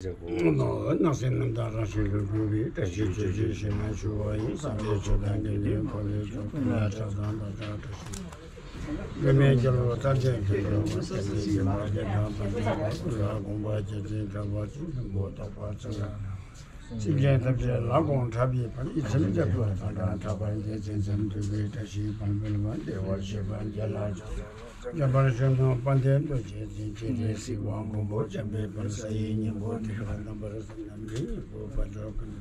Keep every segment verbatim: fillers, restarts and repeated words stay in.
སྣང་སྲིད་རྣམ་དག་རང་བཞིན་ལུས་འགྲུབ་པའི། བཀྲ་ཤིས་ཆོས་ཀྱི་ཞིང་ན་བཞུགས་པ་ཡི། བསམ་པའི་ཆོས་དང་དགེ་འདུན་འཁོར་བའི་ཚོགས། ཀུན་ལ་ཕྱག་འཚལ་བདག་ཅག་བཀྲ་ཤིས། འགྲོ་མེད་རྒྱལ་བ་ཐམས་ཅད་མཁྱེན་པའི་དབང་། སངས་རྒྱས་ཀྱི་མ་རྒྱལ་དང་བར་ཆད་ཀུན་ལ་དགོངས་པ་ཇི་བཞིན་འཆང་བ་ཅན། ལྷུན་པོ་ཐོབ་པར་བྱ་ལ། སེམས་ཅན་ཐམས་ཅད་ལ་དགོངས་འཁྲབ་པའི་བར། ཡིད་ཚིམ་རྒྱ་མཚོ་ཐང་གང་གྲགས་པ། འཇིག་རྟེན་མཚན་ཐོས་པའི་བཀྲ་ཤིས་པདྨོ་ལ། བདེ་བར་གཤེགས་པ་རྒྱལ་ལ་ཕྱག་འཚལ་ལོ། འཇམ་དཔལ་གཞོན་ནུ་དཔལ་ལྡན་རྡོ་རྗེ་འཛིན། སྤྱན་རས་གཟིགས་དབང་མགོན་པོ་འཇམ་དཔལ་དཔལ། ས་ཡི་སྙིང་པོ་ཐིག་ལེ་རྣམ་པར་གསལ། རྣམ་འདྲེན་སྙིང་པོ་དཔལ་འབྱོར་ཀུན།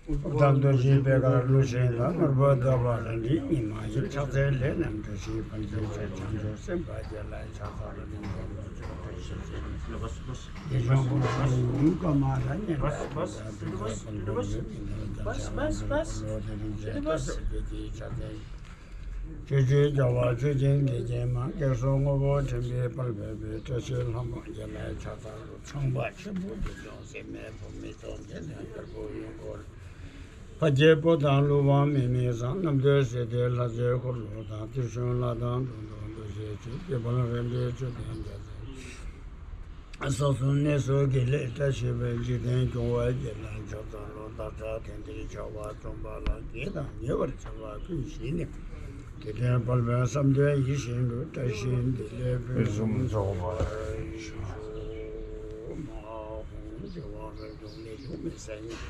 ཕོ་བྲང་རྡོ་རྗེའི་བེར་ཀ་བླུགས་ཤིང་ལ། ནོར་བུ་ཟླ་བ་རལ་གྲིའི་ཉི་མ་ཡིས། ཕྱག་འཚལ་ལས་རྣམས་བཀྲ་ཤིས་དཔལ་གྱི་མཆོག་བྱང་ཆུབ་སེམས་དཔའ་རྒྱལ་ལ་ཕྱག་འཚལ་ལོ། རིན་ཆེན་ཀུན་གྱི་བཀྲ་ཤིས་སྤྱི་ནི། དགེ་སྦྱོང་ཀུན་གྱི་ཡུམ་ཀརྨ་ལ། སྙན་པའི་ཐུགས་རྟགས་ཀུན་ཏུ་ཡོད་མི་ལ། བདག་ཅག་རྣམས་ཀྱི་འཁོར་ལོ་དེ་རིང་ཆེ། བཀྲ་ཤིས་བདེ་སྐྱིད་ཕྱག་འཚལ། ཆོས་ཀྱི་རྒྱལ་བ་ཆོས་ཀྱི་གེགས་མེད་མ། སྐྱེ་སོགས་དངོས་པོ་ཕྲིན་ལས་དཔལ་སྤེལ་བའི། བཀྲ་ཤིས་ལྷ་མོ་རྒྱལ་ལ་ཕྱག་འཚལ་ལོ། ཚངས་པ་ཆེན་པོ་འདི་སྐྱོང་། སྲེད་མེད་བུ་མེད་ཚོགས་འདི་ལ། དཀར་པོ་ཡོན་གོར་ཕ་རྒྱལ་པོ་དང་ཀླུ་དབང་མིག་མིག་བཟང་། རྣམ་ཐོས་སྲས་སྡེ་ལྷ་རྫས་འཁོར་ལོ་དང་། ཏེ་ཤུན་ལྷ་དང་དུང་སྟོང་རྡོ་རྗེ་ཆོས། སྐྱེ་འཕེལ་རིམ་པས་བཅུ་ལྡན་རྒྱལ་མཚན། ས་གསུམ་གནས་སུ་དགེ་ལེགས་བཀྲ་ཤིས་པའི། འཇིག་རྟེན་སྐྱོང་བ་རྒྱལ་ལ་ཕྱག་འཚལ་ལོ། བདག་ཅག་དེང་འདིར་བྱ་བ་རྩོམ་པ་ལ། དགེ་དང་ཉེ་བར་བྱ་བ་ཀུན་གཞི་ནས། དེ་ལྟར་དཔལ་བེའི་བསམ་དོན་ཡིད་བཞིན་དུ། བཀྲ་ཤིས་བདེ་ལེགས་ཕུན་སུམ་ཚོགས་པར་ཤོག། མ་ཧོ། རྒྱལ་བ་རབ་འབྱམས་ལས་བྱུང་མི་བཟད་ཉིད།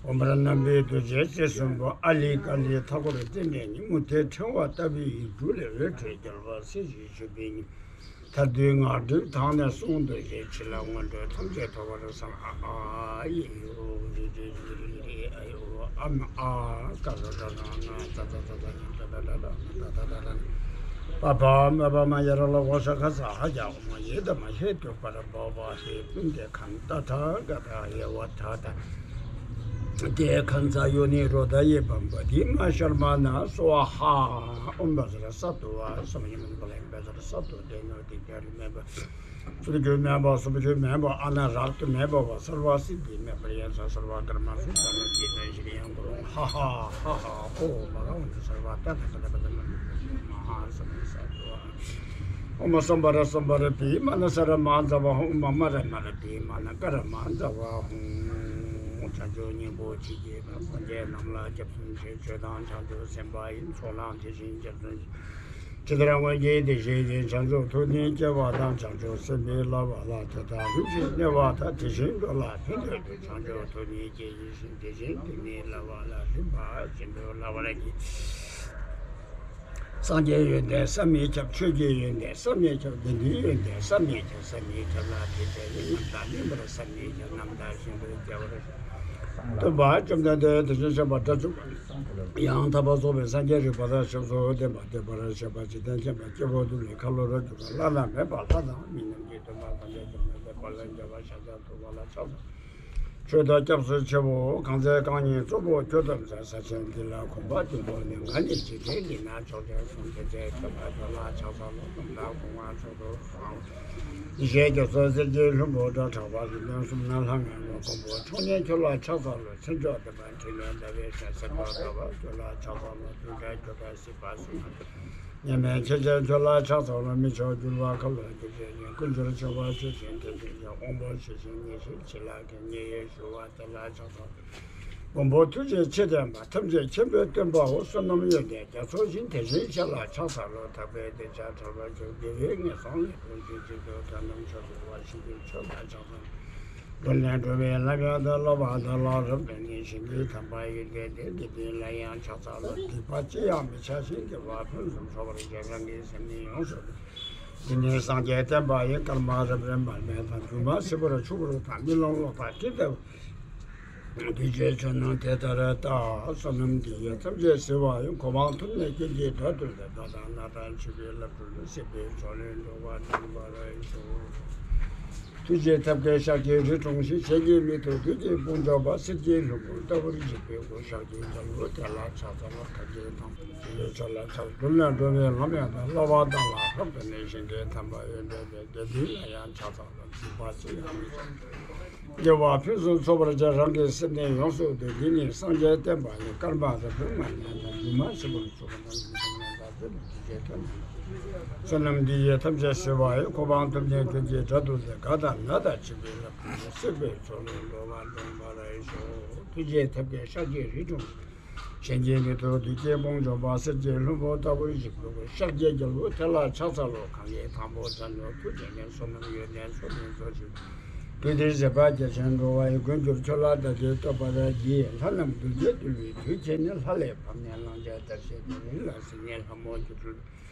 འོད་འབར་རྣམ་པའི་རྡོ་རྗེ་རྩེ་གསུམ་པོ། ཨཱ་ལི་ཀཱ་ལི་མཐའ་བསྐོར་ཙནྡན་གཉིས། མུ་ཏིག་ཕྲེང་བ་ལྟ་བུའི་ཡིག་འབྲུ་ལས། འོད་འཕྲོས་རྒྱལ་བ་སྲས་བཞིའི་མཆོད་པའི་ཉི་མ། མཐར་འདུས་ངག་སྒྲིབ་དག་ནས་བསྲུང་། རྡོ་རྗེ་ཕྱི་ལ་མངོན་འགྲོ་ཐམས་ཅད་ཐོབ་པར་བསམ། ཨ་ཨཱ་ཨི་ཨི་ཨུ་རི་རི་རི་རི་ཨ་ཨི་ཨུ་ཨ་མ་ཨ་ཀ་ར་ཏ་ན་ན་ཏ་ཏ་ཏ་ཏ་ཏ་ཏ་ཏ་ཏ་ཏ་ཏ་ཏ། པ་ཕ་མ་པ་མ་ཡ་ར་ལ་ཝ་ཤ་ཁ་ས་ཧ་ཡ་ཨོ་མ་ཡེ་ད་མ་ཧེ་ཏུ་པ་ར་བ་བ་ཧེ་ཀུན་ཏེ་ཁན་ཏ་ཐ་ག་ཏ་ཡེ་ཝ་ཐ་ཏ། ཏེ་ཁན་ས་ཡོ་ནི་རོ་ད་ཡེ་བམ་པ་དི་མ་ཤར་མ་ན་སོ་ཧ། ཨོམ་བ་ཟ་ར་ས་ཏུ་བ་སམ་ཡེ་མན་པ་ལ་ཡེ་བ་ཟ་ར་ས་ཏུ་ཏེ་ནོ་ཏི་ཀ་རི་མེ་བ། སུ་ཇུ་མེ་བ་སུ་ཇུ་མེ་བ་ཨ་ན་རག་ཏུ་མེ་བ་བ་སར་བ་སི་ཏི་མེ་བ་ཡན་ས་སར་བ་ཀར་མ་སུ་ཏ་ན་ཏི་ཏན་ཤི་རི་ཡང་གུ་རུ་ཧ་ཧ་ཧ་ཧ་ཧོ་བ་ག་ཝ་ཏུ་སར་བ་ཏ་ན་ཀ་ཏ་ཀ་ཏ་ན་མ་ཧ་སམ་ས་ཏུ་བ། ཨོ་མ་སམ་བ་ར་སམ་བ་ར་བི་མ་ན་ས་ར་མ་ཛ་བ་ཧོ་མ་མ་ར་མ་ར་བི་མ་ན་ཀ་ར་མ་ཛ་བ་ཧོ། བྱང་ཆུབ་སྙིང་པོ་མཆིས་ཀྱི་བར། སངས་རྒྱས་རྣམས་ལ་སྐྱབས་སུ་མཆི། ཆོས་དང་བྱང་ཆུབ་སེམས་དཔའ་ཡི། ཚོགས་ལའང་དེ་བཞིན་སྐྱབས་སུ་མཆི། ཇི་ལྟར་སྔོན་གྱི་དེ་བཞིན་ཡིན། བྱང་ཆུབ་ཐུགས་ནི་སྐྱེ་བ་དང་། བྱང་ཆུབ་སེམས་ནི་བསླབ་པ་ལ། དེ་དག་རིམ་བཞིན་གནས་པ་དག་དེ་བཞིན་འགྲོ་ལ་ཕན་འདོད་དོ། བྱང་ཆུབ་ཐུགས་ནི་སྐྱེ་ཡི་ཞིང་། དེ་བཞིན་དེ་ནི་བསླབ་པ་ལ། རིམ་པ་བཞིན་དུ་བསླབ་པར་བགྱི། སངས་རྒྱས་ཡོན་ཏན་བསམ་མི་ཁྱབ། ཆོས་ཀྱི་ཡོན་ཏན་བསམ་མི་ཁྱབ། དགེ་འདུན་ཡོན་ཏན་བསམ་མི་ཁྱབ། བསམ་མི་ཁྱབ་ལ་དེ་འདྲ་ཡི། རྣམ་དག་མིན་པར་བསམ་མི་ཁྱབ། རྣམ་དག་བཞིན་དུ་སྐྱེ་བར་སྟོན་པ་བཅོམ་ལྡན་འདས་དེ་བཞིན་གཤེགས་པ་དགྲ་བཅོམ་པ་ཡང་དག་པར་རྫོགས་པའི་སངས་རྒྱས་རིག་པ་དང་ཞབས་སུ་ལྡན་པ། བསྟན་པར་བཞེད་པ་འཇིག་རྟེན་མཁྱེན་པ། སྐྱེ་བོ་ཐུབ་པའི་ཁ་ལོ་རུ་གྱུར་པ། བླ་ན་མེད་པ་ལྷ་དང་མི་རྣམས་ཀྱི་སྟོན་པ། སངས་རྒྱས་བཅོམ་ལྡན་འདས་དཔལ་ལྡན་རྒྱལ་བ་ཤཱཀྱ་ཐུབ་པ་ལ་ཕྱག་འཚལ། ཆོས་དང་སྐྱབས་སུ་མཆིའོ། གང་ཚེ་རྐང་གཉིས་གཙུག་ཕུད་གྱུར་ཏོ་མཛད། ས་ཆེན་འདི་ལ་གོམ་པ་བདུན་བོར་ནས། ང་ནི་འཇིག་རྟེན་འདི་ན་མཆོག་ཅན་གསུངས། དེ་ཚེ་ཁྱོད་ཕར་ཕྱོགས་ལ་ཕྱག་འཚལ་ལོ། ནམ་མཁའ་གོང་མ་མཆོག་ཏུ་བཟང་། ཡེ་ཤེས་རྒྱ་མཚོ་གསེར་གྱི་ལྷུན་པོ་འདྲ། གྲགས་པ་གཟུགས་ལྡན་གསུམ་ན་ལྷང་ངེ་བ། མགོན་པོ་མཆོག་བརྙེས་ཁྱོད་ལ་ཕྱག་འཚལ་ལོ། མཚན་མཆོག་ལྡན་པ་འཕྲིན་ལས་འདའ་བའི་ཞལ། སེམས་དཔའ་དགའ་བ་ཁྱོད་ལ་ཕྱག་འཚལ་ལོ། ཐུགས་རྗེ་ཁྱོད་ཀྱིས་སྲིད་པ་སྲུང་བ། མཉམ་མེད་མཁྱེན་ཅན་ཁྱོད་ལ་ཕྱག་འཚལ་ལོ། མི་མཆོག་གྱུར་པ་མཁའ་འགྲོ་རྒྱལ་བྱེད་ཉིད། ཀུན་སྦྱོར་ཆེ་བ་ཆོས་ཀྱི་མཐུ་ཅན་གྱི། དབང་པོ་ཇི་བཞིན་ཉེར་ཞི་བྱིན་རླབས་ཀྱིས། མཉེས་པའི་ཞུ་བ་དེ་ལ་ཕྱག་འཚལ་ལོ། མགོན་པོ་ཐུགས་རྗེ་ཆེ་ལྡན་པ། ཐམས་ཅད་མཁྱེན་པའི་སྟོན་པའོ། བསོད་ནམས་ཡོན་ཏན་རྒྱ་མཚོ་བཞིན། དེ་བཞིན་གཤེགས་ལ་ཕྱག་འཚལ་ལོ། ཐར་པའི་གདུལ་བྱ་ཐར་པར་གྱུར། དགེ་བའི་ངན་སོང་ལས་ཀུན་གྱིས། གཅིག་ཏུ་དོན་དམ་ཆོས་སྒྲུབ་པར། ཞིང་གི་ཆོས་ལ་ཕྱག་འཚལ་ལོ། ཀུན་ནས་སྒྲུབ་པའི་ལམ་ཡང་དག། བསླབ་པ་དག་ལ་རབ་གནས་ནས། ཞིང་གི་དམ་པ་ཡོན་ཏན་ལྡན། དགེ་འདུན་ལ་ཡང་ཕྱག་འཚལ་ལོ། སྡིག་པ་ཅི་ཡང་མི་བྱ་ཞིང་། དགེ་བ་ཕུན་སུམ་ཚོགས་པར་བྱ། རང་གི་སེམས་ནི་ཡོངས་སུ་འདུལ། འདི་ནི་སངས་རྒྱས་བསྟན་པ་ཡི། སྐར་མ་རབ་རིབ་མར་མེ་དང་། སྒྱུ་མ་སིལ་བུར་ཆུ་བུར་དང་། རྨི་ལམ་ཀློག་པ་དྲི་ལྟ་བུ། འདུས་བྱས་ཆོས་རྣམས་དེ་ལྟར་བལྟ། བསོད་ནམས་འདི་ཡིས་ཐམས་ཅད་གཟིགས་པ་ཡི། གོ་འཕང་ཐོབ་ནས་ཀུན་གྱི་དོན་དུ་ལེགས། མདོ་དང་སྔགས་དང་མཆོད་པའི་བླ་སྤྲུལ། སྲིད་པའི་མཚོ་ལས་འགྲོ་བ་འདྲེན་པར་ཤོག། ཐུགས་རྗེའི་ཐབས་མཁས་ཤཱཀྱའི་རིགས་འཁྲུངས་ཤིང་། གཞན་གྱིས་མི་ཐུབ་བདུད་ཀྱི་དཔུང་འཇོམས་པ། གསེར་གྱི་ལྷུན་པོ་ལྟ་བུར་བརྗིད་པའི་སྐུ། ཤཱཀྱའི་རྒྱལ་པོ་དེ་ལ་ཕྱག་འཚལ་ལོ། ཐབས་མཁས་དང་། དེ་ཡི་ཕྱོགས་ལ་ཕྱག། མདུན་ལས་འགྲོ་བའི་ལམ་ཡང་དག། བསླབ་པ་དག་ལ་རབ་གནས་ནས། ཞིང་གི་དམ་པ་ཡོན་ཏན་ལྡན། དགེ་འདུན་ལ་ཡང་ཕྱག་འཚལ་ལོ། སྡིག་པ་ཅི་ཡང་མི་བྱ། དགེ་བ་ཕུན་སུམ་ཚོགས་པར་བྱ། རང་གི་སེམས་ནི་ཡོངས་སུ་འདུལ། འདི་ནི་སངས་རྒྱས་བསྟན་པ་ཡི། སྐར་མ་རབ་རིབ་མར་མེ་དང་། སྒྱུ་མ་སིལ་བུར་ཆུ་བུར་དང་། སྒྱུ་མ་ཉམས་དང་དེ་ལ་དུས་བྱས་དོན་དམ། བསོད་ནམས་འདི་ཡིས་ཐམས་ཅད་གཟིགས་པ་ཡི། གོ་འཕང་ཐོབ་ནས་ཀུན་གྱི་གྲལ་དུ་འཛེགས། དགའ་དང་ན་དང་འཆི་བའི་རླབས་ཀྱིས། སྲིད་པའི་མཚོ་ལས་འགྲོ་བ་སྒྲོལ་བར་ཤོག་ཐུགས་རྗེ་ཐེག་པའི་ཤཱཀྱའི་རིགས་དྲུང་གཞན་གྱིས་མི་ཐུབ་བདུད་ཀྱི་དཔུང་འཇོམས་པ། གསེར་གྱི་ལྷུན་པོ་ལྟ་བུར་བཞུགས་པའི་ཤཱཀྱའི་རྒྱལ་པོ་དེ་ལ་ཕྱག་འཚལ་ལོ། གང་གིས་དང་པོ་མཛད་མྱོང་ཐུགས་རྗེ་ལས། བསོད་ནམས་ཡོན་ཏན་ཚོགས་ཀྱིས་རྫོགས་ཤིང་། བུ་འདིར་བཞད་པ་རྒྱ་ཆེན་འགྲོ་བ་ཡི། མགོན་གྱུར་ཁྱོད་ལ་བདག་གིས་བསྟོད་པར་བགྱི། ལྷ་རྣམས་གདུལ་བྱའི་འདུལ་བའི་དུས་མཆེད་ནས། ལྷ་ལས་བབས་ནས་ལྷང་བྱའི་དར་ཞིང་རྡོ་རིང་ལ་གཟིགས་ནས་ལྷ་མོ་སྒྱུ་འཕྲུལ།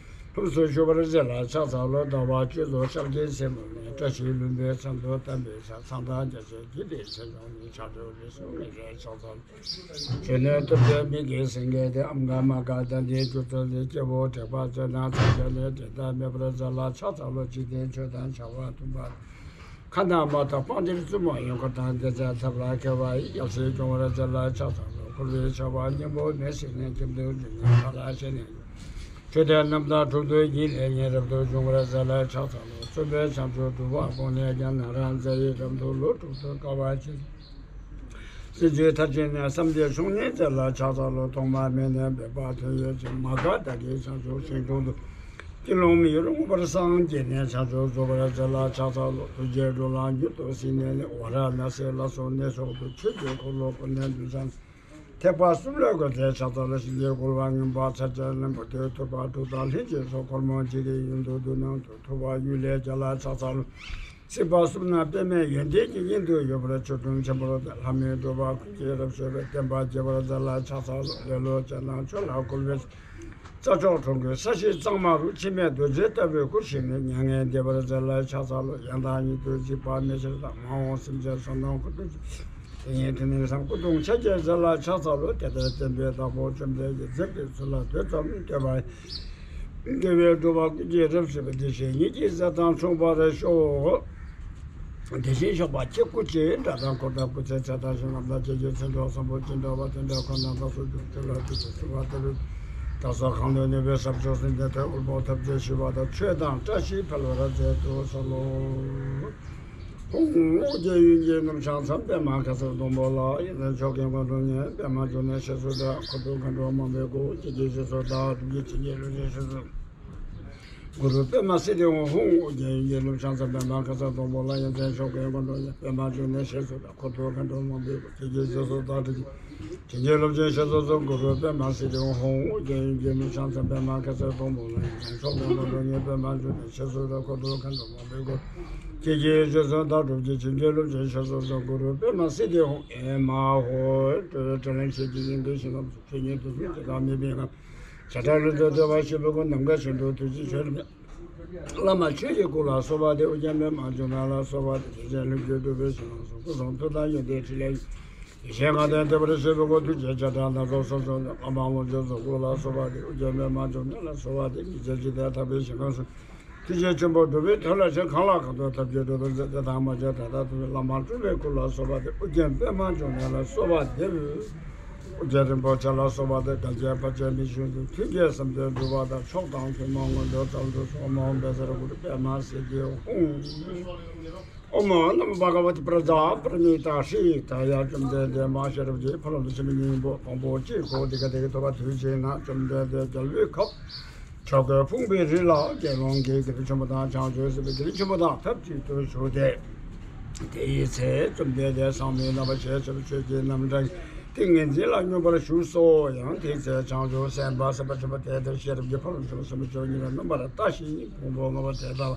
ཕུབས་སུ་ཞུགས་པར་མཛད་ལ་ཕྱག་འཚལ་ལོ། ཟླ་བ་བཅུ་ཚོགས་ཤཱཀྱའི་སྲས་མོ་ནི། བཀྲ་ཤིས་ལྷུན་པོའི་ཚལ་དུ་བལྟམས་པའི་ས། མཚན་དང་རྒྱ་ཆེར་བརྒྱུད་པའི་ཆོས་སྐྱོང་ནི། ཕྱག་མཆོག་རིགས་གསུམ་ལ་ཕྱག་འཚལ་ལོ། གཞོན་ནུ་སྟོབས་ལྡན་མི་དགེ་སེང་གེ་སྟེ། ཨམ་མགར་མ་མགར་དྭ་ལྡན་སྒྱུ་རྩལ་ལྡན། སྐྱེ་བོ་དྲེགས་པ་བཅོམ་ན་མཚམས་སྦྱར་ནས། འགྲན་ཟླ་མེད་པར་མཛད་ལ་ཕྱག་འཚལ་ལོ། འཇིག་རྟེན་ཆོས་དང་བྱ་བ་ཀུན་སྤངས། ཁ་ན་མ་ཐོ་དཔང་འདིར་བཙུན་མོ་ཡོངས་བསྐོར་དང་། བདེ་མཆོག་ཐབས་ལ་མཁས་པ་ཡི། ཡབ་སྲས་སྐྱོང་བར་མཛད་ལ་ཕྱག་འཚལ་ལོ། འཁོར་བའི་བྱ་བ་སྙིང་པོ་མེད་ཟིན་ནས། ཁྱིམ་དུ་འཛིན་ནས་ཐབས་ལ་བཤད་ནས། མཆོད་རྟེན་རྣམས་དང་དྲུང་དུ་བགྱིས་ནས། ཉེ་རབ་ཏུ་འབྱུང་བར་མཛད་ལ་ཕྱག་འཚལ་ལོ། བཙུན་པས་བྱང་ཆུབ་སྒྲུབ་པ་དགོངས་ནས་ཀྱང་། ནཱ་རོ་མཛད་ཡི་རབ་ཏུ་ལོ་དྲུག་ཏུ་དཀའ་བ་སྤྱད། སྲིད་རྩེའི་མཐར་ཕྱིན་ནས་བསམ་གཏན་བྱུང་ནས་མཛད་ལ་ཕྱག་འཚལ་ལོ། ཐོག་མ་མེད་ནས་འབད་པ་དོན་ཡོད་ཅིང་། མ་ག་དྷ་གི་བྱང་ཆུབ་ཤིང་དྲུང་དུ། ཀུན་སློང་མི་གཡོ་མངོན་པར་སངས་རྒྱས་ནས། བྱང་ཆུབ་རྫོགས་པར་མཛད་ལ་ཕྱག་འཚལ་ལོ། ཐུགས་རྗེས་འགྲོ་ལ་མྱུར་དུ་གཟིགས་ནས་ནི། ཝཱ་ར་ཎ་སི་ལ་སོགས་གནས་མཆོག་ཏུ། ཆོས་ཀྱི་འཁོར་ལོ་བསྐོར་ནས་འདུན་བྱས། ཐེག་པ་གསུམ་ལ་བཀོད་དེ་ཕྱག་འཚལ་ལོ། ཞིང་གི་འཁོར་བ་མངོན་པར་ཚར་གཅིག་ལ། བུ་སྟོན་ཐུབ་པ་དྲུག་དང་ལྷན་ཅིག་སོགས། འཁོར་མང་འཇིག་རྟེན་ཡུལ་དུ་འདུ་ནས་འདུ། ཐུབ་པ་གཡུལ་ལས་རྒྱལ་ལ་ཕྱག་འཚལ་ལོ། སྲིད་པ་གསུམ་ན་པདྨའི་ཡོན་ཏན་གྱི། དབྱིངས་སུ་ཡོད་པར་ཆོས་སྐུ་ཆེན་པོར་བལྟས། ལྷ་མིའི་འགྲོ་བ་ཀུན་གྱི་རབ་ཞུ་བའི། བསྟན་པ་རྒྱས་པར་མཛད་ལ་ཕྱག་འཚལ་ལོ། ལེ་ལོ་ཅན་དང་ཆོས་ལ་བཀོལ་བའི། རྩྭ་མཆོག་གྲོང་ཁྱེར་ས་གཞིའི་གཙང་མ་རུ། འཆི་མེད་རྡོ་རྗེ་ལྟ་བུའི་སྐུར་བཞེངས་ནས། མྱ་ངན་འདས་པར་མཛད་ལ་ཕྱག་འཚལ་ལོ། ཡང་དག་ཉིད་དུ་གཟིགས་པ་མི་ཕྱེད་དང་། མ་འོངས་སེམས་ཅན་བསོད་ནམས་ཁོ་ཐུག་ཅིང་། དེ་ཉིད་དེ་ནས་སངས་སྐུ་གདུང་ཆ་བརྒྱད་མཛད་ལ་ཕྱག་འཚལ་ལོ། དེ་ལྟར་བསྟན་པའི་བདག་པོ་བཅོམ་ལྡན་གྱིས། མཛད་པའི་ཚུལ་ལ་ཐོས་ཙམ་བསྟོད་པ་ཡིས། དགེ་བའི་འགྲོ་བ་ཀུན་གྱི་རབ་ཞུ་བའི། དེ་བཞིན་ཉིད་ཀྱི་མཛད་དང་མཚུངས་པར་ཤོག་དེ་བཞིན་གཤེགས་པ་ཁྱེད་སྐུ་ཅི། སྒྲ་དང་འཁོར་དང་སྐུ་ཚེའི་ཚད་དང་། ཞིང་རྣམས་དང་ཁྱེད་ཀྱི་མཚན་མཆོག་གསུམ་པོ་ཅི་འདྲ་བ། དེ་འདྲའི་འཁོར་རྣམས་དང་སོགས་ཀྱི། ཆོས་ལ་ཐུགས་རྗེས་བརྩེ་བ་ལྟ་བུའི། དག་ས་གང་དུ་གནས་པའི་ས་ཕྱོགས་སུ། འདི་ལྟར་དབུལ་པོ་ཐབས་ཀྱིས་ཞི་བ་དང་། ཆོས་དང་བཀྲ་ཤིས་འཕེལ་བར་མཛད་དུ་གསོལ་ལོ། ཧཱུྃ། ཨོ་རྒྱན་ཡུལ་གྱི་ནུབ་བྱང་མཚམས། པདྨ་གེ་སར་སྡོང་པོ་ལ། ཡོན་ཏན་མཆོག་གི་མངོན་རྟོགས་ཉིད། པདྨ་འབྱུང་གནས་ཞེས་སུ་གྲགས། འཁོར་དུ་མཁའ་འགྲོ་མང་པོས་བསྐོར། ཁྱེད་ཀྱི་ཞབས་སུ་བདག་སྒྲུབ་ཀྱིས། བྱིན་གྱིས་རློབ་ཅིང་ཞེས་སུ། གུ་རུ་པདྨ་སིདྡྷི་ཧཱུྃ། ཨོ་རྒྱན་ཡུལ་གྱི་ནུབ་བྱང་མཚམས། པདྨ་གེ་སར་སྡོང་པོ་ལ། ཡོན་ཏན་མཆོག་གི་མངོན་རྟོགས་ཉིད། པདྨ་འབྱུང་གནས་ཞེས་སུ་གྲགས། འཁོར་དུ་མཁའ་འགྲོ་མང་པོས་བསྐོར། ཁྱེད་ཀྱི་ཞབས་སུ་བདག་སྒྲུབ་ཀྱིས། བྱིན་གྱིས་རློབ་ཅིང་ཞེས་སུ་གསོལ། གུ་རུ་པདྨ་སིདྡྷི་ཧཱུྃ། ཨོ་རྒྱན་ཡུལ་གྱི་ནུབ་བྱང་མཚམས། པདྨ་གེ་སར་སྡོང་པོ་ལ། ཡོན་ཏན་མཆོག་གི་མངོན་རྟོགས་ཉིད། པདྨ་འབྱུང་གནས་ཞེས་སུ་གྲགས། འཁོར་དུ་མཁའ་འགྲོ་མང་པོས་བསྐོར། ཁྱེད་ཀྱི་ཞབས་སུ་བདག་སྒྲུབ་ཀྱིས། བྱིན་གྱིས་རློབ་ཅིང་ཞེས་སུ་གསོལ། གུ་རུ་པདྨ་སིདྡྷི་ཧཱུྃ། ཨེ་མ་ཧོ། སྤྲོས་བྲལ་ལམ་ཤེས་ཀྱི་དབྱིངས་ཀྱི་ཞིང་ཁམས་སུ། ཆོས་ཉིད་དུ་གསུངས་ཀྱི་ཀ་མེད་པའི་ངང་། བྱེ་བྲག་ལུས་རྩལ་བརྟན་པ་ཞིག་པོ་ཀུན། ནམ་མཁའ་བཞིན་དུ་ཐུགས་རྗེ་ཆེ་ལ་མེད། བླ་མ་ཆོས་ཀྱི་སྐུ་ལ་གསོལ་བ་འདེབས། ཨོ་རྒྱན་པདྨ་འབྱུང་གནས་ལ་གསོལ་བ་འདེབས། དེ་ཅན་ལྷུན་གྱིས་གྲུབ་པའི་ཞིང་ཁམས་སུ། སྐུ་གསུང་ཐུགས་དང་ཡོན་ཏན་ཕྲིན་ལས་ཡོད། ཡེ་ཤེས་ལྔ་ལྡན་བདེ་བར་གཤེགས་པའི་སྐུ། ཐུགས་རྗེའི་བྱེ་བྲག་སྣ་ཚོགས་གསུམ་སོགས་ནས། བླ་མ་དབང་ཕྱུག་གཟུགས་སྐུ་ལ་གསོལ་བ་འདེབས། ཨོ་རྒྱན་པདྨ་འབྱུང་གནས་ལ་གསོལ་བ་འདེབས། མི་མཇེད་འཇིག་རྟེན་དག་པའི་ཞིང་ཁམས་སུ། ཐུགས་རྗེ་ཆེན་པོ་སྒྲུབ་པའི་ཐབས་ལ་ཞེན། གང་ལ་གང་འདུལ་ཐབས་ཀྱིས་སྒྲུབ་པར་མཛད། དེ་དང་མ་མཇལ་ད་ལྟ་ཐུབ་པའི། བླ་མ་སྤྲུལ་པའི་སྐུ་ལ་གསོལ་བ་འདེབས། ཨོ་རྒྱན་པདྨ་འབྱུང་གནས་ལ་གསོལ་བ་འདེབས། ཨོ་རྒྱན་རིན་པོ་ཆེ་ལ་གསོལ་བ་འདེབས། གངས་ཅན་བར་ཆད་མི་ཞུམ་དུས། མཐུན་རྐྱེན་བསམ་དོན་འགྲུབ་པ་དང་། མཆོག་དང་ཐུན་མོང་མངོན་འདོད་ཙམ་དུ་གསོལ། ཨོཾ་ཨཱཿཧཱུྃ་བཛྲ་གུ་རུ་པདྨ་སིདྡྷི་ཧཱུྃ། ཨོཾ་ནམོ་བྷ་ག་ཝ་ཏི་པྲཛྙཱ་པཱ་ར་མི་ཏཱ་ཧྲཱིཿདཱ་ཡ། བཅོམ་ལྡན་འདས་མ་ཤེས་རབ་ཀྱི་ཕ་རོལ་ཏུ་ཕྱིན་པ་སྙིང་པོ་བོང་བུ་གཅིག་གོ། འདི་སྐད་དེ་ཐོས་པ་དུས་གཅིག་ན། བཅོམ་ལྡན་འདས་རྒྱལ་བའི་ཁབ་བྱ་རྒོད་ཕུང་པོའི་རི་ལ། དགེ་སློང་གིས་དགེ་འདུན་ཆེན་པོ་དང་བྱང་ཆུབ་སེམས་དཔའི་དགེ་འདུན་ཆེན་པོ་དང་ཐབས་ཅིག་ཏུ་བཞུགས་ཏེ། དེའི་ཚེ་བཅོམ་ལྡན་འདས་ཟག་མེད་རྣམ་པར་ཤེས་བྱ་བའི་ཆོས་ཀྱི་རྣམ་གྲངས་ཏིང་ངེ་འཛིན་ལ་སྙོམས་པར་ཞུགས་སོ། ཡང་དེའི་ཚེ་བྱང་ཆུབ་སེམས་དཔའ་སེམས་དཔའ་ཆེན་པོ་དེ་དང་ཤེས་རབ་ཀྱི་ཕ་རོལ་ཏུ་ཕྱིན་པ་སེམས་དཔའ་ཆེན་པོ་གཉིས་ལ་རྣམ་པར་ལྟ་ཞིང་ཕུང་པོ་ལྔ་པོ་དེ་དག་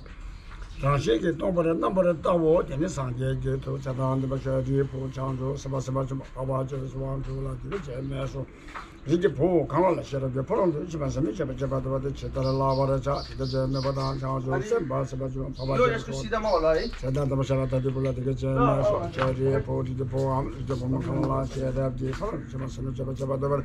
རང་བཞིན་གྱིས་སྟོང་པར་རྣམ་པར་བལྟའོ། དེ་ནས་སངས་རྒྱས་ཀྱི་ཐུགས་ཚེ་དང་ལྡན་པ་ཤཱ་རིའི་བུ་བྱང་ཆུབ་སེམས་དཔའ་སེམས་དཔའ་ཆེན་པོ་འཕགས་པ་སྤྱོད་པའི་གསོལ་བ་འདེབས་ལ་དེ་སྐད་ཅེས་སྨྲས་སོ། རིགས་ཀྱི་བུ་གང་ལ་ཤེས་རབ་ཀྱི་ཕ་རོལ་ཏུ་ཕྱིན་པ་ཟད་མི་ཤེས་པ་སྐྱེས་པ་འདུལ་བ་དེ་ཇི་ལྟར་བསླབ་པར་བྱ། དེ་ལྟར་སྨྲས་པ་དང་། བྱང་ཆུབ་སེམས་དཔའ་སེམས་དཔའ་ཆེན་པོ་འཕགས་པ་སྤྱོད་པའི་གསོལ་བ་ཚེ་དང་ལྡན་པ་ཤཱ་ར་དྭ་ཏིའི་བུ་ལ་དེ་སྐད་ཅེས་སྨྲས་སོ། ཤཱ་རིའི་བུ་རིགས་ཀྱི་བུའམ་རིགས་ཀྱི་བུ་མོ་གང་ལ་ཤེས་རབ་ཀྱི་ཕ་རོལ་ཏུ་ཕྱིན་པ་ཟད་མི་ཤེས་པ་སྐྱེས་པ་འདུལ་བ་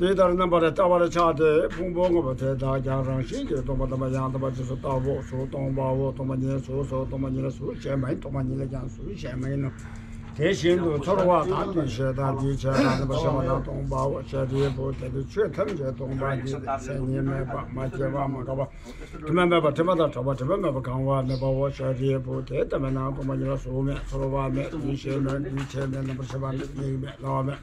འདི་ལྟར་རྣམ་པར་བལྟ་བར་བྱ་སྟེ། ཕུང་པོ་དངོས་པོ་དེ་དག་ཀྱང་རང་བཞིན་གྱིས་སྟོང་པར་རྣམ་པར་ཡང་དག་པར་རྗེས་སུ་བལྟའོ། གཟུགས་སྟོང་པའོ། སྟོང་པ་ཉིད་གཟུགས་སོ། སྟོང་པ་ཉིད་ལ་གཟུགས་གཞན་མ་ཡིན། སྟོང་པ་ཉིད་ལ་ཀྱང་གཟུགས་གཞན་མ་ཡིན་ནོ། དེ་བཞིན་དུ་ཚོར་བ་དང་འདུ་ཤེས་དང་འདུས་བྱས་དང་རྣམ་པར་ཤེས་པ་དང་སྟོང་པའོ། ཤཱ་རིའི་བུ་དེ་དུས་ཆོས་ཐམས་ཅད་སྟོང་པ་ཉིད་དེ། མཚན་ཉིད་མེད་པ། མ་སྐྱེས་པ། མ་འགགས་པ། དྲི་མ་མེད་པ། དྲི་མ་དང་བྲལ་བ། དྲི་མ་མེད་པ། གང་བ་མེད་པའོ། ཤཱ་རིའི་བུ་དེ་ལྟ་བས་ན་སྟོང་པ་ཉིད་ལ་གཟུགས་མེད། ཚོར་བ་མེད། འདུ་ཤེས་མེད། འདུས་བྱས་མེད། རྣམ་པར་ཤེས་པ་མེད། མིག་མེད། རྣ་བ་མེད།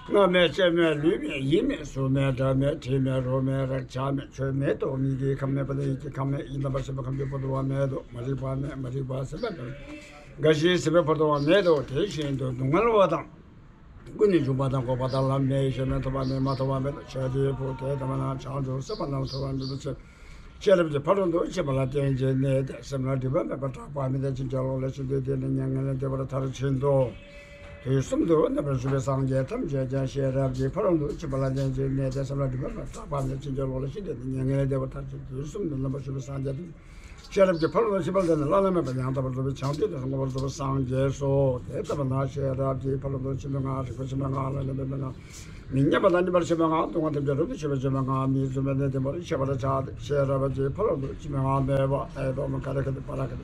སྔ་མེད་ཕྱི་མེད་ལུས་མེད་ཡིད་མེད་གཟུགས་མེད་སྒྲ་མེད་དྲི་མེད་རོ་མེད་རེག་བྱ་མེད་ཆོས་མེད་དོ། མིག་གི་ཁམས་མེད་པ་དང་ཡིད་ཀྱི་ཁམས་མེད་ཡིད་དམ་པར་ཤེས་པ་ཁམས་ཀྱི་པོ་ཏི་བ་མེད་དོ། མ་རིག་པ་མེད་མ་རིག་པ་སེམས་པ་མེད། རྒ་ཤིའི་སྲིད་པའི་བར་དོ་བ་མེད་དོ། དེ་བཞིན་དུ་སྡུག་བསྔལ་བ་དང་། ཀུན་ནས་འབྱུང་བ་དང་འགོག་པ་དང་ལམ་མེད་ཞེན་མེད་ཐོབ་པ་མེད་མ་ཐོབ་པ་མེད་དོ། ཤཱ་རིའི་བུ་དེ་ལྟ་བས་ན་བྱང་ཆུབ་སེམས་དཔའ་རྣམས་ཐོབ་པར་འགྱུར་བའི་ཕྱིར། ཤེས་རབ་ཀྱི་ཕ་རོལ་ཏུ་ཕྱིན་པ་ལ་བརྟེན་ཅིང་གནས་ཏེ། སེམས་ལ་སྒྲིབ་པ་མེད་པར་གྲགས་པ་མི་འདའ་ཕྱིན་ཅི་ལོག་ལས་ཕྱིན་ཏེ། དེ་ནི་མྱ་ངན་ལས་འདས་པར་མཐར་ཕྱིན་ཏོ། དུས་གསུམ་དུ་རྣམ་པར་བཞུགས་པའི་སངས་རྒྱས་ཐམས་ཅད་ཀྱང་ཤེས་རབ་ཀྱི་ཕ་རོལ་ཏུ་ཕྱིན་པ་ལ་བརྟེན་ཅིང་གནས་ཏེ། སེམས་ལ་སྒྲིབ་པ་མེད་པར་གྲགས་པ་མི་འདའ་ཕྱིན་ཅི་ལོག་ལས་ཕྱིན་ཏེ། དེ་ནི་མྱ་ངན་ལས་འདས་པར་མཐར་ཕྱིན་ཏོ། དུས་གསུམ་དུ་རྣམ་པར་བཞུགས་པའི་སངས་རྒྱས་ཐམས་ཅད། ཤེས་རབ་ཀྱི་ཕ་རོལ་ཏུ་ཕྱིན་པ་ལ་བརྟེན་ནས་བླ་ན་མེད་པ་ཡང་དག་པར་རྫོགས་པའི་བྱང་ཆུབ་ཏུ་མངོན་པར་རྫོགས་པའི་སངས་རྒྱས་སོ། དེ་ལྟ་བས་ན་ཤེས་རབ་ཀྱི་ཕ་རོལ་ཏུ་ཕྱིན་པའི་སྔགས། རིག་པ་ཆེན་པོའི་སྔགས་ལ་སློབ་པའི་སྔགས། མི་མཉམ་པ་དང་མཉམ་པར་ཕྱིན་པའི་སྔགས། སྡུག་བསྔལ་ཐམས་ཅད་རབ་ཏུ་ཞི་བར་བྱེད་པའི་སྔགས། མིའི་བཙུན་མོ་ནད་ལྡན་པར་ཤེས་པར་བྱ་སྟེ། ཤེས་རབ་ཀྱི་ཕ་རོལ་ཏུ་ཕྱིན་པའི་སྔགས་སྨྲས་པ། ཏདྱ་ཐཱ་མ་ག་ཏེ་ག་ཏེ་པཱ་ར་ག་ཏེ་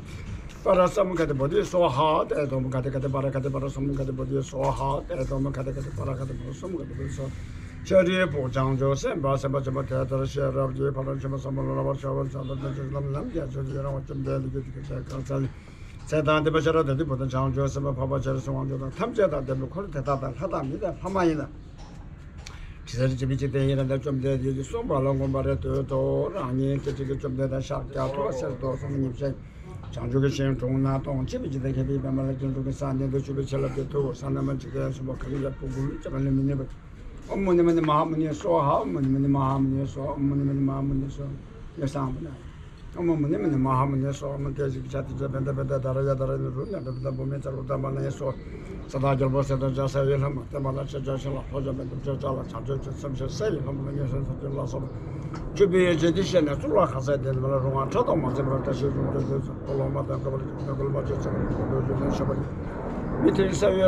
པཱ་ར་སཾ་ག་ཏེ་བོ་དྷི་སྭཱ་ཧཱ། ཏདྱ་ཐཱ་མ་ག་ཏེ་ག་ཏེ་པཱ་ར་ག་ཏེ་པཱ་ར་སཾ་ག་ཏེ་བོ་དྷི་སྭཱ་ཧཱ། ཏདྱ་ཐཱ་མ་ག་ཏེ་ག་ཏེ་པཱ་ར་ག་ཏེ་པཱ་ར་སཾ་ག་ཏེ་བོ་དྷི་སྭཱ་ཧཱ། ཤཱ་རིའི་བུ་བྱང་ཆུབ་སེམས་དཔའ་སེམས་དཔའ་ཆེན་པོ་དེ་ལྟར་ཤེས་རབ་ཀྱི་ཕ་རོལ་ཕྱིན་པ་ཟབ་མོ་ལ་སློབ་པར་བྱ་བར་བྱ་དང་། དེ་ཚེ་ལམ་ལམ་གྱི་ཆོས་ཀྱི་ཡུལ་རང་བ་བཅོམ་ལྡན་འདས་ཀྱི་ཐུགས་ཀྱི་ཁ་ཚ་ལས། ཚེ་དང་ལྡན་པ་ཤ་ར་དྭ་ཏིའི་བུ་དང་བྱང་ཆུབ་སེམས་དཔའ་འཕགས་པ་སྤྱན་རས་གཟིགས་དབང་ཕྱུག་དང་ཐམས་ཅད་དང་ལྡན་པའི་འཁོར་དེ་དག་དང་ལྷ་དང་མི་དང་ལྷ་མ་ཡིན་དང་། དྲི་ཟར་བཅས་པའི་འཇིག་རྟེན་ཡི་རངས་དང་བཅོམ་ལྡན་འདས་ཀྱིས་གསུངས་པ་ལ་མངོན་པར་བསྟོད་དོ། རང་ཉིད་སྐད་ཅིག་གིས་བཅོམ་ལྡན་འདས་ཤཱཀྱ་ཐུབ་པ་གསེར་མདོག་སྲིན་མོ་ཉིད་ཕྱིན། བྱང་ཆུབ་ཀྱི་ཞིང་གྲོང་ན་སྟོང་ཕྱུག་པའི་འཇིག་རྟེན་མཁས་པའི་པདྨ་ལ་སྤྱན་དྲངས་ཀྱིས་སངས་རྒྱས་དང་ཆོས་པའི་བྱིན་རླབས་ཀྱིས་ཐུབ། ས་རྣམས་འཇིག་རྟེན་གསུམ་པོ་གང་ཡིན་ཀྱང་ཕུང་པོ་ལས་སྐྱེས་པ་ལས་མི་གནས་པ། ཨོཾ་མུ་ནི་མུ་ནི་མ་ཧཱ་མུ་ནི་སྭཱ་ཧཱ། ཨོཾ་མུ་ནི་མུ་ནི་མ་ཧཱ་མུ་ནི་སྭཱ་ཧཱ། ཨོཾ་མུ་ནི་མུ་ནི་མ་ཧཱ་མུ་ནི་སྭཱ་ཧཱ། ཨོཾ་མུ་ནི་མུ་ནི་མ་ཧཱ་མུ་ནི་སྭཱ་ཧཱ། ཨོཾ་ཀྱེ་ཞིག་ཤ་ཏི་ཇ་བན་ད་བན་ད་དྷ་ར་ཡ་དྷ་ར་ནི་རུ་ཉ་བན་ད་བུ་མེ་ཙ་རུ་ད་མ་ན་ཡེ་སྭཱ་ཧཱ། ས་དང་རྒྱལ་པོ་སྲས་དང་འཇའ་ཚ་ཡི་ལྷ་མོ། བསྟན་པ་ལ་ཆེས་ཆེར་ཕྱིན་ལ་ལྷོ་བྱང་པའི་ནུབ་ཕྱོགས་བཅས་ལ། བྱང་ཆུབ་ཀྱི་སེམས་ཞེས་བྱ་བའི་ལྷ་མོ་ལ་ངན་སོང་ས་བཅུ་ལ་སོགས་པ། ཆོས་པའི་ཡོན་ཏན་འདི་ཤེས་ནས། གཙུག་ལག་ཁང་གསེང་དེ་ནས་མར་རོ་མངར་ཕྲ་དོག་མ་མཛད་པར་བཀྲ་ཤིས་འབྱུང་གྲོལ་དུས་སུ། འཁོར་ལོ་མ་དང་བསྐལ་པར་འཇིག་རྟེན་འཁོར་ལོ་མ་བྱས་ཚེ་འཁོར་འཁོར་འདུ་བྱེད་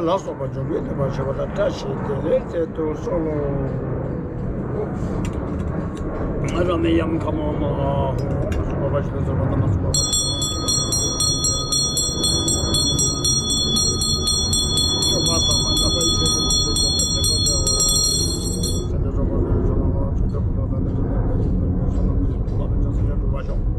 ལ་སོགས་པ་ཡོད་མེད་ཤེས་པར་བྱེད་པ་དང་བཀྲ་ཤིས་བདེ་ལེགས་སྩལ་དུ་གསོལ་ལོ། ར་མེ་ཡམ་ཁ་མོ་མ་ཧོ། མ་སུ་བ་བ་ཤི་ཏ་སོ་བ་ཏ་མ་སུ་བ་བ་ཤི་ཏ། ཆོས་པ་ས་མ་ན་པ་ཡི་ཤེས་ཀྱི་མི་ཚེ་རྒྱ་ཆེན་པོ་དེ་འོ། སངས་རྒྱས་འགྲོ་བ་རིགས་ཚོ་ལ་ལ་ཆོས་ཀྱི་བུ་དོ་དམ་པའི་ཆོས་ལ་དད་ཅིང་གཏོང་བའི་བསོད་ནམས་ཀྱིས་འགྲོ་ལ་ཕན་ཕྱིར་སངས་རྒྱས་འགྲུབ་པར་ཤོག།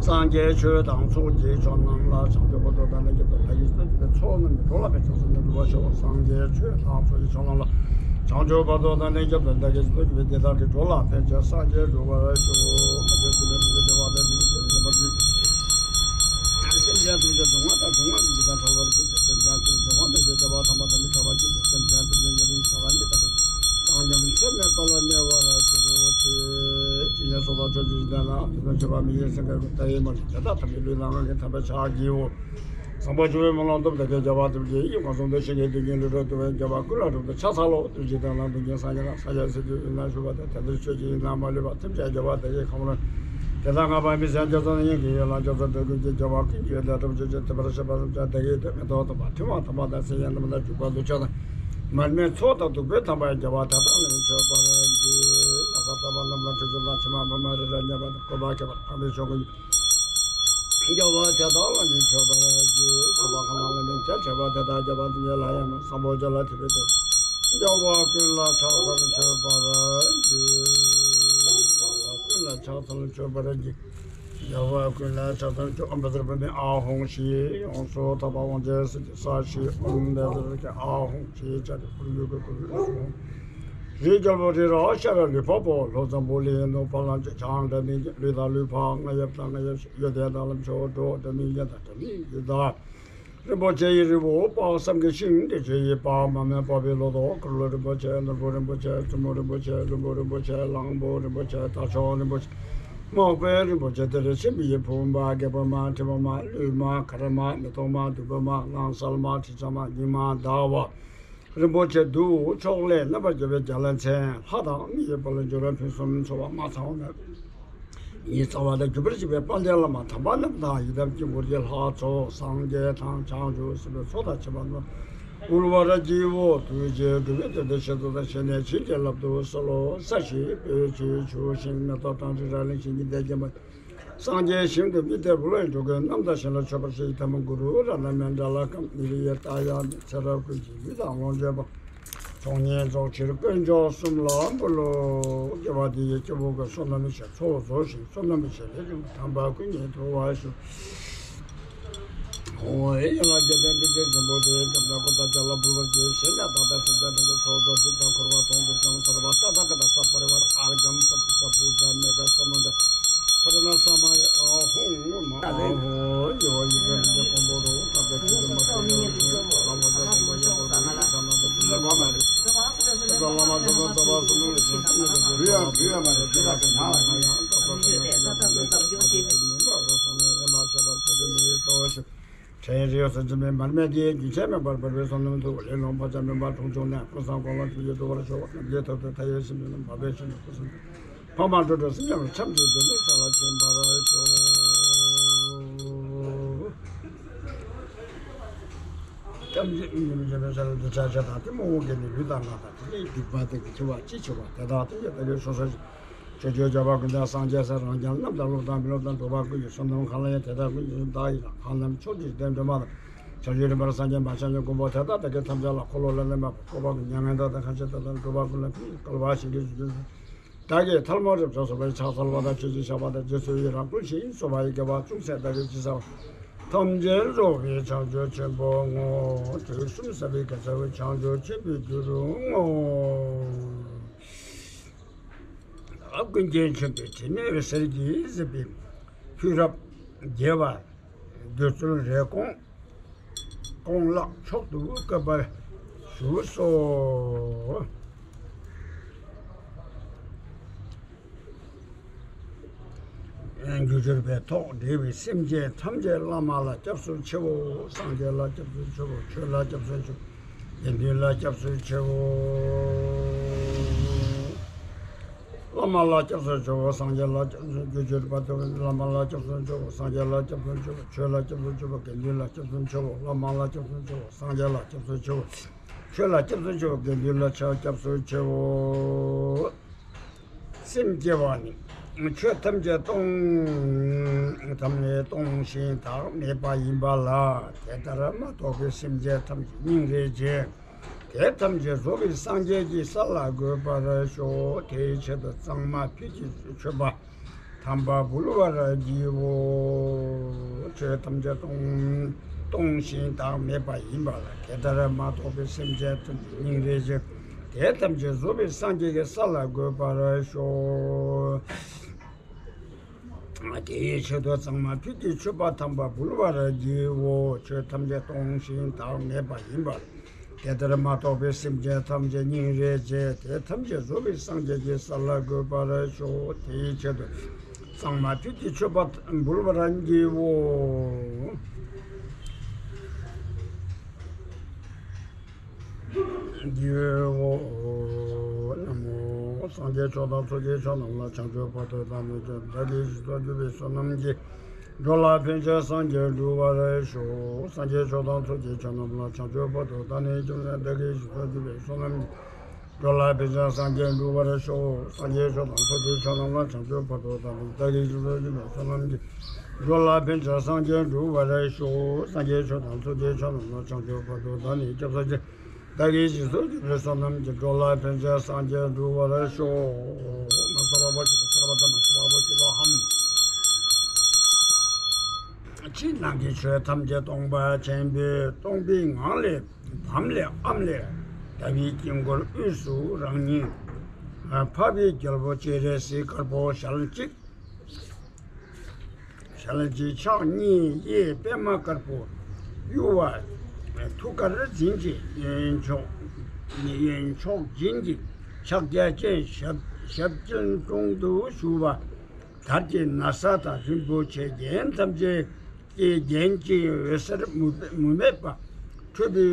སངས་རྒྱས་ཆོས་དང་ཚོགས་ཀྱི་མཆོག་རྣམས་ལ། བྱང་ཆུབ་བར་དུ་བདག་ནི་སྐྱབས་སུ་མཆི། བདག་གིས་བསོད་ནམས་ཀྱིས་འགྲོ་ལ་ཕན་ཕྱིར་སངས་རྒྱས་འགྲུབ་པར་ཤོག། སངས་རྒྱས་ཆོས་དང་ཚོགས་ཀྱི་མཆོག་རྣམས་ལ། བྱང་ཆུབ་བར་དུ་བདག་ནི་སྐྱབས་སུ་མཆི། བདག་གིས་བསོད་ནམས་ཀྱིས་འདི་དག་གི་འགྲོ་ལ་ཕན་ཕྱིར་སངས་རྒྱས་འགྲུབ་པར་ཤོག། སེམས་ཅན་ཐམས་ཅད་སྡུག་བསྔལ་དང་སྡུག་བསྔལ་གྱི་འཇིགས་དང་བྲལ་བར་གྱུར་ཅིག། སེམས་ཅན་ཐམས་ཅད་སྡུག་བསྔལ་མེད་པའི་བདེ་བ་ཐོབ་པ་དང་མི་འཕྲད་པར་གྱུར་ཅིག། སེམས་ཅན་ཐམས་ཅད་ཉེ་རིང་ཆགས་སྡང་གཉིས་དང་བྲལ་ཏེ། བཏང་སྙོམས་ཚད་མེད་པ་ལ་གནས་པར་གྱུར་ཅིག། ཇི་སྙེད་སུ་དག་ཕྱོགས་བཅུའི་འཇིག་རྟེན་ན། དུས་གསུམ་མཆོད་པ་མི་ཡི་སེམས་ཀྱི་སྐུ། ལྟ་བའི་མ་ལུས་དེ་དག་ཐམས་ཅད་ལུས་དང་ངག་གི་ཐམས་ཅད་ཕྱག་བགྱིའོ། བཟང་པོ་སྤྱོད་པའི་སྨོན་ལམ་སྟོབས་ལྡན་གྱིས། རྒྱལ་བ་ཐམས་ཅད་ཀྱི་དཀྱིལ་འཁོར་དུ་བོར། རྒྱལ་བ་ཀུན་ལ་སྒྲུབ་པའི་ཕྱག་འཚལ་ལོ། དུས་གཅིག་དེ་ལ་འབུམ་གྱི་སངས་རྒྱས་ལ། སངས་རྒྱས་སྲས་ཀྱི་དབུས་ན་བཞུགས་པ་དང་། དེ་ལྟར་ཆོས་ཀྱི་དབྱིངས་ལ་མ་ལུས་པ་ཐམས་ཅད་རྒྱལ་བ་དེ་ཡི་ཁམས་ལ། དེ་དག་བསྔགས་པ་མི་ཟད་རྒྱ་མཚོ་ནི། དབྱིངས་ཀྱི་ཡུལ་ལ་རྒྱ་མཚོ་འདྲ་ཀུན་གྱི། རྒྱལ་བ་ཀུན་གྱི་ལས་སྒྲུབ་ཆོས་ཀྱི་མཐུ། འབར་བར་བྱེད་པ་རབ་འབྱམས་དེ་ཡི་མཐུ། མེ་ཏོག་དང་བ་ཐུན་མོང་དང་པོ་དང་། སིལ་སྙན་དང་པོ་དང་། བྱུག་པ་ལུས་ཆགས་དང་། མར་མེ་ཚོགས་དང་བདུག་སྤོས་དམ་པ་ཡིས། རྒྱལ་བ་དེ་དག་ལ་མཆོད་པར་བགྱི། ན་བཟའ་རྟ་བ་རྣམས་ལ་ཁྲུས་ཆུ་དང་། ཕྱེ་མ་ཕུར་མ་རི་རབ་མཉེས་པ་དང་། བཀོད་པ་ཁྱད་པར་འཕགས་པའི་མཆོག་ཀུན། རྒྱལ་བ་དེ་དག་ལ་ནི་མཆོད་པར་བགྱི། བྱམས་པ་ཁ་ནང་ལ་ནི་རྒྱ་ཆེ་བ་དེ་དག། རྒྱལ་བ་དེ་ཉིད་ལ་ཡང་ནི། བཟང་པོ་སྤྱོད་ལ་ཐོས་པའི་མཐུ། རྒྱལ་བ་ཀུན་ལ་ཕྱག་འཚལ་མཆོད་པར་བགྱི། རྒྱལ་བ་ཀུན་ལ་ཕྱག་འཚལ་མཆོད་པར་བགྱི། རྒྱལ་བ་ཀུན་ལ་ཕྱག་འཚལ་མཆོད། ཨོཾ་བཛྲ་བྷཱུ་མི་ཨཱཿཧཱུྃ་ཞེས་ཡོངས་སུ་དག་པ་དབང་ཆེན་གསེར་གྱི་ས་གཞི། ཨོཾ་བཛྲ་ཨཱཿཧཱུྃ་ཞེས་བྱ་སྟེ་ཕུར་བུའི་གུར་གུར་ལ་སོགས། རིའི་རྒྱལ་པོ་རི་རབ་ཤ་ར་ལུས་འཕགས་པོ། ལྷོ་འཛམ་བུ་གླིང་ནུབ་ཕ་ལ་ཆུ། བྱང་སྒྲ་མི་སྙན་ལུས་དང་ལུས་འཕགས། རྔ་ཡབ་དང་རྔ་ཡབ་གཞན། གཡོ་ལྡན་དང་ལམ་མཆོག་འགྲོ། སྒྲ་མི་སྙན་དང་སྒྲ་མི་སྙན་དང་། རིན་པོ་ཆེ་ཡི་རི་བོ་དཔག་བསམ་གྱི་ཤིང་། དྲི་ཆུ་ཡི་བ་མ་མེ་འབར་བའི་ལོ་ཏོག། གུ་རུ་རིན་པོ་ཆེ། ནོར་བུ་རིན་པོ་ཆེ། བཙུན་མོ་རིན་པོ་ཆེ། ལྷུན་པོ་རིན་པོ་ཆེ། གླང་པོ་རིན་པོ་ཆེ། དར་ལྕོག་རིན་པོ་ཆེ། མག་པའི་རིན་པོ་ཆེ། དེ་ལས་ཕྱིན་པའི་བུམ་པ། རྒྱལ་པོ་མ། ཁྲི་པ་མ། ཀླུ་མ། གར་མ། མེ་ཏོག་མ། བདུག་སྤོས་མ། གླང་གསལ་མ། དྲི་ཆབ་མ། སྙིགས་མ་ཟླ་བ། རིན་པོ་ཆེ་བདུག། ཕྱོགས་ལས་རྣམ་པར་རྒྱལ་བའི་རྒྱ་ལ་མཚན། ལྷ་དང་མི་ཡི་དཔལ་ལ་འབྱོར་བའི་ཕུན་སུམ་ཚོགས་པ་མ་ཚང་བ་མེད་པ་ཉིད་རྩ་བ་དང་བརྒྱུད་པར་བྱེད་པའི་དཔལ་ལྡན་བླ་མ་དམ་པ་རྣམས་དང་། ཡི་དམ་དཀྱིལ་འཁོར་གྱི་ལྷ་ཚོགས་སངས་རྒྱས་དང་བྱང་ཆུབ་སེམས་དཔའི་ཚོགས་དང་བཅས་པ་རྣམས་དབུལ་བར་བགྱིའོ། ཐུགས་རྗེས་འགྲོ་བའི་དོན་དུ་ཞལ་གསུང་དང་ཞལ་ནས་བྱིན་གྱིས་བརླབ་ཏུ་གསོལ་ལོ། ས་གཞི་སྤོས་ཆུས་བྱུགས་ཤིང་། མེ་ཏོག་དང་རི་རབ་གླིང་བཞི་ཉི་ཟླས་བརྒྱན་པ། སངས་རྒྱས་ཞིང་དུ་དམིགས་ཏེ་འབུལ་བའི་འགྲོ་ཀུན་རྣམ་དག་ཞིང་ལ་མཆོད་པར་བགྱི། ཡི་དམ་གུ་རུ་རཏྣ་མཉྫ་ལ་ཀམ། ནི་རི་ཡ་ཏ་ཡ་ནི། ཚེ་རབས་ཀུན་གྱི་ལུས་དང་ལོངས་སྤྱོད་པ། གྲོགས་ཉིད་རྫོགས་ཕྱིར་དཀོན་མཆོག་གསུམ་ལ་འབུལ་ལོ། རྒྱལ་བ་འདི་ཡིས་སྐྱེ་བོ་ཀུན། བསོད་ནམས་ཀྱི་ཚོགས་རྫོགས་ཤིང་། བསོད་ནམས་ཀྱི་ལས་ཀྱང་དམ་པ་ཀུན་གྱི་ཐོབ་པར་ཤོག། ཨོ་ཡ་ལ་རྒྱལ་ལྡན་འདི་ཚེ་ཆེན་པོ་དེ་ལྕམ་དྲལ་ཀུན་ཏ་ཅ་ལ་འབུལ་བར་བགྱི། ཞེས་ནས་ཏག་ཏག་སེམས་ཅན་ཐམས་ཅད་ཚོགས་རྫོགས་སྒྲིབ་དང་འཁོར་བ་དོང་དུ་འཇོམས་སརྦ་ཏ་ཐཱ་ག་ཏ་ས་པ་རི་ཝཱ་ར་ཨརྒྷཾ་པ་ཙི་ཙ་པུ་ཛ་མེ་ག་ས་མ་ཏ་ཕ་ར་ཎ་ས་མ་ཧཱུྃ་མ་ཧོ་ཡོ་ཡི་གེ་རིན་ཆེན་ཀོང་པོ་རུ་ཐབས་ཀྱི་ཆུ་ལུད་མ་སོ་ཡོ་ཡི་ལམ་བ་ཟ་དང་པ་ཡོ་བོ་ལ་ཡོ་ས་ན་ཏ་ཏུ་ལ་བ་ན་རི། ཕྲན་རིགས་སུ་འཛིན་པའི་མར་མེ་དེའི་རྒྱུན་ཆད་མེད་པར་འབར་བའི་བསོད་ནམས་མཐུ་ལས་རླུང་བག་ཆགས་མུན་པ་དྲུངས་བྱུང་ནས་ཀུན་བཟང་གོ་ལ་ཆུ་ཡི་དུ་བར་ཤོག་ནམ་མཁའི་མཐའ་དང་མཐའ་ཡས་སེམས་ཅན་རྣམས་འཕགས་པའི་ཞིང་དུ་སྐུ་གསུམ་འཕགས་མ་འགྲོ་དྲུག་སེམས་ཅན་རྣམས་ཆབ་ཀྱི་སྒྲོན་མེ་ས་ལ་ཕྱིན་པར་ཤོག་ཐམས་ཅད་ཉིད་མི་འབྱུང་བའི་ས་ལ་འདི་ཆ་ཆ་དང་གཏི་མུག་གི་ནི་ལུས་དང་ངག་དང་དེ་ལས་སྡིག་པ་དེ་གི་འཁྲི་བ་ཅི་ཆེ་བ་དེ་དག་དེ་ཡི་ད་གའི་སོ་སོ་ཆོས་སྤྱོད་བྱ་བ་ཀུན་ཀྱང་སངས་རྒྱས་སར་རང་རྒྱལ་རྣམས་དང་སློབ་དང་མི་སློབ་དང་འགྲོ་བ་ཀུན་གྱི་བསོད་ནམས་གང་ལ་ཡང་དེ་དག་ཀུན་གྱི་བདག་ཡིད་དང་གང་རྣམས་ཕྱོགས་བཅུའི་ལྡན་འདྲེན་པ་དང་། བྱང་ཆུབ་རིམ་པར་སངས་རྒྱས་མ་ཆགས་ཀྱི་མགོན་པོ་དེ་དག་དེ་ཀའི་ཐམས་ཅད་ལ་འཁོར་ལོ་ལ་ལེན་པ་འཁོར་བ་ཀུན་མྱ་ངན་འདའ་དང་ཁ་ཆེ་དེ་དག་འགྲོ་བ་ཀུན་ལ་ཕན་ཡོན་བསྐལ་པ་བཞི་འདིར་བཞུགས་ཀྱི་བདག་གིས་ཐལ་མོ་སྦྱར་བ་སོགས་པའི་ཕྱག་འཚལ་བ་དང་ཆོས་ཀྱི་བཤགས་པ་དང་རྗེས་སུ་ཡི་རང་བསྐུལ་ཞིང་གསོལ་བ་ཡི་དགེ་བ་ཅུང་ཟད་བདག་གིས་ཅི་བསགས་པ་ཐམས་ཅད་རྫོགས་པའི་བྱང་ཆུབ་ཆེན་པོར་བསྔོ། དུས་གསུམ་ཟབ་པའི་དགེ་རྩ་བའི་བྱང་ཆུབ་ཆེན་པོའི་རྒྱུ་རུ་བསྔོ། ཀུན་མཁྱེན་ཆེན་པོའི་དྲི་མེད་འོད་ཟེར་གྱིས་གཟིགས་པའི་ཕུད་རབ་རྒྱས་པ་བདུད་རྩིའི་རེ་སྐོང་ལག་མཆོག་ཏུ་བཀོད་པར་ཞུ་སོ། རྒྱུ་སྦྱོར་བའི་ཐོག་འབྲེལ་བའི་སེམས་ཅན་ཐམས་ཅད་བླ་མ་ལ་སྐྱབས་སུ་མཆིའོ། སངས་རྒྱས་ལ་སྐྱབས་སུ་མཆིའོ། ཆོས་ལ་སྐྱབས་སུ་མཆིའོ། དགེ་འདུན་ལ་སྐྱབས་སུ་མཆིའོ། བླ་མ་ལ་སྐྱབས་སུ་མཆིའོ། སངས་རྒྱས་ལ་སྐྱབས་སུ་མཆིའོ། རྒྱུ་སྦྱོར་བ་དང་བླ་མ་ལ་སྐྱབས་སུ་མཆིའོ། སངས་རྒྱས་ལ་སྐྱབས་སུ་མཆིའོ། ཆོས་ལ་སྐྱབས་སུ་མཆིའོ། དགེ་འདུན་ལ་སྐྱབས་སུ་མཆིའོ། བླ་མ་ལ་སྐྱབས་སུ་མཆིའོ། སངས་རྒྱས་ལ་སྐྱབས་སུ་མཆིའོ། ཆོས་ལ་སྐྱབས་སུ་མཆིའོ། དགེ་འདུན་ལ་ཆ་སྐྱབས་སུ་མཆིའོ། སེམས་བསྐྱེད་པ་ནི་ཆོས་ཐམས་ཅད་སྟོང་། ཐམས་ཅད་སྟོང་ཞིང་བདག་མེད་པ་ཡིན་པ་ལ། དེ་ལྟར་མ་རྟོགས་པའི་སེམས་ཅན་ཐམས་ཅད་སྙིང་རེ་རྗེ། དེ་ཐམས་ཅད་རྫོགས་པའི་སངས་རྒྱས་ཀྱི་ས་ལ་འགོད་པར་ཤོག་དེའི་ཆེད་དུ་གཙང་མ་ཕུད་ཀྱི་མཆོད་པ་དམ་པ་འབུལ་བར་བགྱིའོ། ཆོས་ཐམས་ཅད་སྟོང་། སྟོང་ཞིང་བདག་མེད་པ་ཡིན་པ་ལ། དེ་ལྟར་མ་རྟོགས་པའི་སེམས་ཅན་ཐམས་ཅད་སྙིང་རེ་རྗེ། དེ་ཐམས་ཅད་རྫོགས་པའི་སངས་རྒྱས་ཀྱི་ས་ལ་འགོད་པར་ཤོག་དེའི་ཆེད་དུ་གཙང་མ་ཕུད་ཀྱི་མཆོད་པ་དམ་པ་འབུལ་བར་བགྱིའོ། ཆོས་ཐམས་ཅད་སྟོང་ཞིང་བདག་མེད་པ་ཡིན་པ་ལ། དེ་ལྟར་མ་རྟོགས་པའི་སེམས་ཅན་ཐམས་ཅད་སྙིང་རེ་རྗེ། དེ་ཐམས་ཅད་རྫོགས་པའི་སངས་རྒྱས་ཀྱི་ས་ལ་འགོད་པར་ཤོག་དེའི་ཆེད་དུ་གཙང་མ་ཕུད་ཀྱི་མཆོད་པ་འབུལ་བར་བགྱིའོ། བགྱིའོ། ན་མོ། སངས་རྒྱས་ཆོས་དང་ཚོགས་ཀྱི་མཆོག་རྣམས་ལ། བྱང་ཆུབ་བར་དུ་བདག་ནི་སྐྱབས། བདག་གིས་སྦྱིན་སོགས་བགྱིས་པའི་བསོད་ནམས་ཀྱིས། འགྲོ་ལ་ཕན་ཕྱིར་སངས་རྒྱས་འགྲུབ་པར་ཤོག་སངས་རྒྱས་ཆོས་དང་ཚོགས་ཀྱི་མཆོག་རྣམས་ལ། བྱང་ཆུབ་བར་དུ་བདག་ནི་སྐྱབས། བདག་གིས་སྦྱིན་སོགས་བགྱིས་པའི་བསོད་ནམས་ཀྱིས། འགྲོ་ལ་ཕན་ཕྱིར་སངས་རྒྱས་འགྲུབ་པར་ཤོག་སངས་རྒྱས་ཆོས་དང་ཚོགས་ཀྱི་མཆོག་རྣམས་ལ། བྱང་ཆུབ་བར་དུ་བདག་ནི་བདག་གིས་སྦྱིན་སོགས་བགྱིས་པའི་བསོད་ནམས་ཀྱིས། འགྲོ་ལ་ཕན་ཕྱིར་སངས་རྒྱས་འགྲུབ་པར་ཤོག་སངས་རྒྱས་ཆོས་དང་ཚོགས་ཀྱི་མཆོག་རྣམས་ལ། བྱང་ཆུབ་བར་དུ་བདག་ནི་སྐྱབས་སུ་མཆི། བདག་གིས་སྦྱིན་སོགས་བགྱིས་པའི་བསོད་ནམས་ཀྱིས། འགྲོ་ལ་ཕན་ཕྱིར་སངས་རྒྱས་འགྲུབ་པར་ཤོག་མ་ས་པ་པོ་ཆེ་ས་པ་ད་མ་ས་པ་པོ་ཆེ་དོ་ཧམ། ཕྱི་ནང་གི་ཆོས་ཐམས་ཅད་སྟོང་པ་ཆེན་པོས་སྟོང་པའི་ངང་ལས་བམ་ལས་ཨམ་ལས་ཟླ་བའི་དཀྱིལ་འཁོར་དབུས་སུ་རང་ཉིད་འཕགས་པའི་རྒྱལ་པོ་སྤྱན་རས་གཟིགས་དཀར་པོ་ཞལ་གཅིག་ཞལ་གཅིག་ཕྱག་གཉིས་གཡས་པདྨ་དཀར་པོ་གཡུ་བ་ཐུགས་ཀར་འཛིན་ཅིང་གཡོན་ཕྱོགས་གཡོན་ཕྱོགས་བྱིན་གྱིས་ཕྱག་རྒྱ་བཅིངས། ཞབས་ཞབས་དཀྱིལ་དྲུང་དུ་བཞུགས་པ། དར་གྱི་ན་བཟའ་དང་རིན་པོ་ཆེའི་རྒྱན་ཐམས་ཅད་ཀྱིས་བརྒྱན་ཅིང་འོད་ཟེར་མུ་མུ་མེད་པ་འཕྲོས་པའི་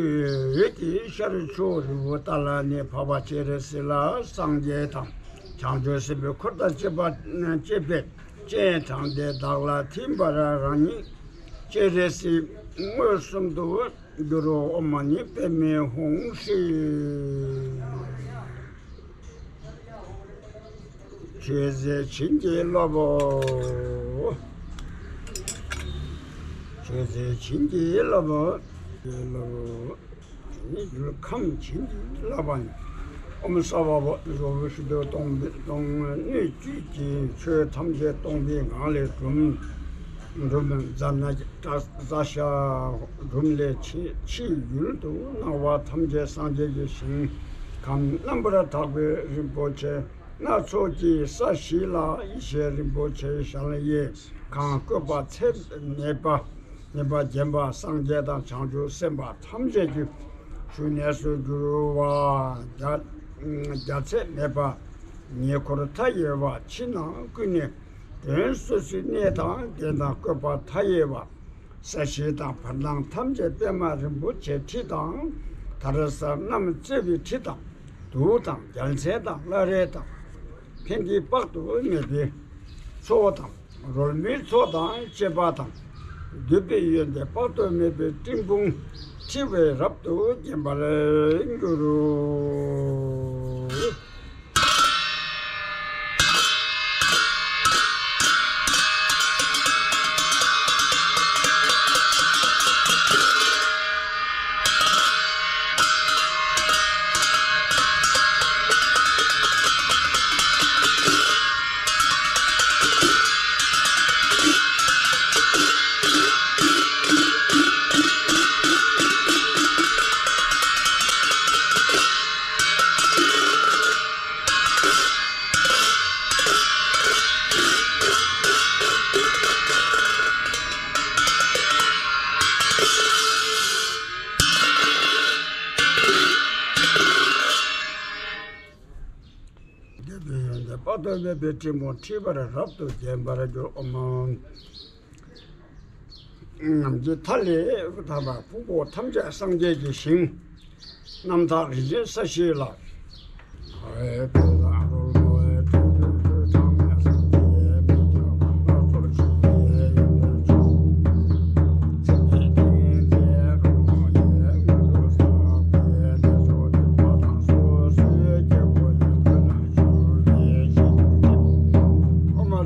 འོད་ཀྱི་ཤར་ཕྱོགས་རི་བོ་ཏཱ་ལ་ནས་འཕགས་པ་སྤྱན་རས་གཟིགས་ལ་སངས་རྒྱས་དང་བྱང་ཆུབ་སེམས་དཔའི་འཁོར་དང་བཅས་པ་བཅས་པས་སྤྱན་དྲངས་ཏེ་བདག་ལ་ཐིམ་པར་རང་ཉིད་སྤྱན་རས་གཟིགས་མངོན་སུམ་དུ་གྱུར་པའོ། ཨོཾ་མ་ཎི་པདྨེ་ཧཱུྃ་ཧྲཱིཿ་ཆོས་མཛད་བྱིན་གྱིས་བརླབ་བོ། ཆོས་མཛད་བྱིན་གྱིས་བརླབ་བོ། བརླབ་བོ། ནི་ཡུལ་ཁམས་བྱིན་གྱིས་བརླབས་པ་ནི། ཨོཾ་སརྦ་བྷཱ་ཝ་ཤུདྡྷ་སྟོང་པའི་སྟོང་སྣོད་བཅུད་ཀྱི་ཆོས་ཐམས་ཅད་སྟོང་པའི་ངང་ལས་གྲུབ། འབྲུམ་རྫ་ན་བཀྲ་ཤ་འབྲུམ་ལས་ཆེ་ཆེས་ཡུལ་དུ་སྣང་བ་ཐམས་ཅད་སངས་རྒྱས་ཀྱི་ཞིང་ཁམས་རྣམ་པར་དག་པའི་རིན་པོ་ཆེ་སྣ་ཚོགས་ཀྱི་ས་གཞི་ལ་ཡེ་ཤེས་རིན་པོ་ཆེའི་ཞལ་དབྱེ་གང་བཀོད་པ་ཚད་མེད་པ་མེད་པ་བརྒྱན་པ་སངས་རྒྱས་དང་བྱང་ཆུབ་སེམས་དཔའ་ཐམས་ཅད་ཀྱི་བཞུགས་གནས་སུ་གྱུར་པ་རྒྱ་རྒྱ་ཚད་མེད་པ་ཉེ་འཁོར་མཐའ་ཡས་པ་ཕྱི་ནང་ཀུན་ནས་མགྲོན་སོ་སོའི་གནས་དང་རྒྱན་དང་བཀོད་པ་མཐའ་ཡས་པ། ས་གཞི་དང་བར་སྣང་ཐམས་ཅད་པད་མ་རིན་པོ་ཆེའི་ཁྲི་དང་། དར་ཟབ་གནམ་བརྩེགས་པའི་ཁྲི་དང་། གདུགས་དང་རྒྱལ་མཚན་དང་བླ་རེ་དང་། ཕན་བདེ་དཔག་ཏུ་མེད་པའི་མཚོ་དང་། རོལ་མོའི་མཚོ་དང་བཅས་པ་དང་། འདོད་པའི་ཡོན་ཏན་དཔག་ཏུ་མེད་པའི་སྤྲིན་ཕུང་འཁྲིགས་པས་རབ་ཏུ་བརྒྱན་པར་གྱུར། འདོད་པའི་ཡོན་ཏན་དཔག་ཏུ་མེད་པའི་སྤྲིན་ཕུང་འཁྲིགས་པས་རབ་ཏུ་བརྒྱན་པར་གྱུར། ཨོཾ། ནམ་མཁའི་མཐའ་ལས་དག་པ་ཕུང་པོ་ཐམས་ཅད་སངས་རྒྱས་ཀྱི་ཞིང་། རྣམ་དག་རིན་ཆེན་ས་གཞི་ལ། ཨོཾ་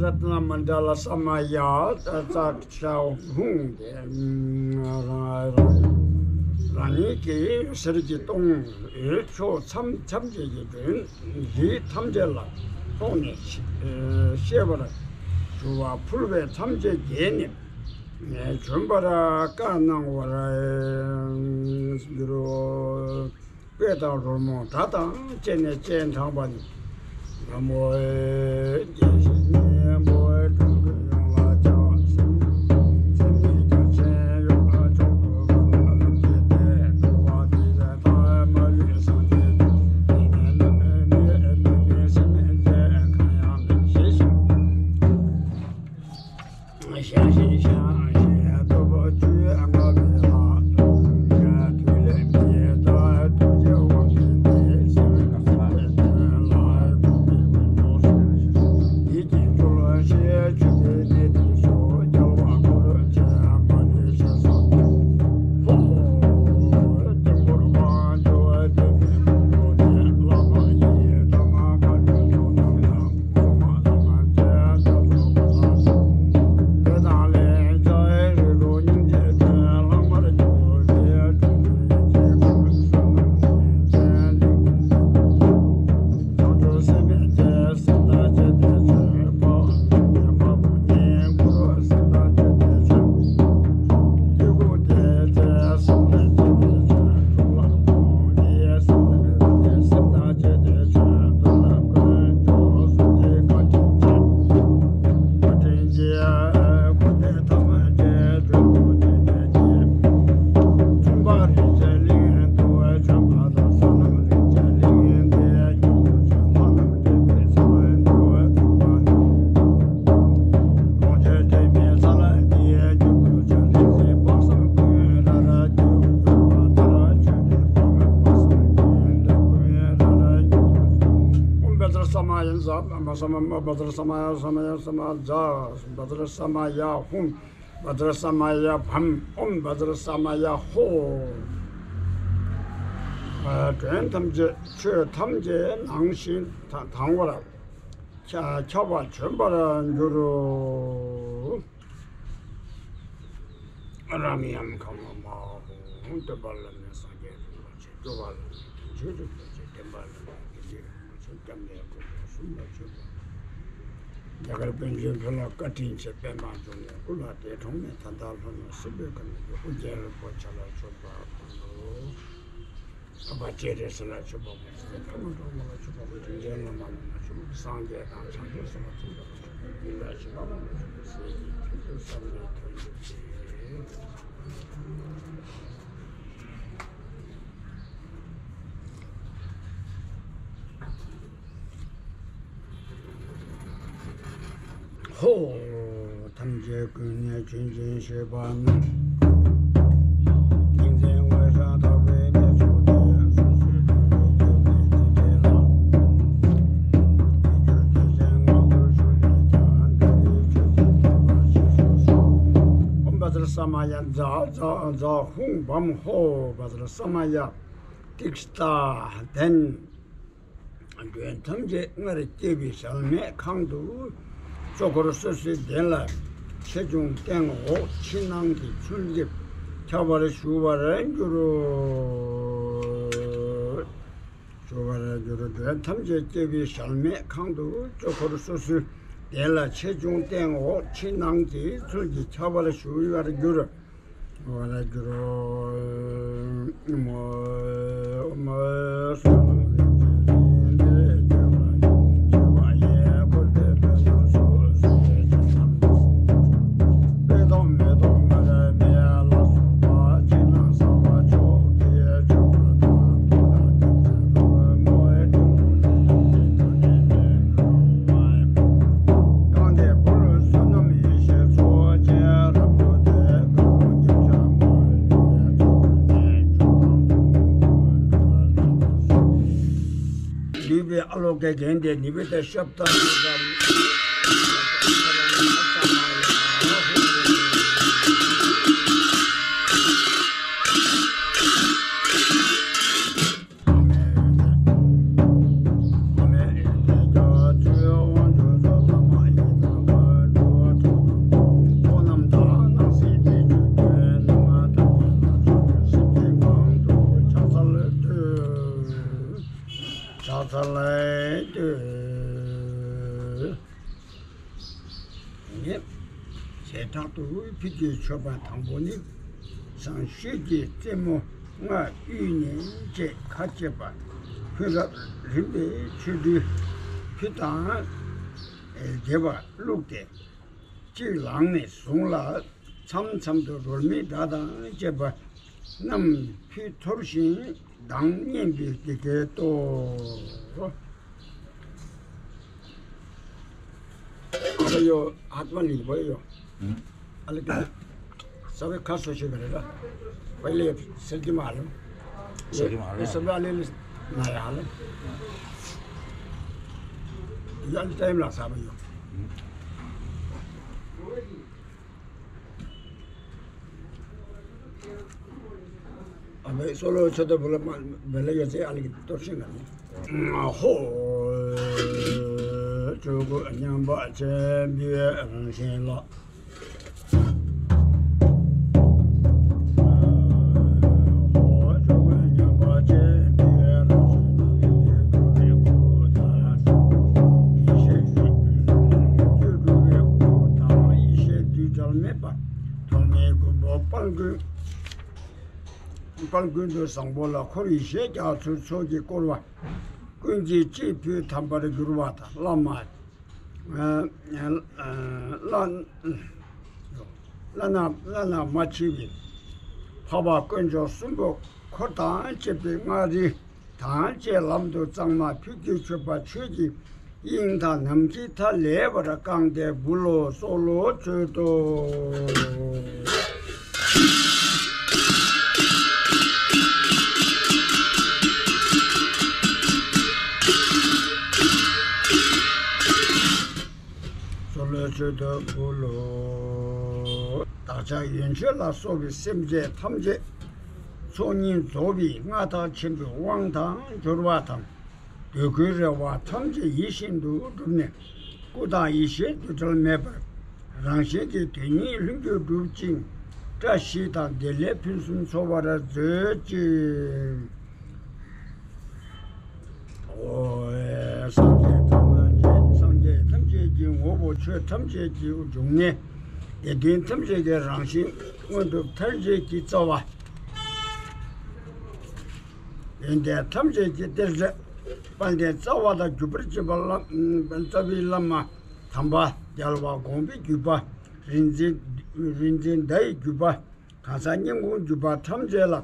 རཏྣ་མཎྜལ་ས་མ་ཡ། ཙཀྵ་ཧཱུྃ་ཏེ། རང་རང་རང་ཉིད་ཀྱི་ཟེར་གྱི་གཏོང་འོས་ཕྱོགས་མཚམས་མཚམས་བཅད་ཀྱི་མགྲོན་འདི་ཐམས་ཅད་ལ་ཐོགས་ནས་ཤེས་པར་ཞུ་བ་ཕུལ་བས་ཐམས་ཅད་དགྱེས་ནས་བྱོན་པར་བཀའ་གནང་བར་འགྱུར་རོ། དཔལ་དང་རོལ་མོ་སྒྲ་དང་བཅས་ནས་སྤྱན་དྲངས་པ་ནི། ན་མོ་ཡེ་ཤེས་སྙིང་པོའི་དྲུང་དུ་ཡོངས་ལ་ཕྱག་འཚལ་ལོ། མཚན་ཉིད་རྒྱ་ཆེན་ཡོད་ལ་མཆོག་ཏུ་གོ་ལ་ལམ་གྱི་སྟེགས་འགྲོ་བ་དེ་ལས་ཐར་མ་ལུས་སངས་རྒྱས་ཀྱི་དེ་ནས་ནི་མི་མི་མི་སེམས་ཅན་གང་ཡང་མེད་ཞེས་ཤིང་། ཨོཾ་བཛྲ་ས་མ་ཡ་ཛཿ། ཨོཾ་བཛྲ་ས་མ་ཡ་ཛཿ། ཨོཾ་བཛྲ་ས་མ་ཡ་ཧཱུྃ། བཛྲ་ས་མ་ཡ་བཾ། ཨོཾ་བཛྲ་ས་མ་ཡ་ཧོཿ། མགྲོན་ཐམས་ཅད་ཆོས་ཐམས་ཅད་ནང་བཞིན་དྭངས་པར་ཁྱབ་པ་བྱོན་པར་འགྱུར་རོ། རཾ་ཡཾ་ཁ་མ་མ་ཧཱུྃ། སྟོན་པ་བླ་མེད་སངས་རྒྱས་རིན་པོ་ཆེ། སྐྱོབ་པ་བླ་མེད་བདེ་མཆོག་རིན་པོ་ཆེ། འདྲེན་པ་བླ་མེད་བདེ་ལེགས་རིན་པོ་ཆེ། སྐྱབས་གནས་དཀོན་མཆོག་གསུམ་ལ་མཆོད་པ། རྒྱ་གར་པཎ་ཆེན་ལྷ་ལ་བཀའ་དྲིན་ཆེ། པདྨ་འབྱུང་གནས་སྐུ་ལ་བདེ། གྲོང་ནས་ད་ལྟ་ལྷོ་ནུབ་སྲིན་པོའི་ཁ་ནས་སྐྱོབ། ཨོ་རྒྱན་རིན་པོ་ཆེ་ལ་མཆོད་པ་ཕུལ་ལོ། ཨ་པ་སྤྱན་རས་གཟིགས་ལ་མཆོད་པ་ཕུལ། ཐ་མ་སྒྲོལ་མ་ལ་མཆོད་པ་ཕུལ། དྲིན་ཅན་བླ་མ་རྣམས་ལ་མཆོད་པ་ཕུལ། སངས་རྒྱས་དང་བྱང་ཆུབ་སེམས་དཔའ་ཐམས་ཅད་ལ་མཆོད་པ་ཕུལ། ཡི་དྭགས་ཞི་བ་ལྷ་ལ་མཆོད་པ་ཕུལ། ཟས་ཀྱི་མཐུན་རྫས་བསམ་པའི་དོན་གྱི་ཕུལ། ཧོ། ཐམས་ཅད་ཀུན་ནས་བྱོན་ཅིང་གཤེགས་པ་རྣམས། ཏིང་འཛིན་འོད་ཀྱང་དག་པའི་གནས་མཆོག་སྟེ། སོ་སོའི་སྤྲུལ་པས་བསྐྱོད་པའི་ཚུལ་འཆད་ལ། དེ་ཁྱོད་བདེ་ཆེན་ངང་དུ་བཞུགས་པས་ཀྱང་། བདག་གིས་ཆོས་ཀྱི་ཕུང་པོ་ཞིག་གསོ་སོང་། ཨོཾ་བཛྲ་ས་མ་ཡ། ཛཿ་ཛཿ་ཛཿཧཱུྃ་བཾ་ཧོཿ་བཛྲ་ས་མ་ཡ། ཏིཥྛ་ཏདྱ། མགྲོན་ཐམས་ཅད་སྔར་བསྐྱེད་པའི་གཞལ་མེད་ཁང་དུ་ཆོས་འཁོར་སོ་སོའི་གདན་ལ་ཆེ་ཆུང་སྟེང་འོག་ཕྱི་ནང་གི་ཚུལ་གྱིས་ཁྱབ་པར་ཞུ་བར་འགྱུར་རོ། ཞུ་བར་འགྱུར་རོ། མགྲོན་ཐམས་ཅད་བསྐྱེད་པའི་གཞལ་མེད་ཁང་དུ་ཆོས་འཁོར་སོ་སོའི་གདན་ལ་ཆེ་ཆུང་སྟེང་འོག་ཕྱི་ནང་གི་ཚུལ་གྱིས་ཁྱབ་པར་ཞུ་བར་འགྱུར་རོ། ནུས་པའི་ཨ་ལོ་ཀའི་རྒྱན་ཏེ། ནུས་པའི་ཏེ་ཤབ་ཏ་ནུས་པ། ཕྱག་འཚལ་ལོ། ངས་བྱེ་བྲག་ཏུ་ཕུད་ཀྱི་མཆོད་པ་དང་པོ་ནི། བཟང་སྤྱོད་ཀྱི་རྩེ་མོ་ལྔ་དབུས་ནས་བཅས་ཁ་བཅད་པ་ཕུད་རབ་རིམ་པས་ཆོ་འཕྲུལ་ཕུད་དང་རྒྱས་པ་བླུགས་ཏེ། གཅིག་ལངས་ནས་བཟུང་ལ། མཚམས་མཚམས་སུ་རོལ་མོའི་སྒྲ་དང་བཅས་པ་རྣམས་ཕུད་འཐོར་ཞིང་གདངས་སྙན་པའི་འདི་སྐད་དོ། ཨ་ཡོ། ཨ་ཏི་མ་ལི་བ་ཡོ། ཨ་ལི་ཀ་ས་བའི་ཁ་སོ་ཤེས་པ་རེད་ལ། བ་ལི་སེལ་གྱི་མ་ལོ། སེལ་གྱི་མ་ལོ། སེལ་བ་ལི་ལི་ན་ཡ་ལ། ཡ་ལི་ཏའི་མ་ལ་ས་བ་ཡོ། ཨ་མའི་སོ་ལོ་ཆོ་ཏོ་བུ་ལ་མ་བེ་ལ་ཡོད་ཚེ་ཨ་ལི་གི་གཏོར་ཤིང་ག་ནི། ཧོ། ཆོས་སྐུ་མཉམ་པ་ཆེན་པོའི་རང་བཞིན་ལ། ཧོ། ཆོས་སྐུ་མཉམ་པ་ཆེན་པོའི་རང་བཞིན་ལ། ཡེ་ཤེས་ཀྱི་སྐུ་དང་ཡེ་ཤེས་འདུས་བྱས་མེད་པ། ཐོག་མའི་སྐུ་འཕོ་དཔལ་མགོན། དཔལ་ཀུན་ཏུ་བཟང་པོ་ལ་འཁོར་ཡེ་ཤེས་རྒྱ་མཚོའི་ཚོགས་ཀྱིས་བསྐོར་བ། ཀུན་གྱི་གཅེས་ཕུད་དམ་པར་གྱུར་པ་དང་། བླ་མ་བླ་བླ་ན་བླ་ན་མ་མཆིས་པའི་འཕགས་པ་དཀོན་མཆོག་གསུམ་པོ་འཁོར་དང་བཅས་པའི་མངའ་རིས་དང་བཅས་ལམ་དུ་གཙང་མ་ཕུད་ཀྱི་མཆོད་པ་ཆོས་ཀྱི་དབྱིངས་དང་ནམ་མཁའི་མཐའ་ཀླས་པར་བསྐང་སྟེ་འབུལ་ལོ་གསོལ་ལོ་མཆོད་དོ། གསོལ་ལོ་མཆོད་དོ་འབུལ་ལོ། བདག་ཅག་ཡན་ཆད་ལ་སོགས་པའི་སེམས་ཅན་ཐམས་ཅད་ཚོགས་གཉིས་རྫོགས་པའི་མངའ་བདག་ཆེན་པོའི་དབང་དང་འབྱོར་བ་དང་། འདོད་དགུའི་རེ་བ་ཐམས་ཅད་ཡིད་བཞིན་དུ་འགྲུབ་ནས། སྐུ་དང་ཡེ་ཤེས་འདུ་འབྲལ་མེད་པར་རང་གཞན་གྱི་དོན་གཉིས་ལྷུན་གྱིས་འགྲུབ་ཅིང་། བཀྲ་ཤིས་དང་བདེ་ལེགས་ཕུན་སུམ་ཚོགས་པར་མཛོད་ཅིག། ཨོ། སངས་རྒྱས་ཐམས་ཅད་སངས་རྒྱས་ཐམས་ཅད་ཀྱི་ངོ་བོ། ཆོས་ཐམས་ཅད་ཀྱི་འབྱུང་གནས། དགེ་འདུན་ཐམས་ཅད་ཀྱི་རང་བཞིན། མངོན་གྲུབ་ཐར་བྱེད་ཀྱི་རྩ་བ། ཡོན་ཏན་ཐམས་ཅད་ཀྱི་གཏེར་ཆོས། དཔལ་ལྡན་རྩ་བ་དང་བརྒྱུད་པར་བྱེད་པ་བླ། རྩ་བའི་བླ་མ་དམ་པ་རྒྱལ་བ་དགོངས་པའི་བརྒྱུད་པ། རིག་འཛིན། རིག་འཛིན་ཟླ་ཡི་བརྒྱུད་པ། གང་ཟག་སྙིང་ཁོང་བརྒྱུད་པ་ཐམས་ཅད་ལ།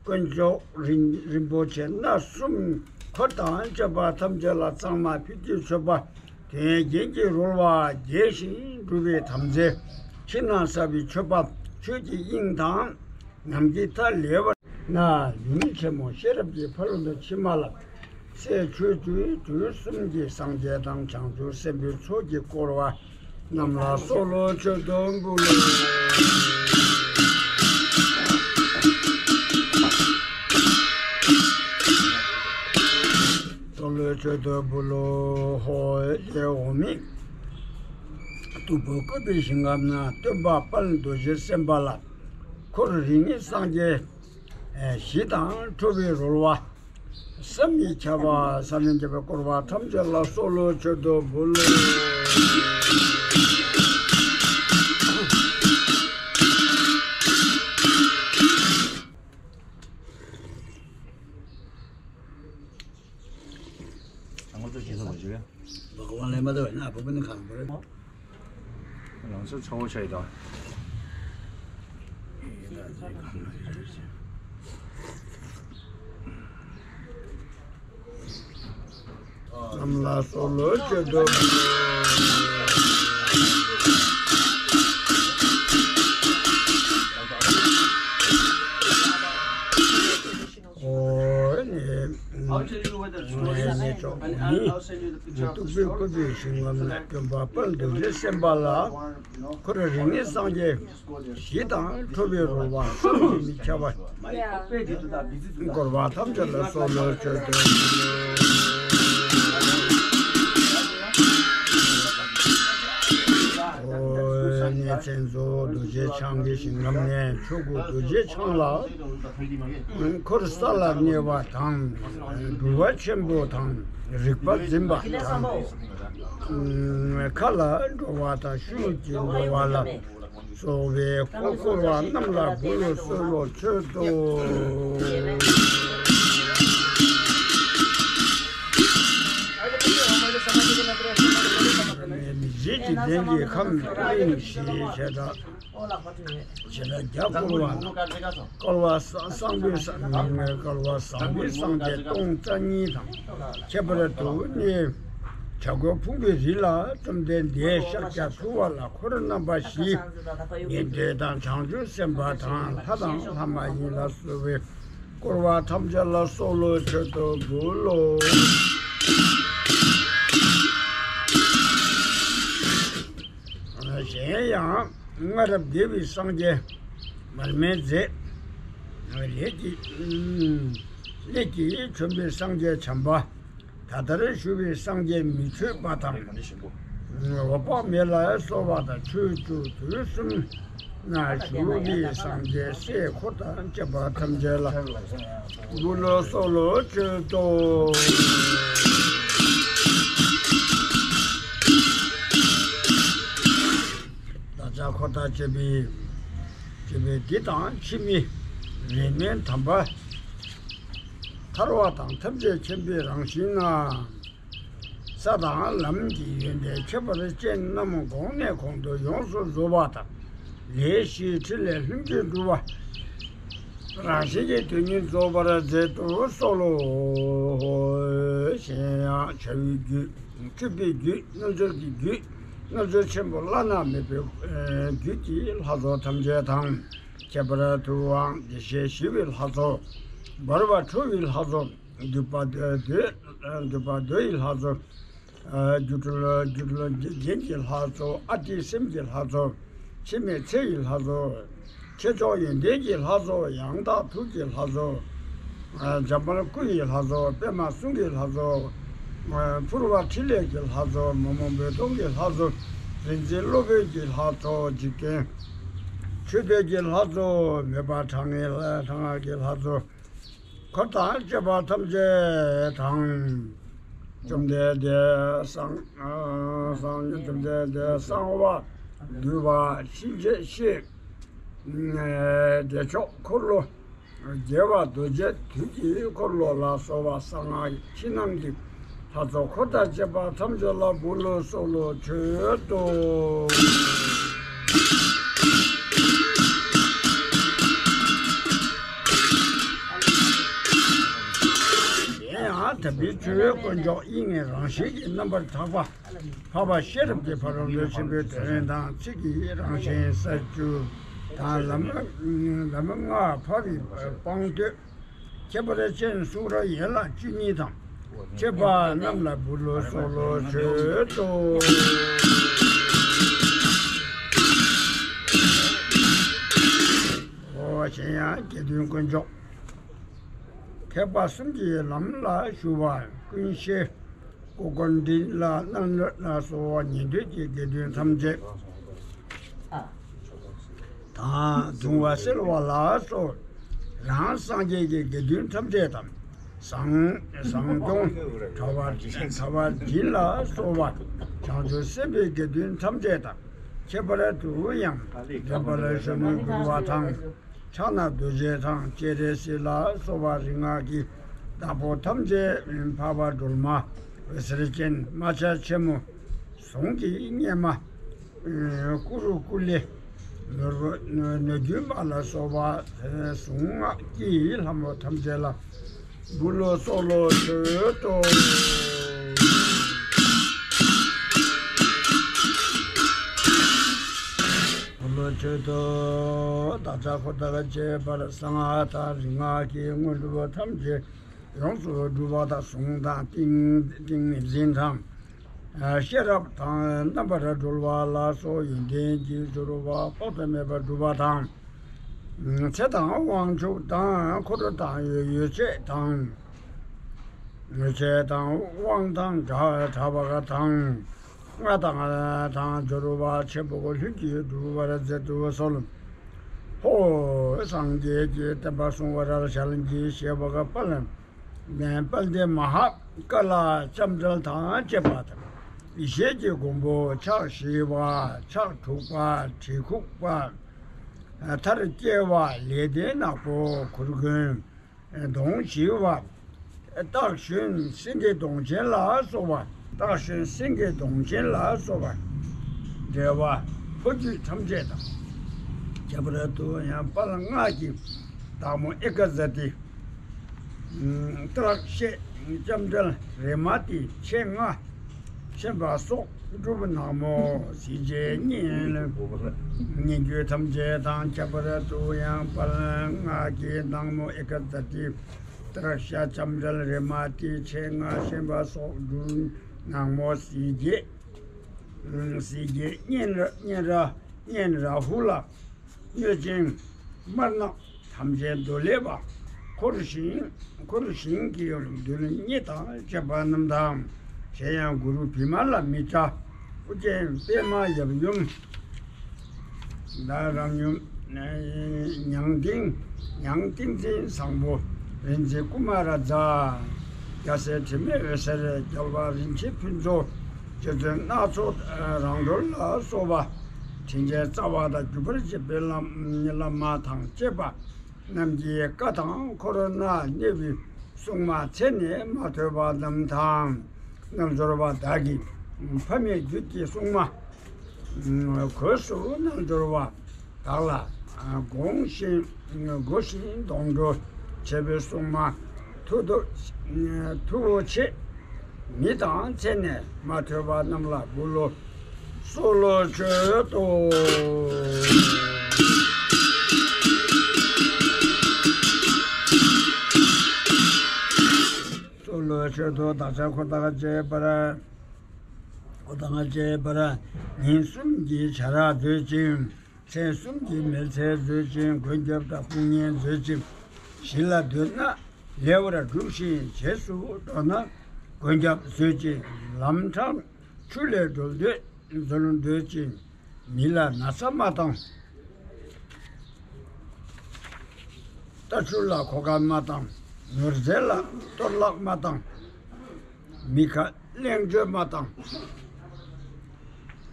དཀོན་མཆོག་རིན། རིན་པོ་ཆེ་སྣ་གསུམ། འཁོར་དང་བཅས་པ་ཐམས་ཅད་ལ་གཙང་མ་ཕུལ་གྱི་མཆོད་པ། དོན་ཡོད་རྒྱན་གྱིས་རོལ་བ་རྒྱས་ཤིང་སྒྲུབ་པའི་དམ་རྫས། ཕྱི་ནང་གསལ་བའི་མཆོད་པ། ཆོས་ཀྱི་དབྱིངས་དང་། ནམ་མཁའི་མཐའ་ལེགས་པར་གནས། ཡུམ་ཆེན་མོ་ཤེས་རབ་ཀྱི་ཕ་རོལ་ཏུ་ཕྱིན་མ་ལ། སྲས་ཆོས་སྐྱོང་དུས་གསུམ་གྱི་སངས་རྒྱས་དང་། བྱང་ཆུབ་སེམས་དཔའི་ཚོགས་ཀྱིས་བསྐོར་བ་རྣམས་ལ་གསོལ་ལོ་མཆོད་དོ་འབུལ་ལོ། གསོལ་ལོ་མཆོད་དོ་འབུལ་ལོ། ཧོ། ལྷའི་འོག་མིན་སྟུག་པོ་བཀོད་པའི་ཞིང་ཁམས་ན། སྟོན་པ་དཔལ་རྡོ་རྗེ་སེམས་དཔའ་ལ། འཁོར་རིགས་ལྔའི་སངས་རྒྱས་ཞི་དང་ཁྲོ་བོས་རོལ་བ་བསམ་མི་ཁྱབ་པ། བསམ་མི་ཁྱབ་པའི་བསྐོར་བ་ཐམས་ཅད་ལ་གསོལ་ལོ་མཆོད་དོ་འབུལ་ལོ། ང་ཚོ་ཅི་ཟེར་བ་ཞིག་རེད། བ་ག་བ་ལས་མ་འདོད་ན་བུ་བུ་ནི་གང་བུ་རེད། ང་ཚོ་ཚ་བོ་ཆ་ཡི་དང་། རྣམས་ལ་གསོལ་ལོ་མཆོད་དོ། འོ་ནི། ནི་ནི་ཅོག་ནི། སྟུག་པོ་བཀོད་པའི་ཞིང་ཁམས་ན། སྟོན་པ་དཔལ་རྡོ་རྗེ་སེམས་དཔའ་ལ། འཁོར་རིགས་ལྔའི་སངས་རྒྱས་ཞི་དང་ཁྲོ་བོས་རོལ་བ་བསམ་གྱིས་མི་ཁྱབ་པ། བསྐོར་བ་ཐམས་ཅད་ལ་གསོལ་ལོ་མཆོད་དོ། འོ་ནི་མཚན་རྫོགས་རྡོ་རྗེ་འཆང་གི་ཞིང་ཁམས་ནས། ཆོས་སྐུ་རྡོ་རྗེ་འཆང་ལ། འཁོར་ས་ལ་གནས་པ་དང་། སྒྲུབ་པ་ཆེན་པོ་དང་། རིག་པ་འཛིན་པ་དང་། མཁའ་ལ་འགྲོ་བ་དང་། ཤུགས་ཀྱིས་འགྲོ་བ་ལ་སོགས་པའི་འཁོར་བསྐོར་བ་རྣམས་ལ་འབུལ་ལོ་གསོལ་ལོ་མཆོད་དོ། རྗེ་འཇིག་རྟེན་གྱི་ཁམས་གླིང་བཞི་བྱེ་བྲག་བྱེ་བྲག་བརྒྱ་བསྐོར་བ་ན། བསྐལ་པ་བཟང་བསང་པོའི་བསང་། བསྐལ་པ་བཟང་པོའི་སངས་རྒྱས་སྟོང་རྩ་གཉིས་དང་། ཁྱད་པར་དུ་ནི། བྱ་རྒོད་ཕུང་པོའི་རི་ལ་བཅོམ་ལྡན་འདས་ཤཱཀྱ་ཐུབ་པ་ལ་འཁོར་རྣམ་པ་བཞི། ཉན་ཐོས་དང་བྱང་ཆུབ་སེམས་དཔའ་དང་། ལྷ་དང་ལྷ་མ་ཡིན་ལ་སོགས་པའི་བསྐོར་བ་ཐམས་ཅད་ལ་གསོལ་ལོ་མཆོད་དོ་འབུལ་ལོ། གཞན་ཡང་སྔ་རབས་དགེ་བའི་སངས་རྒྱས་མར་མེ་མཛད། ལས་ཀྱི་ལས་ཀྱིས་བྱོན་པའི་སངས་རྒྱས་བྱམས་པ། ད་ལྟར་བཞུགས་པའི་སངས་རྒྱས་མི་བསྐྱོད་པ་དང་། འོད་དཔག་མེད་ལ་སོགས་པ་དང་། ཕྱོགས་བཅུ་དུས་གསུམ་ན་བཞུགས་པའི་སངས་རྒྱས་སྲས་འཁོར་དང་བཅས་པ་ཐམས་ཅད་ལ། འབུལ་ལོ་གསོལ་ལོ་མཆོད་དོ། བདག་ཅག་འཁོར་དང་བཅས་པའི། བཅས་པའི་འདི་དང་ཕྱི་མའི་རིས་མེད་དམ་པ། ཐར་པ་དང་ཐམས་ཅད་མཁྱེན་པའི་རང་བཞིན་ན། ས་དང་ལམ་གྱི་ཡོན་ཏན་ཁྱད་པར་ཅན་རྣམས་གོང་ནས་གོང་དུ་ཡོངས་སུ་རྫོགས་པ་དང་། ལས་བཞིའི་ཕྲིན་ལས་ལྷུན་གྱིས་གྲུབ་པ། རང་བཞིན་གྱིས་དོན་གཉིས་རྫོགས་པར་མཛད་དུ་གསོལ་ལོ། གཞན་ཡང་བྱ་བའི་རྒྱུད། སྤྲུལ་པའི་རྒྱུད། རྣལ་འབྱོར་གྱི་རྒྱུད། རྣལ་འབྱོར་ཆེན་པོ་བླ་ན་མེད་པའི་རྒྱུད་ཀྱི་ལྷ་ཚོགས་ཐམས་ཅད་དང་། ཁྱད་པར་དུའང་བདེ་གཤེགས་ཞི་བའི་ལྷ་ཚོགས། འབར་བ་ཁྲོ་བོའི་ལྷ་ཚོགས། འདུས་པ་འདོད། འདུས་པ་འདོད་ཡི་ལྷ་ཚོགས། སྒྱུ་འཕྲུལ། སྒྱུ་འཕྲུལ་རྒྱན་གྱི་ལྷ་ཚོགས། ཨ་ཏི་སེམས་ཀྱི་ལྷ་ཚོགས། འཆི་མེད་ཚེ་ཡི་ལྷ་ཚོགས། ཆེ་མཆོག་ཡོན་ཏན་གྱི་ལྷ་ཚོགས། ཡང་དག་ཐུགས་ཀྱི་ལྷ་ཚོགས། འཇམ་དཔལ་སྐུ་ཡི་ལྷ་ཚོགས། པདྨ་གསུང་གི་ལྷ་ཚོགས། ཕུར་པ་ཕྲིན་ལས་ཀྱི་ལྷ་ཚོགས། མ་མོ་རྦོད་གཏོང་གི་ལྷ་ཚོགས། རིག་འཛིན་སློབ་དཔོན་གྱི་ལྷ་ཚོགས། འཇིག་རྟེན་མཆོད་བསྟོད་ཀྱི་ལྷ་ཚོགས། མོས་པ་གྲངས་ངེས་གྲངས་ངེས་ཀྱི་ལྷ་ཚོགས། འཁོར་དང་བཅས་པ་ཐམས་ཅད་དང་། བཅོམ་ལྡན་འདས་གསང་། ཨ། གསང་། བཅོམ་ལྡན་འདས་གསང་བ་འདུས་པ་གཤིན་རྗེ་གཤེད། ཨ། བདེ་མཆོག་འཁོར་ལོ་བརྒྱད་པ་རྡོ་རྗེ་དུས་ཀྱི་འཁོར་ལོ་ལ་སོགས་པ་གསང་སྔགས་ཕྱི་ནང་གི་ལྷ་ཚོགས་འཁོར་དང་བཅས་པ་ཐམས་ཅད་ལ་འབུལ་ལོ་གསོལ་ལོ་མཆོད་དོ། གཞན་ཡང་དམ་པའི་ཆོས་དཀོན་མཆོག་དབྱིངས་ནས་རང་བཞིན་གྱིས་རྣམ་པར་དག་པ། འཕགས་པ་ཤེས་རབ་ཀྱི་ཕ་རོལ་ཏུ་ཕྱིན་པའི་དོན་དང་ཚིག་གི་རང་བཞིན་ས་བཅུ་དང་། ལམ་ལམ་ལྔ་འཕགས་པའི་སྤངས་བསྟོད། ཁྱད་པར་ཅན་གསུང་རབ་ཡན་ལག་བཅུ་གཉིས་དང་བཅས་པ་རྣམས་ལ་འབུལ་ལོ་གསོལ་ལོ་མཆོད་དོ། ཨོ། གཞན་ཡང་དགེ་འདུན་དཀོན་མཆོག་ཐེག་པ་གསུམ་གྱི་ལམ་ལ་ཞུགས་པ་ཀུན་ཤེས། ཀོ་ཀོ་འདྲི་ལ་གནང་ལ་སོགས་ཉན་ཐོས་ཀྱི་དགེ་འདུན་ཐམས་ཅད་དང་། གདུང་བ་སེལ་བ་ལ་སོགས་རང་སངས་རྒྱས་ཀྱི་དགེ་འདུན་ཐམས་ཅད་དང་། བཟང་བཟང་སྐྱོང་གྲྭ་པ་གྲྭ་པ་སྦྱིན་ལ་སོགས་པ་བྱང་ཆུབ་སེམས་དཔའི་དགེ་འདུན་ཐམས་ཅད་དང་། ཁྱད་པར་དུ་ཡང་འདྲེན་པར་གཞོན་ནུ་འབུལ་བ་དང་། ཕྱག་ན་རྡོ་རྗེ་དང་སྤྱན་རས་གཟིགས་ལ་སོགས་པ་རིག་སྔགས་ཀྱི་བདག་པོ་ཐམས་ཅད་འཕགས་པ་སྒྲོལ་མ། འོད་ཟེར་ཅན། རྨ་བྱ་ཆེན་མོ། ཟོང་གི་གཉེར་མ། ཀུ་རུ་ཀུ་ལེ། ནོར་བུ་ནོར་རྒྱུན་མ་ལ་སོགས་པ་གཟུངས་སྔགས་ཀྱི་ལྷ་མོ་ཐམས་ཅད་ལ་འབུལ་ལོ་གསོལ་ལོ་མཆོད་དོ། འབུལ་ལོ་མཆོད་དོ། བདག་ཅག་འཁོར་དང་བཅས་པར་གསང་སྔགས་དང་རིག་སྔགས་ཀྱི་དངོས་གྲུབ་ཐམས་ཅད་ཡོངས་སུ་འགྲུབ་པ་དང་། གཟུངས་དང་ཏིང་ཏིང་ངེ་འཛིན་དང་། ཤེས་རབ་དང་རྣམ་པར་གྲོལ་བ་ལ་སོགས་ཡོན་ཏན་གྱི་སྦྱོར་བ་དཔག་ཏུ་མེད་པ་འགྲུབ་པ་དང་། ཚེ་དང་དབང་ཕྱུག་དང་འཁོར་དང་ཡོ་ཡོ་བྱད་དང་། ཡོ་བྱད་དང་དབང་དང་གྲགས་གྲགས་པ་དང་། ལྔ་དང་དང་སྦྱོར་བ་ཆེན་པོ་ལྷུན་གྱིས་གྲུབ་པར་མཛད་དུ་གསོལ། ཧོ། སངས་རྒྱས་ཀྱི་བསྟན་པ་སྲུང་བར་ཞལ་གྱིས་བཞེས་པ་དཔལ་ལྡན་དཔལ་ལྡན་མ་ཧཱ་ཀཱ་ལ་ལྕམ་དྲལ་དང་བཅས་པ་དང་། ཡེ་ཤེས་ཀྱི་མགོན་པོ་ཕྱག་བཞི་པ། ཕྱག་དྲུག་པ། གྲི་ཁུག་པ། མཐར་སྐྱེལ་བ། ལེགས་ལྡན་ནག་པོ་གུར་གུམ། གདོང་བཞི་པ། སྟག་ཞོན་སེང་གེ་གདོང་ཅན་ལ་སོགས་པ། སྟག་ཞོན་སེང་གེ་གདོང་ཅན་ལ་སོགས་པ། བསྒྲལ་བ་ཕོ་རྒྱུད་ཐམས་ཅད་དང་། ཁྱད་པར་དུ་ཡང་དཔལ་སྔགས་ཀྱི་བདག་མོ་ཨེ་ཀ་ཛ་ཏི། ཏྲག་ཤད་ལྕམ་དྲལ་རེ་མ་ཏི་མཆེད་ལྔ། ཤན་པ་སྲོག་སྒྲུབ་ནག་མོ་གཟི་བརྗིད་གཉན། གཉན་རྒྱུད་ཐམས་ཅད་དང་། ཁྱད་པར་དུ་ཡང་དཔལ་སྔགས་ཀྱི་བདག་མོ་ཨེ་ཀ་ཛ་ཏི། ཏྲག་ཤད་ལྕམ་དྲལ་རེ་མ་ཏི་མཆེད་ལྔ། ཤན་པ་སྲོག་སྒྲུབ་ནག་མོ་གཟི་བརྗིད། གཟི་བརྗིད་གཉན་ར་གཉན་ར་གཉན་རཱ་ཧུ་ལ། གནོད་སྦྱིན་དམར་ནག་ཐམས་ཅད་འདོད་ལེགས་པ། འཁོར་ཞིང་འཁོར་ཞིང་གི་རྡུལ་སྙེད་དང་བཅས་པ་རྣམས་དང་། གཞན་ཡང་གུ་རུ་བི་མ་ལ་མི་ཏྲ། ཨོ་རྒྱན་པདྨ་ཡབ་ཡུམ། ད་རང་ཡུམ། ཉང་ཏིང་ཉང་ཏིང་འཛིན་བཟང་པོ། རིག་འཛིན་ཀུ་མ་ར་ཛ། རྒྱལ་སྲས་དྲི་མེད་འོད་ཟེར། རྒྱལ་བ་རིན་ཆེན་ཕུན་ཚོགས། རྗེ་བཙུན་སྣ་ཚོགས་རང་གྲོལ་ལ་སོགས་པ། དྲིན་ཅན་རྩ་བ་དང་བརྒྱུད་པར་བཅས་པའི་བླ་བླ་མ་དང་བཅས་པ་རྣམས་ཀྱི་བཀའ་དང་། འཁོར་ན་གནས་པའི་སྲུང་མ་མཚན་ནས་མ་ཐོས་པ་རྣམས་དང་། རྣལ་འབྱོར་པ་བདག་གི་ཕ་མེས་རྒྱུད་ཀྱི་སྲུང་མ། གོས་སུ་རྣལ་འབྱོར་པ་བདག་ལ་དགོངས་ཤིང་མགོ་བཞིན་སྡོང་གྲོགས་བྱེད་པའི་སྲུང་མ། མཐུ་སྟོབས་མཐུ་བོ་ཆེ་མི་དང་མཚན་ནས་མ་ཐོས་པ་རྣམས་ལ་འབུལ་ལོ་གསོལ་ལོ་མཆོད་དོ། གསོལ་ལོ་མཆོད་དོ། བདག་ཅག་འཁོར་དང་བཅས་པར། འཁོར་དང་བཅས་པར་ཉིན་གསུམ་གྱི་བྱ་ར་མཛོད་ཅིང་། མཚན་གསུམ་གྱི་མེལ་ཚེ་མཛོད་ཅིང་། མགོན་སྐྱབས་དང་དཔུང་གཉེན་མཛོད་ཅིང་། ཞི་ལ་འདོད་ན་ལེགས་པར་སྒྲུབ་ཤིང་། རྗེས་སུ་འགྲོ་ན་མགོན་སྐྱབས་མཛོད་ཅིང་། ལམ་འཕྲང་ཆུ་ལས་སྒྲོལ་འདོད་འཛོལ་འདོད་ཅིང་། མི་ལ་ན་ཚ་མ་བཏང་། རྟ་ཕྱུགས་ལ་གོ་སྐབས་མ་བཏང་། ནོར་རྫས་ལ་གཏོར་བརླག་མ་བཏང་། མི་ཁ་གླེང་བརྗོད་མ་བཏང་།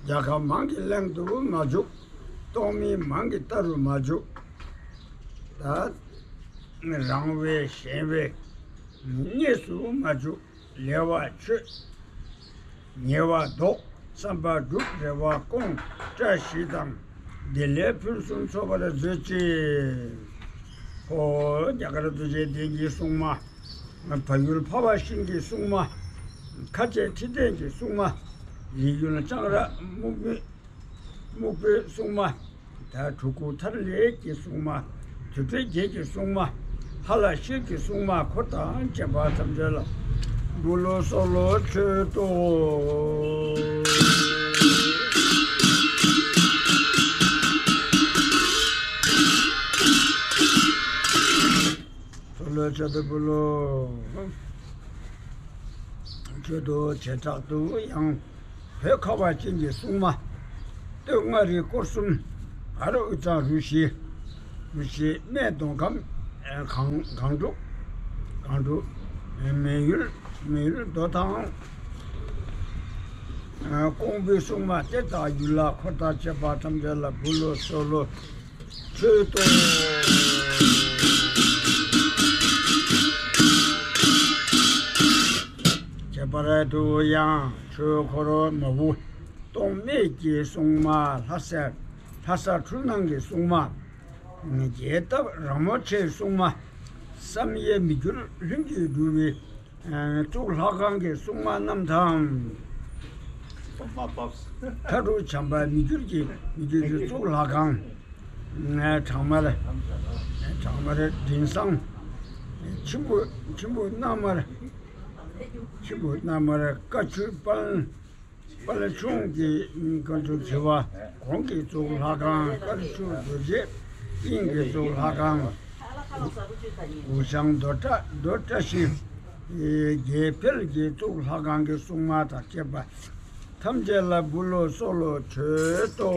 རྒྱལ་ཁ་མང་གི་གླེང་དུ་མ་འཇུག། སྟོང་མི་མང་གི་ལྟ་རུ་མ་འཇུག། ད་རང་བས་གཞན་བས་གནས་སུ་མ་འཇུག། ལེགས་པར་ཆོས། ཉེས་པ་ལྡོག། བསམ་པ་འགྲུབ། རེ་བ་སྐོང་། བཀྲ་ཤིས་དང་བདེ་ལེགས་ཕུན་སུམ་ཚོགས་པར་མཛོད་ཅིག། ཧོ། རྒྱ་གར་རྡོ་རྗེ་གདན་གྱི་སྲུང་མ། བལ་ཡུལ་འཕགས་པ་ཤིང་གི་སྲུང་མ། མཁར་ཆེན་ཁྲི་སྟེང་གི་སྲུང་མ། རི་ཡུལ་ལྕང་ར་སྨུག་པོའི་སྲུང་མ། ད་གྲུ་གུ་ཐར་ལེ་གི་སྲུང་མ། དུར་ཁྲོད་བརྒྱད་ཀྱི་སྲུང་མ། ཧ་ལ་ཤེལ་གྱི་སྲུང་མ་འཁོར་དང་བཅས་པ་ཐམས་ཅད་ལ་འབུལ་ལོ་གསོལ་ལོ་མཆོད་དོ། གསོལ་ལོ་མཆོད་དོ་འབུལ་ལོ། མཆོད་དོ་བྱེ་བྲག་ཏུ་ཡང་། བོད་ཁ་བ་ཅན་གྱི་སྲུང་མ། སྟོད་མངའ་རིས་སྐོར་གསུམ། བར་དབུས་གཙང་རུ་བཞི། རུ་བཞི་སྨད་མདོ་ཁམས། གངས་གངས་ཕྲུག་གངས་ཕྲུག་མི་ཡུལ་མི་ཡུལ་མདོ་དང་། ཀོང་པོའི་སྲུང་མ་གཏེར་བདག་ཡུལ་ལྷ་འཁོར་དང་བཅས་པ་ཐམས་ཅད་ལ་འབུལ་ལོ་གསོལ་ལོ། མཆོད་དོ། ཁྱད་པར་དུ་ཡང་ཆོས་འཁོར་མ་བུ་སྟོང་སྨད་ཀྱི་སྲུང་མ། ལྷ་ས་ལྷ་ས་འཁྲུལ་སྣང་གི་སྲུང་མ། རྒྱས་བཏབ་ར་མོ་ཆེའི་སྲུང་མ། བསམ་ཡས་མི་འགྱུར་ལྷུན་གྱིས་གྲུབ་པའི་གཙུག་ལྷ་ཁང་གི་སྲུང་མ་རྣམས་དང་། མཐའ་གྲུ་བྱམས་པ་མི་འགྱུར་གྱི་མི་འགྱུར་གྱི་གཙུག་ལྷ་ཁང་། བྲག་དམར། བྲག་དམར་མགྲིན་བཟང་། ཆེན་པོ་ཆེན་པོ་གནམ་དམར། ཆེན་པོ་གནམ་དམར་དཀར་ཆུ་དཔལ། དཔལ་ཆུང་གི་དཀར་ཆུ་བྱེ་བ་གོང་གི་གཙུག་ལྷ་ཁང་། དཀར་ཆུ་རྡོ་རྗེ་དབྱིངས་ཀྱི་གཙུག་ལྷ་ཁང་། གུ་ཞང་རྡོར་བཀྲ་རྡོར་བཀྲ་ཤིས་རྒྱལ་འཕེལ་གྱི་གཙུག་ལྷ་ཁང་གི་སྲུང་མ་དང་བཅས་པ་ཐམས་ཅད་ལ་འབུལ་ལོ་གསོལ་ལོ་མཆོད་དོ།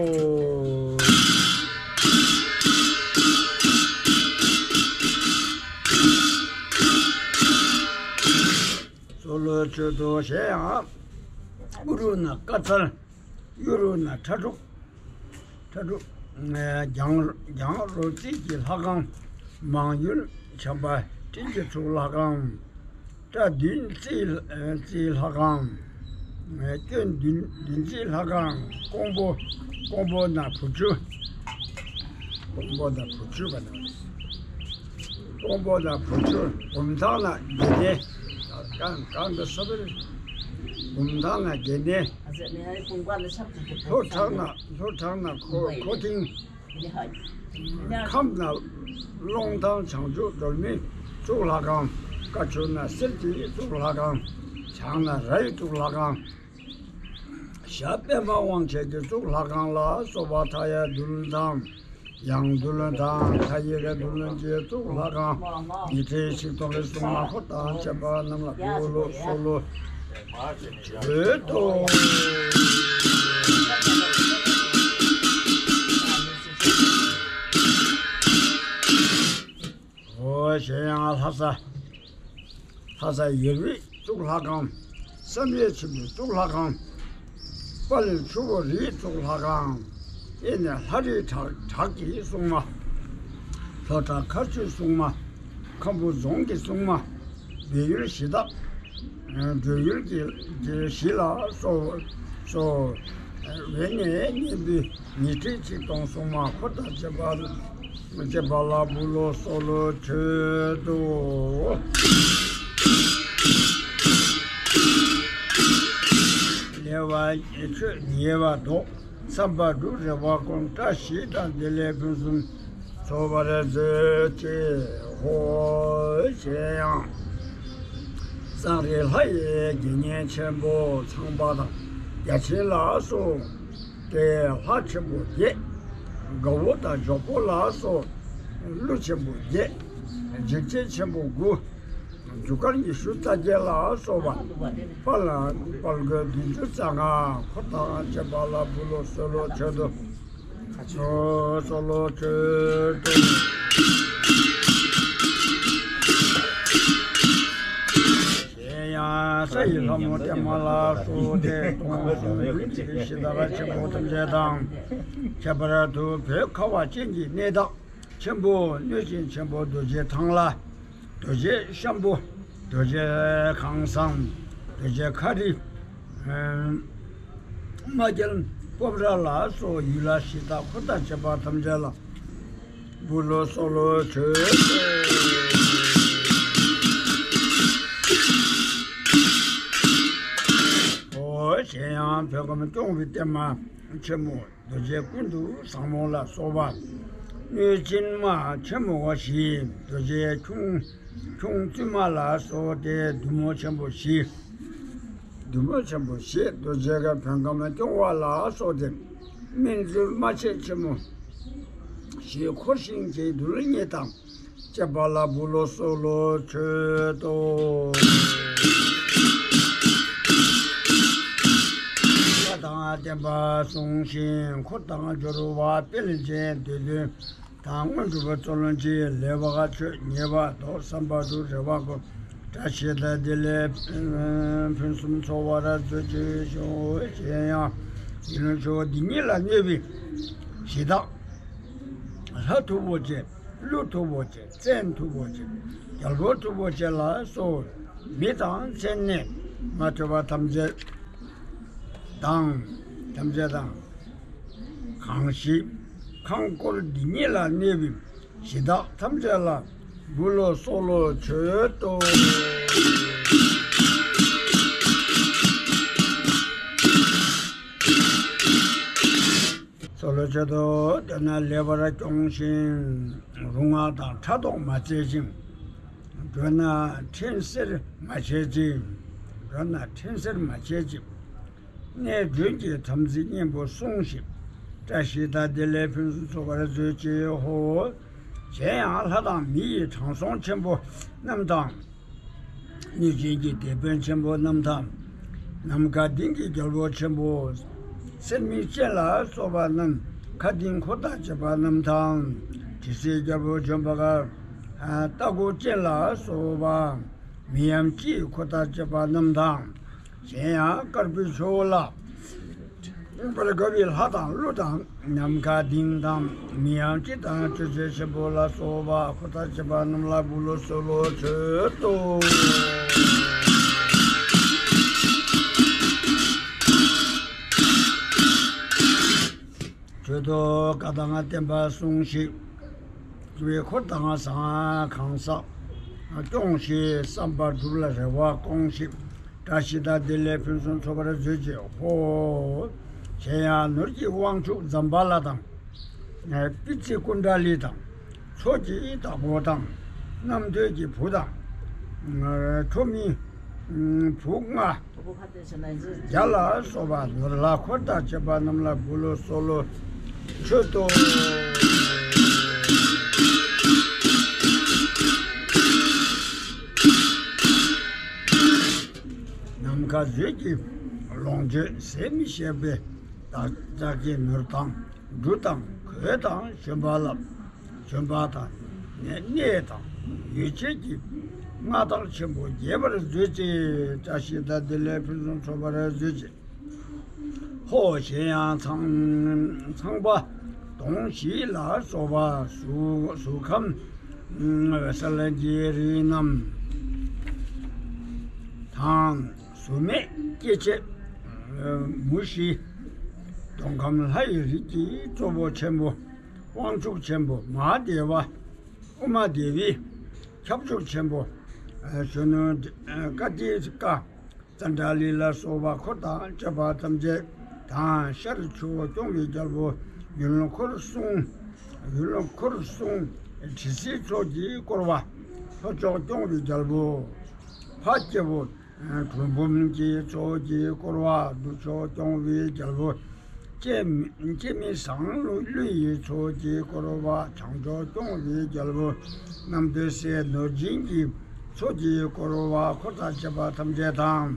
གསོལ་ལོ་མཆོད་དོ། གཞན་ཡང་། དབུ་རུ་ན་དཀར་ཚལ། གཡོན་རུ་ན་ཁྲ་འབྲུག་ཁྲ་འབྲུག་གྱང་གྱང་རོ་རྩིས་ཀྱི་ལྷ་ཁང་། མང་ཡུལ་བྱམས་པ་སྤྲིན་གྱི་གཙུག་ལྷ་ཁང་། སྐྲ་བདུན་རྩིས་རྩིས་ལྷ་ཁང་། སྐྱོན་བདུན་བདུན་རྩིས་ལྷ་ཁང་། ཀོང་པོ་ཀོང་པོ་ན་བུ་ཆུ། ཀོང་པོ་ན་བུ་ཆུ་བ་ན། ཀོང་པོ་ན་བུ་ཆུ། བུམ་ཐང་ན་དགེ་ལྡན། གང་གང་དུ་ས་བེར། བུམ་ཐང་ན་དགེ་ལྡན། ལྷོ་བྲག་ན་ལྷོ་བྲག་ན་ཁོ་ཁོ་ཐིང་། ཁམས་ན་ཀློང་ཐང་བྱང་ཆུབ་སྒྲོལ་མའི་གཙུག་ལྷ་ཁང་། བཀའ་ཆོས་ན་གསེར་གྱི་གཙུག་ལྷ་ཁང་། བྱང་ན་རའི་གཙུག་ལྷ་ཁང་། ཞབས་པད་མ་དབང་ཆེན་གྱི་གཙུག་ལྷ་ཁང་ལ་སོགས་པ་མཐའ་ཡས་རྡུལ་དང་། ཡང་རྡུལ་དང་མཐའ་ཡས་རྡུལ་གྱི་གཙུག་ལྷ་ཁང་། ཉི་ཁྲི་ཆིག་སྟོང་གི་སྲུང་མ་འཁོར་དང་བཅས་པ་རྣམས་ལ་འབུལ་ལོ་གསོལ་ལོ་མཆོད་དོ། འོ་གཞན་ཡང་ལྷ་ས། ལྷ་ས་ཡེར་བའི་གཙུག་ལྷ་ཁང་། བསམ་ཡས་ཆེན་པོའི་གཙུག་ལྷ་ཁང་། དཔལ་ཆུ་བོ་རིའི་གཙུག་ལྷ་ཁང་། ཨེ་ནས་ལྷ་རིའི་བྲག་བྲག་གི་སྲུང་མ། ལྷོ་བྲག་མཁར་ཆུའི་སྲུང་མ། ཁམས་པོ་རྫོང་གི་སྲུང་མ། སྦས་ཡུལ་གཞི་བདག་སྦས་ཡུལ་གྱི་གཞི་ལ་སོགས་སོ། འོད་ནས་སྙན་པའི་ཉི་ཁྲི་ཆིག་སྟོང་སྲུང་མ་འཁོར་དང་བཅས་པ་བཅས་པ་ལ་འབུལ་ལོ་གསོལ་ལོ་མཆོད་དོ། ལེགས་པར་མཆོད་ཉེས་པ་ལྡོག། བསམ་པ་འགྲུབ། རེ་བ་སྐོང་། བཀྲ་ཤིས་དང་བདེ་ལེགས་ཕུན་སུམ་ཚོགས་པར་མཛོད་ཅིག། ཧོ། གཞན་ཡང་། སངས་རྒྱས་ལྷ་ཡི་དགེ་བསྙེན་ཆེན་པོ་ཚངས་པ་དང་བརྒྱ་བྱིན་ལ་སོགས་ཏེ་ལྷ་ཆེན་པོ་བརྒྱད། དགའ་བོ་དང་འཇོག་པོ་ལ་སོགས་ཀླུ་ཆེན་པོ་བརྒྱད། འཇིགས་བྱེད་ཆེན་པོ་དགུ། རྒྱུ་སྐར་ཉི་ཤུ་རྩ་བརྒྱད་ལ་སོགས་པ། དཔལ་དཔལ་མགོན་བདུན་ཅུ་རྩ་ལྔ་འཁོར་དང་བཅས་པ་ལ་འབུལ་ལོ་གསོལ་ལོ་མཆོད་དོ། གསོལ་ལོ་མཆོད་དོ། གཞན་ཡང་ ས་ཡི་ལྷ་མོ་བརྟན་མ་ལ་སོགས་ཏེ་སྟོང་གསུམ་འདུས་ཀྱི་གཞི་བདག་ཆེན་པོ་ཐམས་ཅད་དང་། ཁྱད་པར་དུ་བོད་ཁ་བ་ཅན་གྱི་གནས་བདག་ཆེན་པོ་གནོད་སྦྱིན་ཆེན་པོ་རྡོ་རྗེ་ཐང་ལྷ། རྡོ་རྗེ་ཤམ་བུ། རྡོ་རྗེ་ཁང་བཟང་། རྡོ་རྗེ་མཁའ་རི། རྨ་རྒྱལ་སྤོམ་ར་ལ་སོགས་ཡུལ་ལྷ་གཞི་བདག་འཁོར་དང་བཅས་པ་ཐམས་ཅད་ལ་འབུལ་ལོ་གསོལ་ལོ་མཆོད། ཨོ་གཞན་ཡང་བོད་ཁམས་སྐྱོང་བའི་བརྟན་མ་ཆེན་མོ། རྡོ་རྗེ་ཀུན་ཏུ་བཟང་མོ་ལ་སོགས་པ། གནོད་སྦྱིན་མ་ཆེན་མོ་བཞི། རྡོ་རྗེ་ཁྱུང་ཁྱུང་བཙུན་མ་ལ་སོགས་ཏེ་བདུད་མོ་ཆེན་པོ་བཞི། བདུད་མོ་ཆེན་པོ་བཞི་རྡོ་རྗེ་གི་བོད་ཁམས་སྐྱོང་བ་ལ་སོགས་ཏེ། སྨན་བཙུན་རྨ་བྱའི་ཆེན་མོ་བཞི། འཁོར་ཞིང་གི་རྡུལ་སྙེད་དང་། བཅས་པ་ལ་འབུལ་ལོ་གསོལ་ལོ་མཆོད་དོ། ལྷ་དང་བསྟན་པ་སྲུང་ཞིང་འཁོར་དང་སྦྱོར་བ་དཔལ་ཆེན་སྡེ་བདུན་དང་དངོས་གྲུབ་སྩོལ་ཅིག་ལེགས་པར་མཆོད་ཉེས་པ་ཟློག་བསམ་པ་སྒྲུབ་རེ་བ་བསྐོར། བཀྲ་ཤིས་དང་བདེ་ལེགས་ཕུན་སུམ་ཚོགས་པར་མཛོད་ཅིག་ཞུ། གཞན་ཡང་ཡིད་བློ་ཆོས་འདི་ཉིད་ལ་གནས་པའི་གཞི་བདག་ལྷ་མཐུ་བོ་ཆེ། ཀླུ་མཐུ་བོ་ཆེ། བཙན་མཐུ་བོ་ཆེ། རྒྱལ་པོ་མཐུ་བོ་ཆེ་ལ་སོགས་མི་དང་མཚན་ནས་མ་ཐོས་པ་ཐམས་ཅད་དང་། ཐམས་ཅད་དང་། གང་ཞིག་ཁང་བསྐོར་འདི་ཉིད་ལ་གནས་པའི་གཞི་བདག་ཐམས་ཅད་ལ་འབུལ་ལོ་གསོལ་ལོ་མཆོད་དོ། གསོལ་ལོ་མཆོད་དོ། དེ་ན་ལེགས་པར་སྐྱོང་ཞིང་། རུང་བ་དང་ཕྲག་དོག་མ་བྱེད་ཅིང་། འགྲོ་ན་འཕྲན་སེལ་མ་བྱེད་ཅིང་། འགྲོ་ན་འཕྲན་སེལ་མ་བྱེད་ཅིང་། གནས་མགྲོན་གྱི་དམ་ཚིག་གཉེན་པོ་སྲུང་ཞིང་། བཀྲ་ཤིས་དང་བདེ་ལེགས་ཕུན་སུམ་ཚོགས་པར་མཛོད་ཅིག་ཧོ། གཞན་ཡང་ལྷ་དང་མི་ཡི་དྲང་སྲོང་ཆེན་པོ་རྣམས་དང་། གནོད་སྦྱིན་གྱི་སྡེ་དཔོན་ཆེན་པོ་རྣམས་དང་། ནམ་མཁའ་ལྡིང་གི་རྒྱལ་པོ་ཆེན་པོ། སེར་མིག་ཅན་ལ་སོགས་པ་རྣམས། མཁའ་ལྡིང་འཁོར་དང་བཅས་པ་རྣམས་དང་། དྲི་ཟའི་རྒྱལ་པོ་ལྗོན་པ་མཁར། རྟ་མགོ་ཅན་ལ་སོགས་པ། མི་ཡམས་སྤྱིའི་འཁོར་དང་བཅས་པ་རྣམས་དང་། གཞན་ཡང་དཀར་པོའི་ཕྱོགས་ལ་མངོན་པར་དགའ་བའི་ལྷ་དང་ཀླུ་དང་། ནམ་མཁའ་ལྡིང་དང་མི་ཡམས་སྤྱི་དང་སྤྱོད་བྱེད་ཆེན་པོ་ལ་སོགས་པ་འཁོར་དང་བཅས་པ་རྣམས་ལ་འབུལ་ལོ་གསོལ་ལོ་མཆོད་དོ། མཆོད་དོ། བཀའ་དང་བསྟན་པ་སྲུང་ཞིང་། འཁོར་དང་ས་གང་ཟག་སྐྱོང་ཞིང་། བསམ་པ་འགྲུབ་ལ་རེ་བ་སྐོང་ཞིང་། བཀྲ་ཤིས་དང་བདེ་ལེགས་ཕུན་སུམ་ཚོགས་པར་མཛོད་ཅིག་ཧོ། གཞན་ཡང་ནོར་གྱི་དབང་ཕྱུག་ཛམ་བྷ་ལ་དང་། པི་ཙི་ཀུན་ཌ་ལི་དང་། མཚོ་གི་བདག་པོ་དང་། རྣམ་ཐོས་ཀྱི་བུ་དང་། ཁྲོ་མོའི་བུ་ལྔ། བརྒྱ་ལ་སོགས་པ་ནོར་ལྷ་འཁོར་དང་བཅས་པ་རྣམས་ལ་འབུལ་ལོ་གསོལ་ལོ་མཆོད་དོ། ནམ་མཁའ་མཛོད་ཀྱི་ལོངས་སྤྱོད་ཟད་མི་ཤེས་པའི་བདག་ཅག་གི་ནོར་དང་འབྲུ་དང་གོས་དང་ལྗོན་པ་ལ། ལྗོན་པ་དང་གནས་དང་ཡོ་བྱད་ཀྱི་མངའ་བདག་ཆེན་པོ་རྒྱས་པར་མཛོད་ཅིག་བཀྲ་ཤིས་དང་བདེ་ལེགས་ཕུན་སུམ་ཚོགས་པར་མཛོད་ཅིག་ཧོ། གཞན་ཡང་ཚངས་ཚངས་པ་དོང་བཞི་ལ་སོགས་པ་གཟུགས་གཟུགས་ཁམས་ས་བླ་གི་རིགས་རྣམས་དང་། གཟུགས་མེད་སྐྱེ་མཆེད་མུ་བཞི། སྟོང་ཁམས་ལྷ་ཡི་རིགས་ཀྱི་གཙོ་བོ་ཆེན་པོ། དབང་ཕྱུག་ཆེན་པོ་མ་ཧཱ་དེ་བ། ཨུ་མ་དེ་བི། ཁྱབ་འཇུག་ཆེན་པོ། གཞོན་ནུ་ཀ་ཏི་ཀ། ཙཎྜ་ལི་ལ་སོགས་པ་འཁོར་དང་བཅས་པ་ཐམས་ཅད་དང་། ཤར་ཕྱོགས་སྐྱོང་བའི་རྒྱལ་པོ་ཡུལ་འཁོར་སྲུང་། ཡུལ་འཁོར་སྲུང་། དྲི་ཟའི་ཚོགས་ཀྱིས་བསྐོར་བ། ལྷོ་ཕྱོགས་སྐྱོང་བའི་རྒྱལ་པོ་འཕགས་སྐྱེས་པོ། གྲུལ་བུམ་གྱི་ཚོགས་ཀྱིས་བསྐོར་བ། ནུབ་ཕྱོགས་སྐྱོང་བའི་རྒྱལ་པོ། སྐྱེ་མེད་སྐྱེ་མེད་ཟངས་ཀླུ་ཀླུ་ཡི་ཚོགས་ཀྱིས་བསྐོར་བ། བྱང་ཕྱོགས་སྐྱོང་བའི་རྒྱལ་པོ་རྣམ་ཐོས་སྲས་ནོར་སྦྱིན་གྱི་ཚོགས་ཀྱིས་བསྐོར་བ། འཁོར་དང་བཅས་པ་ཐམས་ཅད་དང་།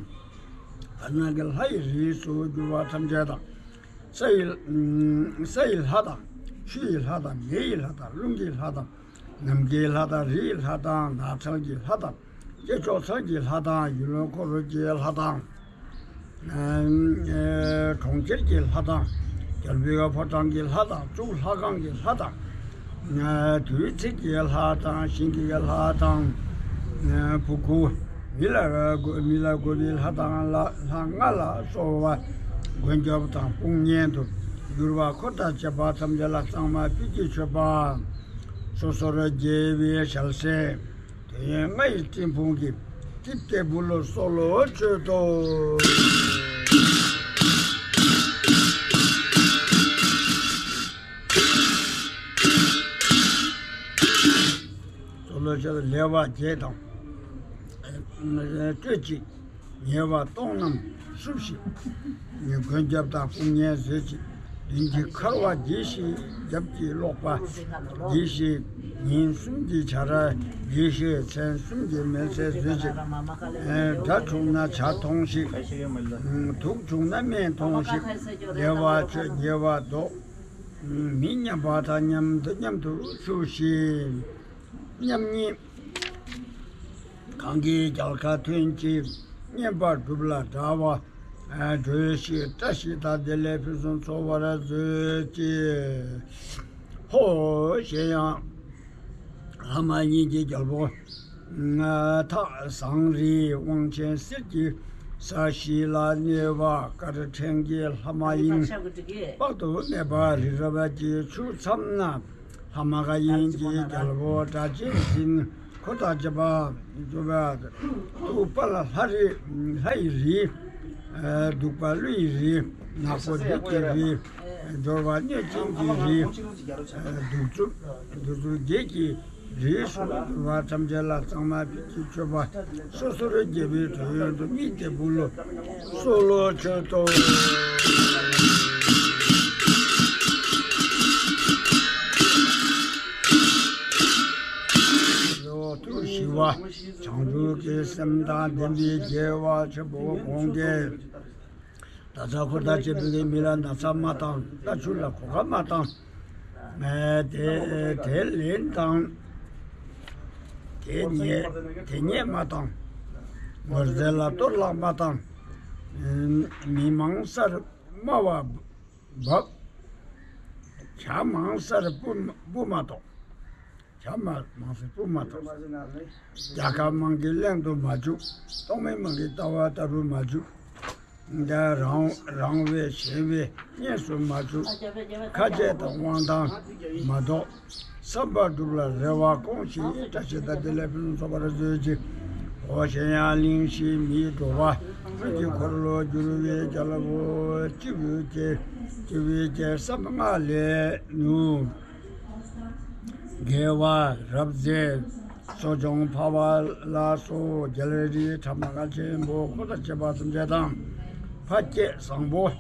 ཕ་ན་གི་ལྷ་ཡི་རིགས་སུ་གྱུར་པ་ཐམས་ཅད་དང་། ས་ཡི་ས་ཡི་ལྷ་དང་། ཆུ་ཡི་ལྷ་དང་། མེ་ཡི་ལྷ་དང་། རླུང་གི་ལྷ་དང་། ནམ་མཁའི་ལྷ་དང་། རི་ཡི་ལྷ་དང་། ནགས་ཚལ་གྱི་ལྷ་དང་། སྐྱེས་མཆོག་ཚང་གི་ལྷ་དང་། ཡུལ་ལུང་འཁོར་གྱི་ལྷ་དང་། ཨ་ཨ་གྲོང་ཁྱེར་གྱི་ལྷ་དང་། རྒྱལ་པོའི་ཕོ་བྲང་གི་ལྷ་དང་། གཙུག་ལྷ་ཁང་གི་ལྷ་དང་། ཨ་བདུད་རྩི་གི་ལྷ་དང་། ཞིང་གི་ལྷ་དང་། ཨ་བུ་གུ་མི་ལ་མི་ལ་གོ་བའི་ལྷ་དང་། ལྷ་ལྷ་ལྔ་ལ་སོགས་པ་མགོན་སྐྱབས་དང་དཔུང་གཉེན་དུ་གྱུར་པ་འཁོར་དང་བཅས་པ་ཐམས་ཅད་ལ་གཙང་མ་སྤོས་ཀྱི་མཆོད་པ། སོ་སོར་དགྱེས་པའི་ཞལ་ཟས། དོན་ལྔ་ཡི་སྤྲིན་ཕུང་གིས། ཐིབས་ཏེ་འབུལ་ལོ་གསོལ་ལོ་མཆོད་དོ། གསོལ་ལོ་མཆོད་དོ། ལེགས་པ་བརྒྱད་དང་སྤྲོས་གཅིག་ཉེས་པ་སྟོང་རྣམས་བསྲུབས་ཤིག་མགོན་སྐྱབས་དང་དཔུང་གཉེན་མཛོད་ཅིག་མདུན་གྱི་ཁར་བ་གྱིས་ཤིག་རྒྱབ་ཀྱི་ཀློག་པ་གྱིས་ཤིག་ཉིན་གསུམ་གྱི་བྱ་ར་གྱིས་ཤིག་མཚན་གསུམ་གྱི་མེལ་ཚེ་མཛོད་ཅིག་དགྲ་བྱུང་ན་བྱ་ཐོང་ཤིག་དུག་བྱུང་ན་སྨན་ཐོང་ཤིག་ལེགས་པར་མཆོད་དགེ་བ་བདོག་མི་མཉམ་པ་དང་མཉམ་དུ་མཉམ་དུ་བཞུགས་ཤིག་མཉམ་ཉིད། གང་གིས་རྒྱལ་ཁ་ཐོན་ཅིག་བསྙེན་པར་སྒྲུབ་ལ་དགའ་བ། གྲོས་ཤིག་བཀྲ་ཤིས་དང་བདེ་ལེགས་ཕུན་སུམ་ཚོགས་པར་མཛོད་ཅིག་ཧོ། གཞན་ཡང་། ལྷ་མ་ཡིན་གྱི་རྒྱལ་པོ། ཐགས་བཟང་རིས་དབང་ཆེན་གསེར་གྱི་ས་གཞི་ལ་གནས་པ། དཀར་ཕྲེང་གི་ལྷ་མ་ཡིན་དཔག་ཏུ་མེད་པ། རི་རབ་ཀྱི་ཆུ་མཚམས་ན། ལྷ་མ་ག་ཡིན་གྱི་རྒྱལ་པོ་སྒྲ་གཅན་འཛིན། འཁོར་དང་བཅས་པ་འཇུག་པ། ཐུབ་པ་ལ་ལྷ་རིས་ལྷ་ཡི་རིས། གདུག་པ་ཀླུ་ཡི་རིས། ནག་པོ་བདུད་ཀྱི་རིས། སྦྱོར་བ་གནོད་སྦྱིན་གྱི་རིས། གདུག་རྩུབ་གདུག་རྩུབ་བགེགས་ཀྱི་རིས་སུ་གྱུར་པ་ཐམས་ཅད་ལ་གཙང་མ་སྤོས་ཀྱི་མཆོད་པ། སོ་སོར་དགྱེས་པའི་དོན་དུ་དམིགས་ཏེ་འབུལ་ལོ་གསོལ་ལོ་མཆོད་དོ། ལོ་ཐུགས་ཞི་བ་བྱང་ཆུབ་ཀྱི་སེམས་དང་ལྡན་པའི་དགེ་བ་ཆེན་པོ་སྒོམ་མཁན། ད་ལྟ་འཁོར་དང་བཅས་པའི་མི་ལ་ན་ཚ་མ་བཏང་། རྟ་ཕྱུགས་ལ་གོད་ཁ་མ་བཏང་། ཨ་དེ་དེ་ལན་བཏང་། དེ་ཉེས་དེ་ཉེས་མ་བཏང་། ནོར་རྫས་ལ་གཏོར་བརླག་མ་བཏང་། མི་མང་སར་དམའ་བ་འབབ། བྱ་མང་སར་སྤུ་སྤུ་མ་གཏོགས། བྱ་མ་མང་སར་སྤུ་མ་གཏོགས། རྒྱལ་ཁབ་དམངས་ཀྱི་གླེང་དུ་མ་འཇུག་རྟོག་མེད་དམངས་ཀྱི་ལྟ་བ་ལྟ་བུ་མ་འཇུག་ད་རང་རང་བས་གཞན་བས་གཉེན་སུ་མ་བཅུག་ཁ་ཆད་དང་དབང་ཐང་མ་ཐོགས། བསམ་པ་འགྲུབ་ལ་རེ་བ་སྐོང་ཞིང་། བཀྲ་ཤིས་དང་བདེ་ལེགས་ཕུན་སུམ་ཚོགས་པར་མཛོད་ཅིག་འོ་གཞན་ཡང་གླིང་བཞི་མིའི་འགྲོ་བ་ཀུན་གྱི་འཁོར་ལོ་སྒྱུར་བའི་རྒྱལ་པོ། སྤྱི་བོའི་རྒྱལ་སྤྱི་བོའི་རྒྱལ་ས་ལྔ་ལས་ནུ། རྒྱལ་བ་རབ་མཛེས་གསོ་སྦྱོང་འཕགས་པ་ལ་སོགས། རྒྱལ་རིགས་ཕྲ་མ་ཆེན་པོ་འཁོར་དང་བཅས་པ་ཐམས་ཅད་དང་། འཕགས་སྐྱེས་བཟང་པོ་བྱ་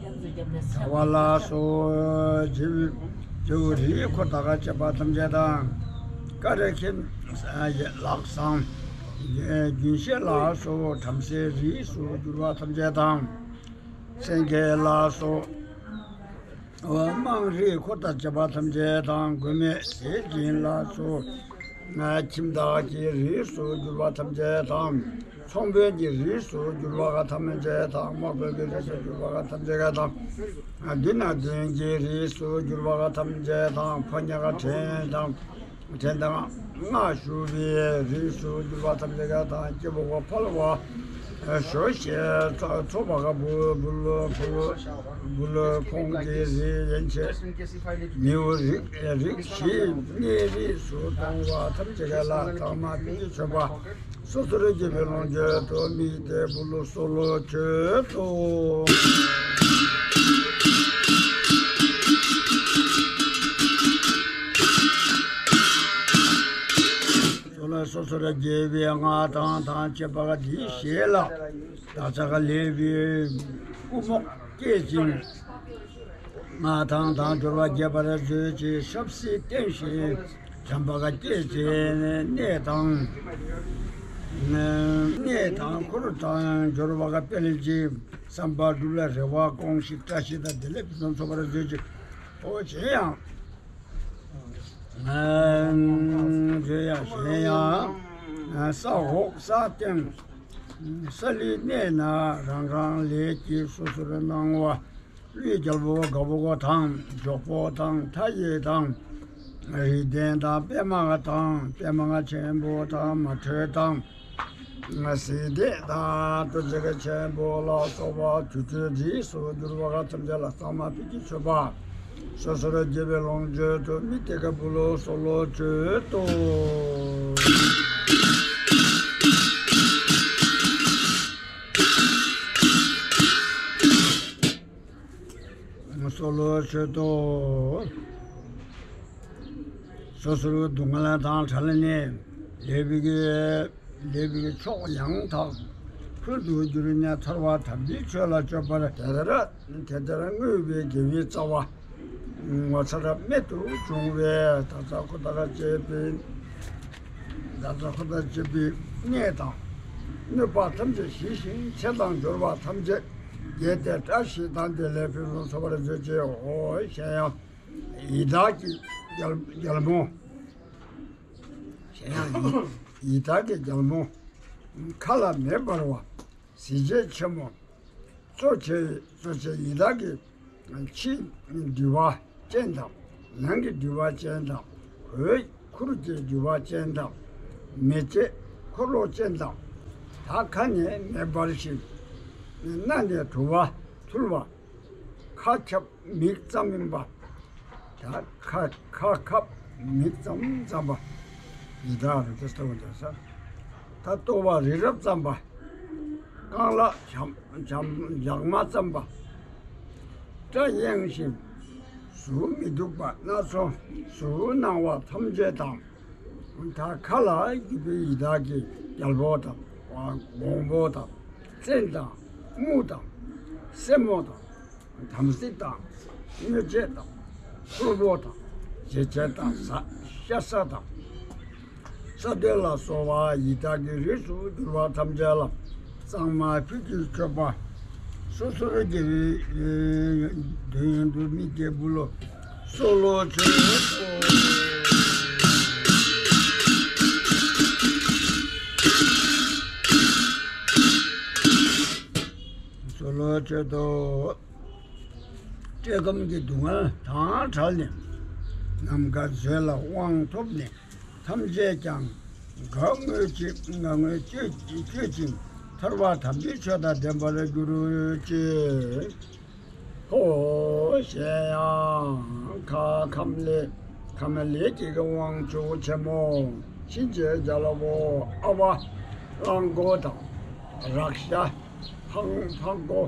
བ་ལ་སོགས། རྗེའུ་རྗེའུ་རིགས་འཁོར་དང་བཅས་པ་ཐམས་ཅད་དང་། ཀ་ར་མཁན་ལག་བཟང་རྒྱུན་ཤེས་ལ་སོགས། བྲམ་ཟེའི་རིགས་སུ་གྱུར་པ་ཐམས་ཅད་དང་། སེང་གེ་ལ་སོགས། དམངས་རིགས་འཁོར་དང་བཅས་པ་ཐམས་ཅད་དང་། མགོན་མེད་ཟས་སྦྱིན་ལ་སོགས། ཁྱིམ་བདག་གི་རིགས་སུ་གྱུར་པ་ཐམས་ཅད་དང་། ཚོང་དཔོན་གྱི་རིགས་སུ་གྱུར་པ་ཐམས་ཅད་དང་། དམག་དཔོན་གྱི་རིགས་སུ་གྱུར་པ་ཐམས་ཅད་དང་། མདུན་ན་མདུན་གྱི་རིགས་སུ་གྱུར་པ་ཐམས་ཅད་དང་། ཕོ་ཉ་ཁ་བྲན་དང་། བྲན་དང་མངག་གཞུག་པའི་རིགས་སུ་གྱུར་པ་ཐམས་ཅད་དང་། སྐྱེ་བོ་ཕལ་བ་ཞོ་ཤས་ཚོ་བ་ག་བུ་བུ་ལོ་བུ་བུ་ལོ་ཁོང་གི་རིགས་ཡན་ཆད། མིའུ་རིགས་རིགས་བཞི་གནས་རིགས་སུ་གཏོང་བ་ཐམས་ཅད་ལ་གཙང་མ་སྤོས་ཀྱི་མཆོད་པ། སོ་སོར་གྱེས་པའི་ལོངས་སྤྱོད་དུ་དམིགས་ཏེ་འབུལ་ལོ་གསོལ་ལོ་མཆོད་དོ། སོ་ལ་སོ་སོར་གྱེས་པའི་མངའ་ཐང་དང་བཅས་པ་འདི་བཞེས་ལ། བདག་ཅག་ལེགས་པའི་ཀུ་མུད་བསྐྱེད་ཅིང་། མངའ་ཐང་དང་འབྱོར་བ་རྒྱས་པར་མཛོད་ཅིག་ཞབས་བསིལ་བརྟན་ཞིང་བྱམས་པ་བསྐྱེད་ཅིག་གནས་དང་། གནས་དང་འཁོར་དང་འབྱོར་བ་སྤེལ་ཅིག་བསམ་པ་འགྲུབ་ལ་རེ་བ་སྐོང་ཞིང་། བཀྲ་ཤིས་དང་བདེ་ལེགས་ཕུན་སུམ་ཚོགས་པར་མཛོད་ཅིག་འོ་གཞན་ཡང་། མཛོད་ཡང་གཞན་ཡང་། ས་འོག་ས་སྟེང་། ས་ལུས་གནས་ན་རང་རང་ལས་ཀྱིས་སོ་སོར་སྣང་བ། ཀླུའི་རྒྱལ་པོ་དགའ་བོ་དང་འཇོག་པོ་དང་མཐའ་ཡས་དང་། རིགས་ལྡན་དང་པདྨ་དང་པདྨ་ཆེན་པོ་དང་མ་དྲོས་དང་། སྲིད་ལྡན་དང་སྟོབས་ཆེན་པོ་ལ་སོགས་པ་དུར་ཁྲོད་རིས་སུ་གྱུར་པ་ཐམས་ཅད་ལ་གཙང་མ་ཕུད་ཀྱི་མཆོད་པ། སོ་སོར་དགྱེས་པའི་ལོངས་སྤྱོད་དུ་མི་དེ་ཀ་བུ་ལོ་སོ་ལོ་མཆོད་དོ། སོ་ལོ་མཆོད་དོ། སོ་སོར་སྡུག་བསྔལ་དང་བྲལ་ནས་ལེགས་པའི་ལེགས་པའི་ཕྱོགས་ཡང་དག་ཕུལ་དུ་གྱུར་ནས་ཐར་པ་དམ་པའི་ཆོས་ལ་སྤྱོད་པར་དེ་ལྟར་དེ་ལྟར་བསྔོས་པའི་དགེ་བའི་རྩ་བ་ངོ་མཚར་རབ་མེད་དུ་བྱུང་བས། ད་ལྟ་ཁོ་ཐག་བཅད་པའི་ད་ལྟ་ཁོ་ཐག་བཅད་པའི་གནས་དང་གནོད་པ་ཐམས་ཅད་ཞི་ཞིང་ཚེ་དང་འབྱོར་བ་ཐམས་ཅད་རྒྱས་ཏེ་བཀྲ་ཤིས་དང་བདེ་ལེགས་ཕུན་སུམ་ཚོགས་པར་མཛོད་ཅིག། ཨོ་གཞན་ཡང་ཡི་དྭགས་ཀྱི་རྒྱལ་རྒྱལ་མོ། གཞན་ཡང་ཡི་ཡི་དྭགས་ཀྱི་རྒྱལ་མོ། མཁའ་ལ་མེ་འབར་བ། གཟི་བརྗིད་ཆེན་མོ། གཙོ་ཆེ་གཙོ་ཆེ་ཡི་དྭགས་ཀྱི་ཕྱིའི་འདུས་པ་ཅན་དང་། ནང་གི་འདུས་པ་ཅན་དང་། གོས་ཁུར་གྱི་འདུས་པ་ཅན་དང་། མེ་ལྕེ་འཁོར་ལོ་ཅན་དང་། ད་ཁ་ནས་མེ་འབར་ཞིང་། སྣ་ནས་དུ་བ་འཐུལ་བ། ཁ་ཁྱབ་མིག་ཙམ་ཡིན་པ། ད་ཁ་ཁ་ཁབ་མིག་ཙམ་ཙམ་པ། ཡི་དྭགས་རུ་དེ་ལྟ་བུ་འདྲ་ས། ད་ལྟོ་བ་རི་རབ་ཙམ་པ། རྐང་ལག་འཇམ་འཇམ་འཇག་མ་ཙམ་པ། སྐྲ་གཡེང་ཞིང་གཟུགས་མི་སྡུག་པ་སྣ་ཚོགས་སུ་སྣང་བ་ཐམས་ཅད་དང་། ད་ཁ་ལ་སྐྱིད་པའི་ཡི་དྭགས་ཀྱི་རྒྱལ་པོ་དང་། འོང་པོ་དང་། བཙན་དང་། དམུ་དང་། སེར་མོ་དང་། དམ་སྲི་དང་། གཉོས་བྱེད་དང་། ཕུར་བུ་དང་། བྱེ་བྱེད་དང་། ཟ་ཤ་ཟ་དང་། ས་འདོད་ལ་སོགས་པ་ཡི་དྭགས་ཀྱི་རིགས་སུ་གྱུར་པ་ཐམས་ཅད་ལ། གཙང་མ་ཕུད་ཀྱི་མཆོད་པ། སོ་སོར་དགྱེས་པའི་དོན་ཡོན་དུ་མི་དགེ་བུ་ལོ་སོ་ལོ་མཆོད་དོ། སོ་ལོ་མཆོད་དོ། བཀྲེས་སྐོམ་གྱི་སྡུག་བསྔལ་དང་བྲལ་ནས། ནམ་མཁའ་མཛོད་ལ་དབང་ཐོབ་ནས། ཐམས་ཅད་ཀྱང་དགའ་བ་བརྗིད་ཅིང་ཐར་པ་དམ་པའི་ཆོས་དང་ལྡན་པར་གྱུར་ཅིག། ཧོ། གཞན་ཡང་ཁ་ཁམས་ལས་ཁམས་ལས་ཀྱི་དབང་ཕྱུག་ཆེན་མོ་གཤིན་རྗེ་རྒྱལ་པོ་ཨ་བ་གླང་མགོ་དང་། རཀྵ། ཕག་ཕག་མགོ།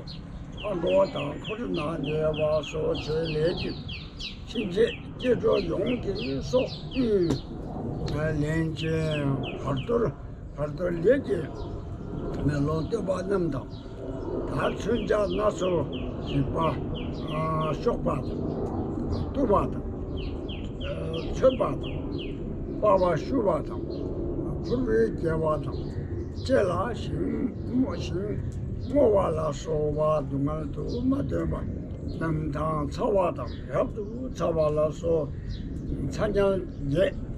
ཕག་མགོ་དང་འཁོར་ན་ཉེ་བ་སོགས་ཆེ་ལས་ཀྱི་གཤིན་རྗེ་སྐྱེ་འགྲོ་ཡོངས་ཀྱི་སྲོག་དབུལ་ལེན་ཅིང་། བར་དོར་བར་དོར་ལས་ཀྱི་མེ་ལོང་སྟོན་པ་རྣམས་དང་། ད་མཚོན་ཆ་སྣ་ཚོགས་ཤིག་པ། གཤོག་པ་དང་། གཏུབ་པ་དང་། ཨ། ཚོད་པ་དང་། སྤར་བ་ཤུ་བ་དང་། ཕུར་བུའི་རྒྱལ་བ་དང་། ལྕེ་ལ་ཞིང་རྨོ་ཞིང་རྨོ་བ་ལ་སོགས་པ་སྡུག་བསྔལ་དུ་མ་སྟོན་པ་རྣམས་དང་། ཚ་བ་དང་རབ་ཏུ་ཚ་བ་ལ་སོགས་ཚ་དམྱལ་བརྒྱད།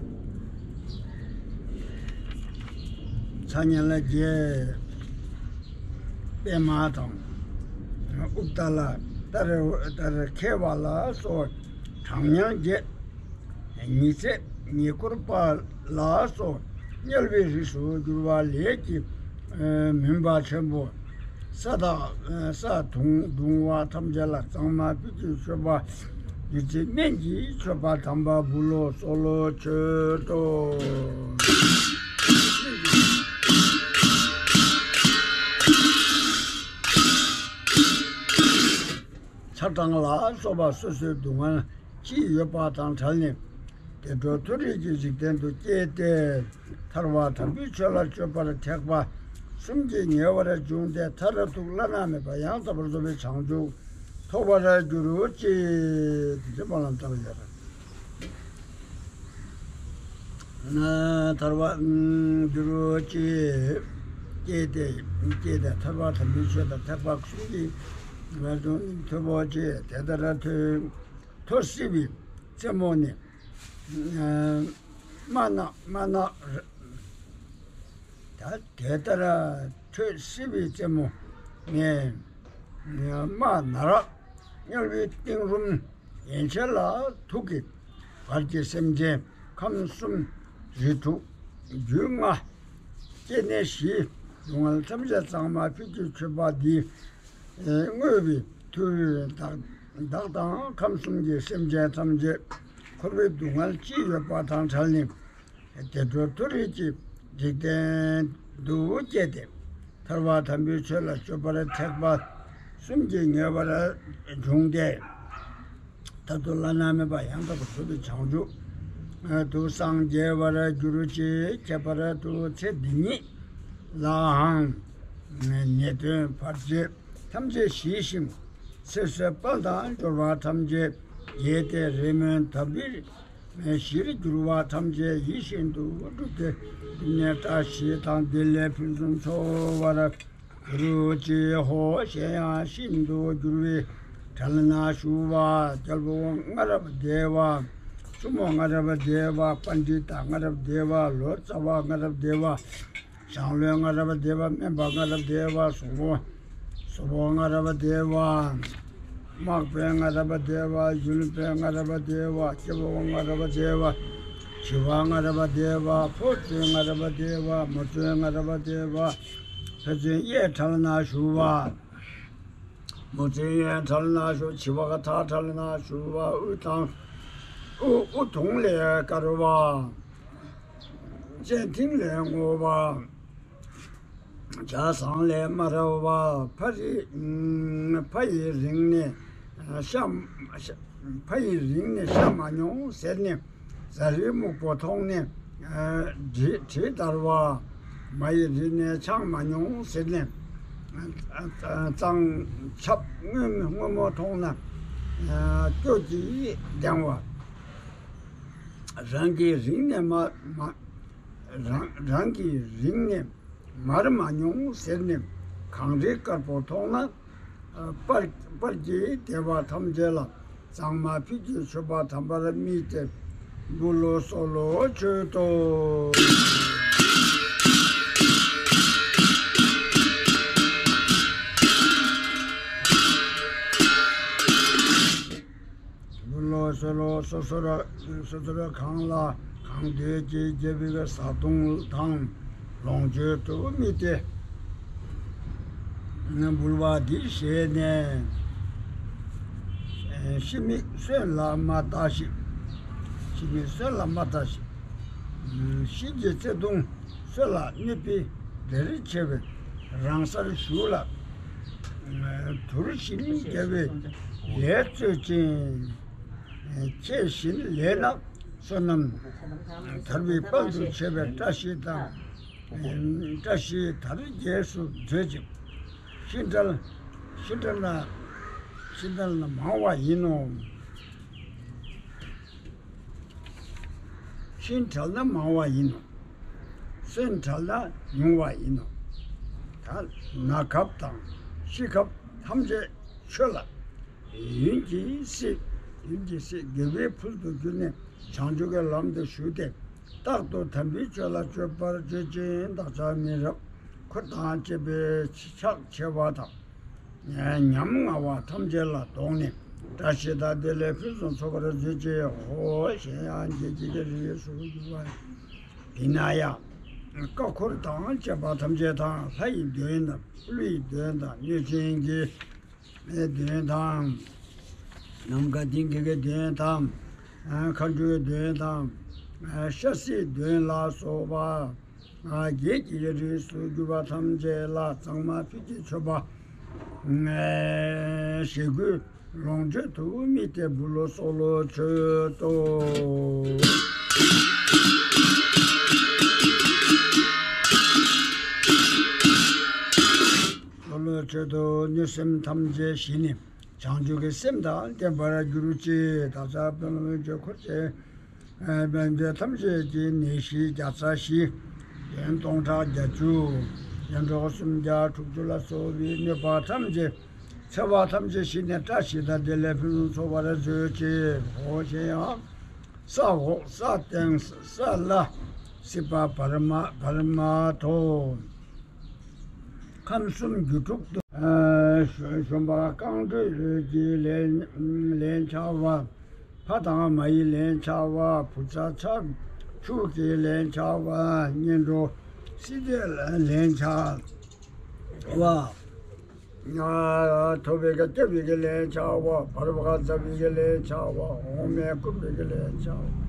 ཚ་དམྱལ་བརྒྱད། པདྨ་དང་། ཨུཏྤལ། ཏཱ་ར་ཏཱ་ར་ཁེ་བ་ལ་སོགས་གྲང་དམྱལ་བརྒྱད། ཉི་ཚེ་ཉེ་འཁོར་པ་ལ་སོགས་དམྱལ་བའི་རིགས་སུ་གྱུར་པ་ལས་ཀྱི་མུན་པ་ཆེན་པོ། ས་དང་ས་དུང་གདུང་བ་ཐམས་ཅད་ལ་གཙང་མ་ཕུད་ཀྱི་མཆོད་པ། བདུད་རྩི་སྨན་གྱི་མཆོད་པ་དམ་པ་བུ་ལོ་སོ་ལོ་མཆོད་དོ། ཚ་གྲང་ལ་སོགས་པ་སོ་སོའི་སྡུག་བསྔལ་ཅི་ཡོད་པ་དང་བྲལ་ནས། བདེ་འགྲོ་མཐོ་རིས་ཀྱི་འཇིག་རྟེན་དུ་སྐྱེས་ཏེ། ཐར་པ་དམ་པའི་ཆོས་ལ་སྤྱོད་པར་ཐེག་པ་གསུམ་གྱིས་ཉེ་བར་བྱུང་སྟེ། མཐར་ཐུག་བླ་ན་མེད་པ་ཡང་དག་པར་རྫོགས་པའི་བྱང་ཆུབ་ཐོབ་པར་འགྱུར་ཅིག། དེ་སྨོན་ལམ་བཏབ་ཡོད་རེད། ཐར་པར་འགྱུར་ཅིག། སྐྱེས་ཏེ་སྐྱེས་ཏེ་ཐར་པ་དམ་པའི་ཆོས་དང་ཐེག་པ་གསུམ་གྱི་ཐོབ་པར་འགྱུར་ཅིག། དེ་ལྟར་ཐོས་ཐོས་སྲིད་པའི་རྩེ་མོ་ནས། མ་ན་མ་ན། ད་དེ་ལྟར་ཁྲོས་སྲིད་པའི་རྩེ་མོ་ནས། དམར་ནག་དམྱལ་བའི་གཏིང་རུམ་ཡན་ཆད་ལ། ཐུགས་ཀྱི་བར་གྱི་སེམས་ཅན་ཁམས་གསུམ་རིགས་དྲུག་རྒྱུད་ལྔ་སྐྱེ་གནས་བཞིའི་སྡུག་བསྔལ་ཐམས་ཅད་གཙང་མ་ཕུད་ཀྱི་མཆོད་པ་འདིས་བསྔོས་པའི་མཐུས། བདག་བདག་དང་ཁམས་གསུམ་གྱི་སེམས་ཅན་ཐམས་ཅད་འཁོར་བའི་སྡུག་བསྔལ་ཅི་ཡོད་པ་དང་བྲལ་ནས། བདེ་འགྲོ་མཐོ་རིས་ཀྱི་འཇིག་རྟེན་དུ་སྐྱེས་ཏེ། ཐར་པ་དམ་པའི་ཆོས་ལ་སྤྱོད་པར་ཐེག་པ་གསུམ་གྱིས་ངེས་པར་འབྱུང་སྟེ། མཐར་ཐུག་བླ་ན་མེད་པ་ཡང་དག་པར་རྫོགས་པའི་བྱང་ཆུབ་ཏུ་སངས་རྒྱས་པར་གྱུར་ཅིག །ཁྱད་པར་དུ་ཚེ་འདི་ཉིད་ལའང་ནད་གདོན་བར་ཆད་ཐམས་ཅད་ཞི་ཞིང་། ཚེ་བསོད་དཔལ་དང་འབྱོར་བ་ཐམས་ཅད་རྒྱས་ཏེ། རེ་སྨོན་དམ་པའི་གཞིར་གྱུར་པ་ཐམས་ཅད་ཡིད་བཞིན་དུ་འགྲུབ་སྟེ། སྒྲུབ་གནས་བཀྲ་ཤིས་དང་བདེ་ལེགས་ཕུན་སུམ་ཚོགས་པར་གྱུར་ཅིག །ཧོ། གཞན་ཡང་ཤིན་ཏུ་འགྱུར་བའི་གྲལ་ན་བཞུགས་པ་རྒྱལ་པོ་ལྔ་རབས་བདེ་བ། བཙུན་མོ་ལྔ་རབས་བདེ་བ། པཎྜི་ཏ་ལྔ་རབས་བདེ་བ། ལོ་ཙཱ་བ་ལྔ་རབས་བདེ་བ། ཞང་བློན་ལྔ་རབས་བདེ་བ། སྨན་པ་ལྔ་རབས་བདེ་བ། གཟུ་བོ་གཟུ་བོ་ལྔ་རབས་བདེ་བ། དམག་དཔོན་ལྔ་རབས་བདེ་བ། ཡུལ་དཔོན་ལྔ་རབས་བདེ་བ། སྐྱེ་བོ་ལྔ་རབས་བདེ་བ། བྱི་བ་ལྔ་རབས་བདེ་བ། ཕོ་བཙུན་ལྔ་རབས་བདེ་བ། མོ་བཙུན་ལྔ་རབས་བདེ་བ། ཕོ་བཙུན་གཡས་གྲལ་ན་བཞུགས་པ། མོ་བཙུན་གཡོན་གྲལ་ན་བཞུགས། བྱི་བ་ཐ་གྲལ་ན་བཞུགས་པ། དབུ་དང་དབུ་དབུ་དུང་ལས་དཀར་བ། སྤྱན་མཐིང་ལས་སྔོ་བ། ལྗང་ཟངས་ལས་དམར་བ། ཕ་རི། ཕ་ཡི་རིང་ནས་ཤ། ཕ་ཡི་རིང་ནས་ཤ་མ་མྱོང་ཟེར་ནས། ཟ་རིའི་སྨུག་པོ་མཐོང་ནས། དྲི་དྲི་འདར་བ། མ་ཡི་རི་ནས་ཆང་མ་མྱོང་ཟེར་ནས། གཙང་ཆབ་སྔོན་སྔོན་མོ་མཐོང་ན། སྐྱོ་གིས་ལྡང་བ། རང་གི་རིང་ནས་མ་མ། རང་རང་གི་རིང་ནས་མར་མ་མྱོང་ཟེར་ནས། གངས་རི་དཀར་པོ་མཐོང་ན། དཔལ་དཔལ་གྱི་བདེ་བ་ཐམས་ཅད་ལ་གཙང་མ་ཕུད་ཀྱི་མཆོད་པ་དམ་པར་དམིགས་ཏེ། འབུལ་ལོ་གསོལ་ལོ་མཆོད་དོ། འབུལ་ལོ་གསོལ་ལོ། སོ་སོར་སོ་སོར་གང་ལ་གང་འདོད་ཀྱི་དགེ་བའི་བཟའ་བཏུང་དང་ལོངས་སྤྱོད་དུ་དམིགས་ཏེ། འབུལ་བ་འདི་བཞེས་ནས། ཤི་མིག་གསོན་ལ་མ་ལྟ་ཞིག །ཤི་མིག་གསོན་ལ་མ་ལྟ་ཞིག །ཤི་གི་བརྩེ་དུང་གསོན་ལ་གནོད་པའི་བདེར་ཆེ་བའི་རང་སར་ཞུགས་ལ། དུར་བཞིན་དགེ་བའི་ལས་བཙོད་ཅིང་། ཁྱེད་བཞིན་ལས་ན་བསོད་ནམས་དར་བའི་དཔལ་དུ་ཆེ་བའི་བཀྲ་ཤིས་དང་། བཀྲ་ཤིས་དར་རྒྱས་སུ་མཛོད་ཅིག །ཤི་འཕྲལ་ཤི་འཕྲལ་ན་ཤི་འཕྲལ་ན་མང་བ་ཡིན་ནོ། ཤི་འཕྲལ་ན་མང་བ་ཡིན་ནོ། གསོན་འཕྲལ་ན་ཉུང་བ་ཡིན་ནོ། ད་ན་སྐབས་དང་ཤི་སྐབས་ཐམས་ཅད་ཆོས་ལ་ཡུན་གྱིས་བསྲེགས། ཡུན་གྱིས་བསྲེགས། དགེ་བའི་ཕུལ་དུ་གྱུར་ནས་བྱང་ཆུབ་ཀྱི་ལམ་དུ་ཞུགས་ཏེ། རྟག་ཏུ་དམ་པའི་ཆོས་ལ་སྤྱོད་པར་བྱེད་ཅིང་། བདག་ཅག་མི་རབས་འཁོར་དང་བཅས་པའི་ཕྱག་འཚལ་བ་དང་། ཉམ་ང་བ་ཐམས་ཅད་ལ་བཟློག་ནས། བཀྲ་ཤིས་དང་བདེ་ལེགས་ཕུན་སུམ་ཚོགས་པར་མཛོད་ཅིག །ཧོ། གཞན་ཡང་བརྒྱད་ཁྲི་བརྒྱད་ཀྱི་རིགས་སུ་གྱུར་པ་ཡིན་ན་ཡང་། ཀ་འཁོར་དང་བཅས་པ་ཐམས་ཅད་དང་། ལྷ་ཡི་གདོན་དང་ཀླུ་ཡི་གདོན་དང་གནོད་སྦྱིན་གྱི་གདོན་དང་། ནམ་མཁའ་ལྡིང་གི་གདོན་དང་། མཁའ་འགྲོའི་གདོན་དང་། ཤ་ཟའི་གདོན་ལ་སོགས་པ། བརྒྱད་ཀྱི་རིགས་སུ་གྱུར་པ་ཐམས་ཅད་ལ་གཙང་མ་ཕུད་ཀྱི་མཆོད་པ་བཞེས་དགོས། ལོངས་སྤྱོད་དུ་དམིགས་ཏེ་འབུལ་ལོ་གསོལ་ལོ་མཆོད་དོ། གསོལ་ལོ་མཆོད་དོ། གནོད་སེམས་ཐམས་ཅད་ཞི་ནས་བྱང་ཆུབ་ཀྱི་སེམས་དང་ལྡན་པར་གྱུར་ཅིག །བདག་ཅག་དཔོན་སློབ་ཡོན་མཆོད་འཁོར་བཅས། དཔལ་འབྱོར་ཐམས་ཅད་ཀྱི་ནད་གཞི་བརྒྱ་རྩ་བཞི། གདོན་སྟོང་ཕྲག་བརྒྱད་ཅུ། གཡས་འགྲོ་སུམ་བརྒྱ་དྲུག་ཅུ་ལ་སོགས་པའི་གནོད་པ་ཐམས་ཅད། འཚེ་བ་ཐམས་ཅད་ཞི་ནས་བཀྲ་ཤིས་དང་བདེ་ལེགས་ཕུན་སུམ་ཚོགས་པར་མཛོད་ཅིག །ཧོ། གཞན་ཡང་ས་འོག་ས་སྟེང་ས་བླ། སྲིད་པ་བར་མ་བར་མ་དོ། ཁམས་གསུམ་རྒྱུད་དྲུག་ཏུ། ཨ་ཞོ་ཞོན་པ་རྐང་འགྲོས་ཀྱི་ལན་ལན་ཆགས་པ། ཕ་དང་མ་ཡི་ལན་ཆགས་པ། བུ་ཚ་ཚ་ཕྱུགས་ཀྱི་ལན་ཆགས་པ། གཉེན་གྲོགས་སྲིད་པའི་ལན་ཆགས་པ། ཐོབ་པའི་སྐྱབས་པའི་ལན་ཆགས་པ། བར་པ་ཟ་བའི་ལན་ཆགས་པ། འོག་མིན་བསྐུར་བའི་ལན་ཆགས་པ།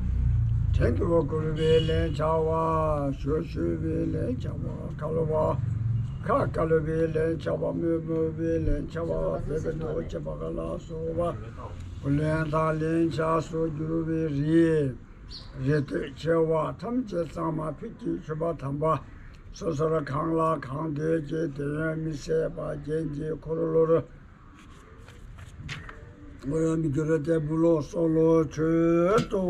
བྲན་དུ་བཀོལ་བའི་ལན་ཆགས་པ། ཞོ་ཞོ་བའི་ལན་ཆགས་པ། བཀལ་བ་ཁ་བཀལ་བའི་ལན་ཆགས་པ། དམོད་མོ་བའི་ལན་ཆགས་པ། བེ་ག་ནོ་ཅེ་པ་ག་ལ་སོགས་པ། བུ་ལོན་དང་ལན་ཆགས་སུ་འགྱུར་བའི་རིགས། རེ་ལྟོས་ཆེ་བ་ཐམས་ཅད་གཙང་མ་ཕུད་ཀྱི་མཆོད་པ་དམ་པ། སོ་སོར་གང་ལ་གང་འདུལ་གྱི་དོན་མི་ཟད་པ་རྒྱན་གྱི་འཁོར་ལོར་མི་འགྱུར་ཏེ་འབུལ་ལོ། གསོལ་ལོ་མཆོད་དོ།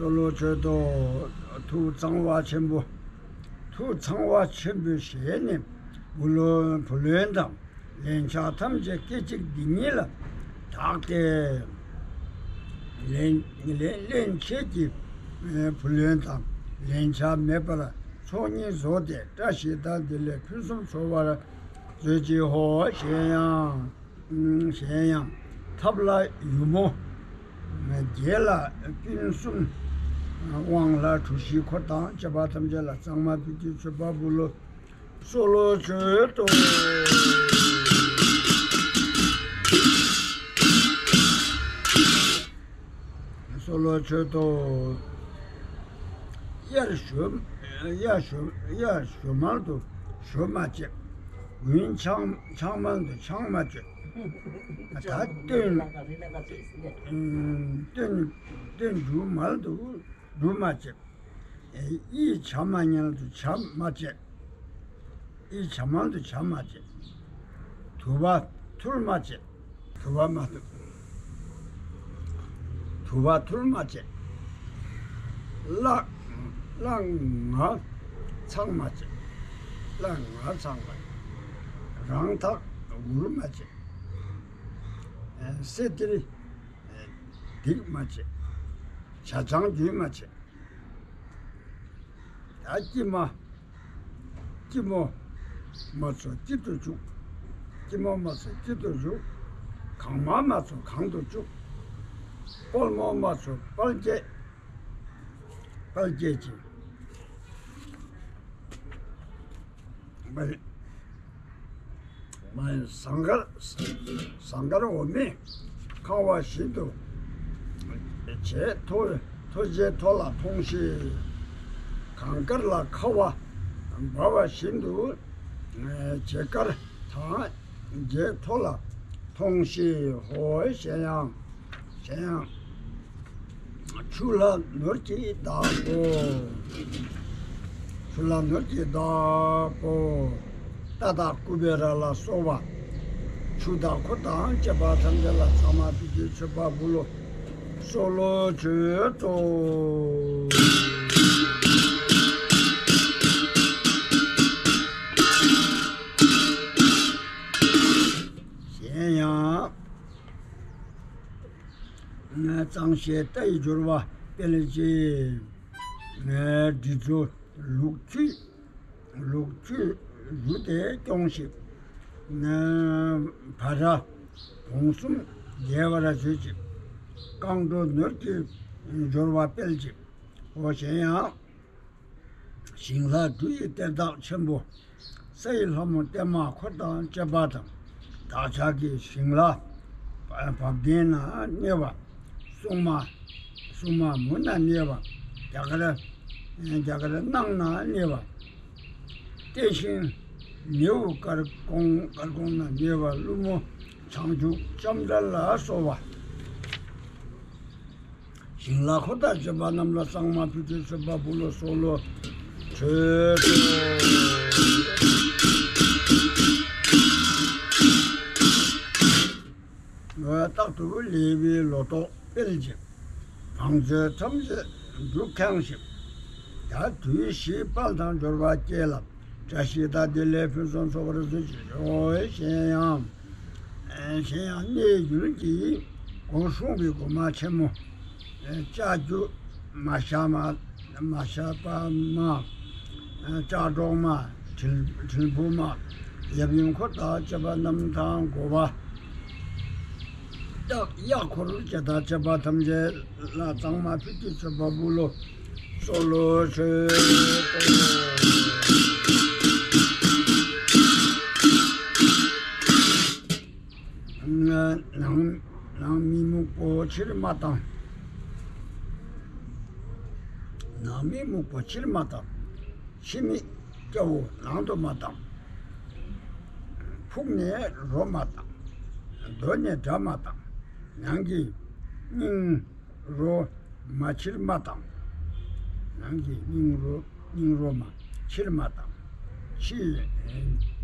གསོལ་ལོ་མཆོད་དོ། ཐུགས་གཙང་བ་ཆེན་པོ། ཐུགས་གཙང་བ་ཆེན་པོའི་ཞལ་ནས་བུ་ལོན་བུ་ལོན་དང་ལན་ཆགས་ཐམས་ཅད་སྐད་ཅིག་འདི་ཉིད་ལ་དག་སྟེ། ལན་ལན་ལན་ཆད་ཀྱི་བུ་ལོན་དང་ལན་ཆགས་མེད་པར་ཚོགས་གཉིས་རྫོགས་ཏེ་བཀྲ་ཤིས་དང་བདེ་ལེགས་ཕུན་སུམ་ཚོགས་པར་མཛོད་ཅིག་ཧོ། གཞན་ཡང་། གཞན་ཡང་། ཐབས་ལ་ཡུ་མོ། བརྒྱད་ལ་སྤུན་གསུམ། དབང་ལྷ་གྲུ་བཞི་འཁོར་དང་བཅས་པ་ཐམས་ཅད་ལ་གཙང་མ་ཕུད་ཀྱི་མཆོད་པ་འབུལ་ལོ། གསོལ་ལོ་མཆོད་དོ། གསོལ་ལོ་མཆོད་དོ། དབྱར་ཞོ་དབྱར་ཞོ་དབྱར་ཞོ་མང་དུ་ཞོ་མ་བཅད། དགུན་ཆང་ཆང་མང་དུ་ཆང་མ་བཅད། ད་སྟོན་སྟོན་སྟོན་འབྲུ་མང་དུ་འབྲུ་མ་བཅད། གཡི་བྱ་མང་དུ་བྱ་མ་བཅད། གཡི་བྱ་མང་དུ་བྱ་མ་བཅད། དུ་བ་ཐུར་མ་བཅད། དུ་བ་མ་ཐུར། དུ་བ་ཐུར་མ་བཅད། གླ་གླ་ང་ཚང་མ་བཅད། གླ་ང་ཚང་མ། རང་ཐག་འུར་མ་བཅད། སེ་ཏིར་སྡིག་མ་བཅད། བྱ་ཆང་རྒྱུན་མ་བཅད། ད་སྐྱིད་མ། སྐྱིད་མོ་མ་ཚོ་སྐྱིད་དུ་བཅུག་སྐྱིད་མོ་མ་ཚོ་སྐྱིད་དུ་བཅུག་གང་མ་མ་ཚོ་གང་དུ་བཅུག་དཔལ་མོ་མ་ཚོ་དཔལ་སྐྱེད། དཔལ་སྐྱེད་ཅིང་། མ་ཟངས་དཀར་ཟངས་དཀར་འོ་མས་ཁང་བ་བཞིན་དུ། བྱེ་ཐོ་ཐོ་བྱེ་ཐོ་ལ་ཐོང་ཤིག་གངས་དཀར་ལ་ཁ་བ་འབར་བ་བཞིན་དུ། བྱེ་དཀར་དང་བྱེ་ཐོ་ལ་ཐོང་ཤིག་ཧོ། གཞན་ཡང་། གཞན་ཡང་། ཆུ་ལྷག་ནོར་གྱི་བདག་པོ། ཆུ་ལྷག་ནོར་གྱི་བདག་པོ། རྟ་དང་ཀུ་བེ་ར་ལ་སོགས་པ། ཆུ་དང་འཁོར་དང་བཅས་པ་ཐམས་ཅད་ལ་གཙང་མ་ཕུད་ཀྱི་མཆོད་པ་འབུལ་ལོ། གསོལ་ལོ་མཆོད་དོ། གཞན་ཡང་། གཙང་བཤད་རྟ་ཡི་སྦྱོར་བ་སྤེལ་ཅིང་། འབྲི་ཚུལ་ལུགས་ཆུ་ལུགས་ཆུ་རུ་དེ་སྐྱོང་ཞིང་། བ་ར་བོང་གསུམ་རྒྱས་པར་བརྗོད་ཅིང་། རྐང་འགྲོ་ནོར་གྱི་སྦྱོར་བ་སྤེལ་ཅིང་། འོ་གཞན་ཡང་། ཞིང་ལྷ་འབྲུ་ཡི་གཏེར་བདག་ཆེན་པོ། ས་ཡི་ལྷ་མོ་བརྟན་མ་འཁོར་དང་བཅས་པ་དང་། བདག་ཅག་གི་ཞིང་ལྷ་བ་བབ་ལྡན་ན་གནས་པ། སྲུང་མ་སྲུང་མ་མུ་ན་གནས་པ། རྒྱ་གར་རྒྱ་གར་སྣང་ན་གནས་པ། བརྟན་ཤིང་ནེའུ་དཀར་ཀོང་དཀར་ཀོང་ན་གནས་པ། ཀླུ་མོ་བྱང་ཆུབ་ལྕམ་དྲལ་ལ་སོགས་པ། ཞིང་ལྷ་འཁོར་དང་བཅས་པ་རྣམས་ལ་གཙང་མ་ཕུད་ཀྱི་མཆོད་པ་འབུལ་ལོ། གསོལ་ལོ་མཆོད་དོ། རྟག་ཏུ་ལེགས་པའི་ལོ་ཏོག་སྤེལ་ཅིང་། བང་མཛོད་ཐམས་ཅད་འབྲུ་ཁེངས་ཤིང་། ད་དུས་བཞིའི་དཔལ་དང་འབྱོར་བ་སྐྱེད་ལ། བཀྲ་ཤིས་དང་བདེ་ལེགས་ཕུན་སུམ་ཚོགས་པར་མཛོད་ཅིག་ཧོ། གཞན་ཡང་། གཞན་ཡང་གནས་ཡུལ་གྱི་སྒོ་སྲུང་བའི་སྒོ་མ་ཆེན་མོ། ལྕགས་ཀྱུ་མ་ཤ་མ། མ་ཤ་པ་མ། ལྕགས་སྒྲོག་མ། དྲིལ་དྲིལ་བུ་མ། ཡབ་ཡུམ་འཁོར་དང་བཅས་པ་རྣམས་དང་། འགོ་བ་གཡག་གཡག་འཁོར་བཅས་དང་བཅས་པ་ཐམས་ཅད་ལ་གཙང་མ་ཕུད་ཀྱི་མཆོད་པ་འབུལ་ལོ། གསོལ་ལོ་མཆོད་དོ། ནང་ནང་མི་སྨུག་པོ་ཕྱིར་མ་བཏང་། ནང་མི་སྨུག་པོ་ཕྱིར་མ་བཏང་། ཕྱི་མི་སྐྱ་བོ་ནང་དུ་མ་བཏང་། ཕུགས་ནས་རོ་མ་བཏང་། གདོད་ནས་དགྲ་མ་བཏང་། ནང་གི་སྙིང་རོ་མ་ཕྱིར་མ་བཏང་། ནང་གི་སྙིང་རོ་སྙིང་རོ་མ་ཕྱིར་མ་བཏང་། ཕྱིའི་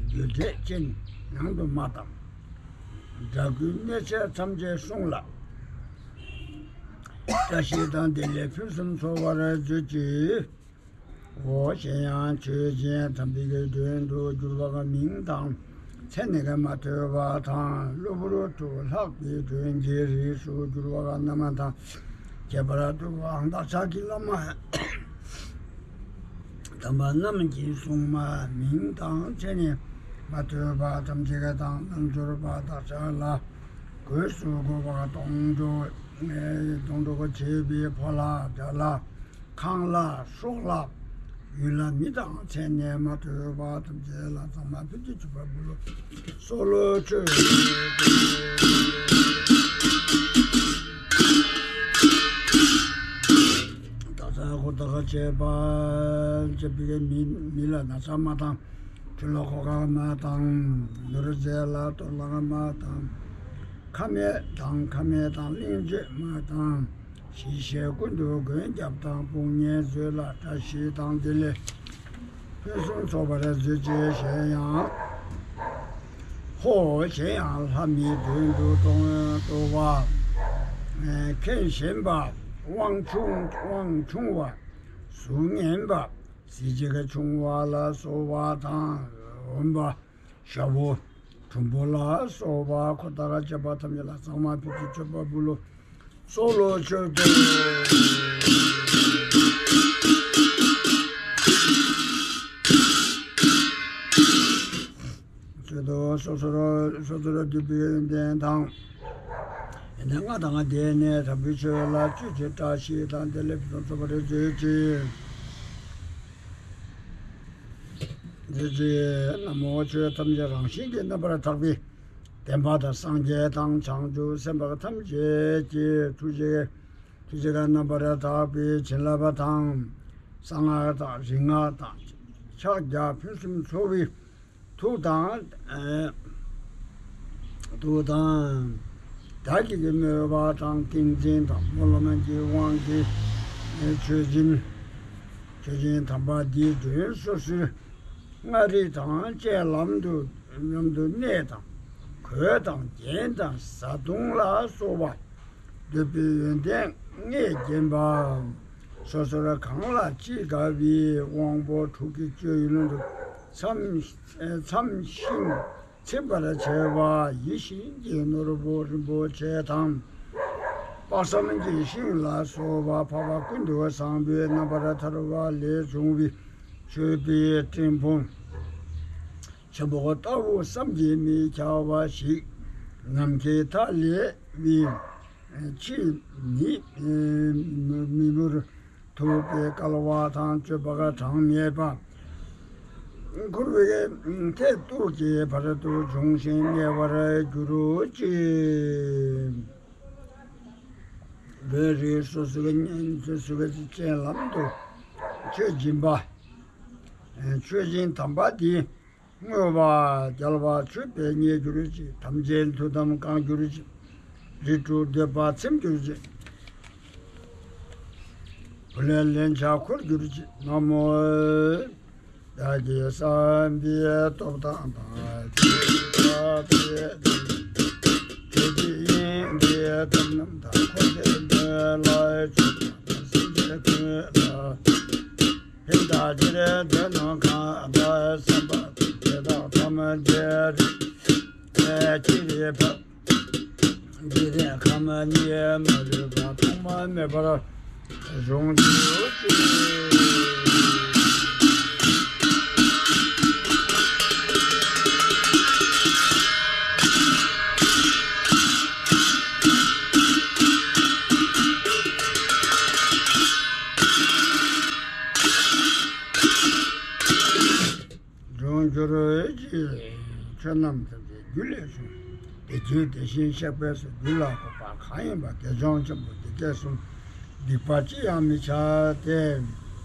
རྒྱུ་འབྲས་ཅན་ནང་དུ་མ་བཏང་། དགྲ་བགེགས་གནོད་བྱེད་ཐམས་ཅད་བསྲུང་ལ། བཀྲ་ཤིས་དང་བདེ་ལེགས་ཕུན་སུམ་ཚོགས་པར་མཛོད་ཅིག་འོ་གཞན་ཡང་ཆོས་ཅན་དམ་པའི་མགྲོན་དུ་གྱུར་པ་མིང་དང་མཚན་ནི་མ་ཐོས་པ་དང་། གློ་བུར་དུ་ལྷག་པའི་མགྲོན་གྱི་རིགས་སུ་གྱུར་པ་རྣམས་དང་། ཁྱད་པར་དུ་བདག་ཅག་གི་བླ་མ་དམ་པ་རྣམས་ཀྱི་སྲུང་མ་མིང་དང་མཚན་ནི་མ་ཐོས་པ་ཐམས་ཅད་དང་། རྣལ་འབྱོར་པ་བདག་ཅག་ལ་གོས་སུ་གོ་བ་སྡོང་གྲོགས་སྡོང་གྲོགས་བྱེད་པའི་ཕོ་ལྷ་དགྲ་ལྷ། ཁང་ལྷ་སྲོག་ལྷ། ཡུལ་ལྷ་མི་དང་མཚན་ནས་མ་ཐོས་པ་ཐམས་ཅད་ལ་གཙང་མ་ཕུད་ཀྱི་མཆོད་པ་འབུལ་ལོ། གསོལ་ལོ་མཆོད། བདག་ཅག་འཁོར་དང་བཅས་པ་བཅས་པའི་མི་མི་ལ་ན་ཚ་མ་བཏང་། ཁྲོ་ལ་ཁོག་ཁ་མ་བཏང་། ནོར་རྫས་ལ་གཏོར་བརླག་མ་བཏང་། ཁ་མེད་དང་ཁ་མེད་དང་གླེང་བརྗོད་མ་བཏང་། ཞི་ཞིང་ཀུན་ཏུ་མགོན་སྐྱབས་དང་དཔུང་གཉེན་མཛོད་ལ། བཀྲ་ཤིས་དང་བདེ་ལེགས་ཕུན་སུམ་ཚོགས་པར་མཛོད་ཅིག་གཞན་ཡང་། ཧོ། གཞན་ཡང་ལྷ་མིའི་མདུན་དུ་གཏོར་བ། མཁན་ཞེན་པ། དབང་ཆུང་དབང་ཆུང་བ། གཟུགས་ངན་པ། གཟི་བརྗིད་ཆུང་བ་ལ་སོགས་པ་དང་། འོན་པ། ཤ་བོ། གྲུམ་བུ་ལ་སོགས་པ་འཁོར་དང་བཅས་པ་ཐམས་ཅད་ལ་གཙང་མ་ཕུད་ཀྱི་མཆོད་པ་འབུལ་ལོ། གསོལ་ལོ་མཆོད་དོ། མཆོད་དོ། སོ་སོར་སོ་སོར་འདུས་པའི་ཡོན་ཏན་དང་། ཡོན་ཏན་ལྔ་དང་ལྡན་ནས་དྲག་པོའི་ཆོས་ལ་སྤྱོད་ཕྱིར་བཀྲ་ཤིས་དང་བདེ་ལེགས་ཕུན་སུམ་ཚོགས་པར་མཛོད་ཅིག་འདི་ཚེ་ན་མོ། ཆོས་ཐམས་ཅད་རང་བཞིན་གྱིས་རྣམ་པར་དག་པའི་བདེན་པ་དང་། སངས་རྒྱས་དང་བྱང་ཆུབ་སེམས་དཔའ་ཐམས་ཅད་ཀྱི་ཐུགས་རྗེ་ཐུགས་རྗེ་ཀྱང་རྣམ་པར་དག་པའི་བྱིན་རླབས་དང་། གསང་སྔགས་དང་རིག་སྔགས་དང་ཕྱག་རྒྱ་ཕུན་སུམ་ཚོགས་པའི་ཐུགས་དང་། ཐུགས་དང་། བདག་གིས་བསྔོས་པ་དང་ཏིང་འཛིན་དང་སྨོན་ལམ་གྱི་དབང་གིས་མཆོད་སྦྱིན། མཆོད་སྦྱིན་དམ་པ་འདིའི་མགྲོན་སོ་སོའི་མངའ་རིས་དང་བཅས་ལམ་དུ་ལམ་དུ་གནས་དང་གོས་དང་རྒྱན་དང་བཟའ་བཏུང་ལ་སོགས་པ་འདོད་པའི་ཡོན་ཏན་ལྔས་བརྒྱན་པ། སོ་སོར་གང་ལ་ཅི་དགའ་བའི་དབང་པོ་དྲུག་གི་སྤྱོད་ཡུལ་དུ་མཚམས་མཚམས་ཤིང་ཚིམ་པར་བྱེད་པ་ཡིད་བཞིན་གྱི་ནོར་བུ་རིན་པོ་ཆེ་དང་། དཔག་བསམ་གྱི་ཤིང་ལ་སོགས་པ་འཕགས་པ་ཀུན་ཏུ་བཟང་པོའི་རྣམ་པར་ཐར་པ་ལས་བྱུང་བའི་མཆོད་པའི་སྤྲིན་ཕུང་ཆེན་པོ་ལྟ་བུ་བསམ་གྱིས་མི་ཁྱབ་པ་ཞིག་ནམ་མཁའི་མཐའ་ཀླས་པའི་ཕྱིར་ནི་མི་འབོར་ཐུབ་པའི་སྐལ་བ་དང་སྤྱོད་པ་གྲངས་མེད་པ། འཁོར་བའི་མཐས་གཏུགས་ཀྱི་བར་དུ་འབྱུང་ཞིང་གནས་པར་གྱུར་ཅིག་བོད་རིགས་སོ་སོའི་སོ་སོའི་སྤྱན་ལམ་དུ་མཆོད་སྦྱིན་པ། མཆོད་སྦྱིན་དམ་པ་འདི་བསྔོས་པ་རྒྱལ་བ་མཆོད་པས་མཉེས་གྱུར་ཅིག་དམ་ཅན་ཐུགས་དམ་བསྐང་གྱུར་ཅིག་རིགས་དྲུག་འདོད་པ་ཚིམ་གྱུར་ཅིག་བུ་ལོན་ལན་ཆགས་འཁོར་གྱུར་ཅིག་ན་མོ། བདག་གིས་བསམ་པའི་སྟོབས་དང་དང་། ཐུགས་ཀྱི་ཡིན་པའི་སྟོབས་རྣམས་དང་། འཁོར་དེ་འདི་ལ་མཆོད་པ་དང་། སེམས་ཅན་ཀུན་ལ་ཕན་བཏགས་ཕྱིར། འདོད་རྣམས་གང་དག་བསམ་པ་དེ་དག་ཐམས་ཅད་རིག་པའི་ཕྱིར་ཕབ། མ་ནི་མ་རིག་པ་ཐོག་མ་མེད་པར་རང་གྲོལ་ཅིག། རང་གྲོལ་ཅིག། ཆོས་རྣམས་ཐམས་ཅད་རྒྱུ་ལས་བྱུང་། དེ་རྒྱུ་དེ་བཞིན་གཤེགས་པས་སོ། རྒྱུ་ལ་འགོད་པ་གང་ཡིན་པ། དགེ་སྦྱོང་ཆེན་པོ་འདི་སྐད་གསུངས། སྡིག་པ་ཅི་ཡང་མི་བྱ་སྟེ།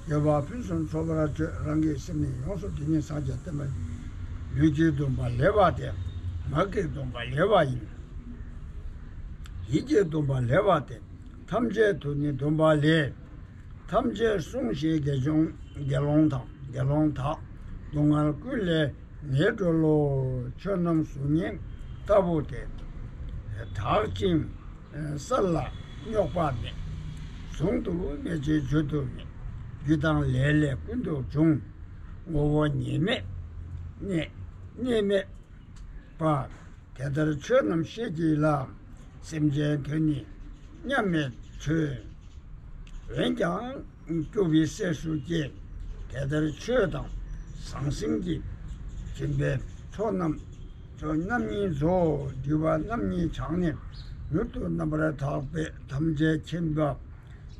དགེ་བ་ཕུན་སུམ་ཚོགས་པར་སྤྱོད། རང་གི་སེམས་ནི་ཡོངས་སུ་དེ་ཉིད་སངས་རྒྱས་བསྟན་པ་ཡིན། ལུས་ཀྱིས་བསྡམས་པ་ལེགས་པ་སྟེ། ངག་གིས་བསྡམས་པ་ལེགས་པ་ཡིན། ཡིད་ཀྱིས་བསྡམས་པ་ལེགས་པ་སྟེ། ཐམས་ཅད་དུ་ནི་བསྡམས་པ་ལས། ཐམས་ཅད་བསྲུང་ཞིང་དགེ་སྦྱོང་དགེ་སློང་དང་། དགེ་སློང་དག་སྡུག་བསྔལ་ཀུན་ལས་ངེས་གྲོལ་ལོ། ཆོས་རྣམས་གཟུགས་བརྙན་ལྟ་བུ་སྟེ། དག་ཅིང་གསལ་ལ་རྙོག་པ་མེད། གཟུང་དུ་མེད་ཅིང་བརྗོད་དུ་མེད། རྒྱུ་དང་ལས་ལས་ཀུན་ཏུ་འབྱུང་། ངོ་བོ་ཉིད་མེད་གནས་གནས་མེད་པ། དེ་ལྟར་ཆོས་རྣམས་ཤེས་བགྱིད་ལ། སེམས་ཅན་དོན་ནི་མཉམ་མེད་ཆོས། འོན་ཀྱང་སྐྱོ་བའི་སྲས་སུ་སྐྱེ། དེ་ལྟར་ཆོས་དང་ཟང་ཟིང་གི་སྦྱིན་པའི་ཚོགས་རྣམས། ཚོགས་རྣམ་གཉིས་རྫོགས། སྒྲིབ་པ་རྣམ་གཉིས་བྱང་ནས། མྱུར་དུ་རྣམ་པར་དག་པས་ཐམས་ཅད་མཁྱེན་པ།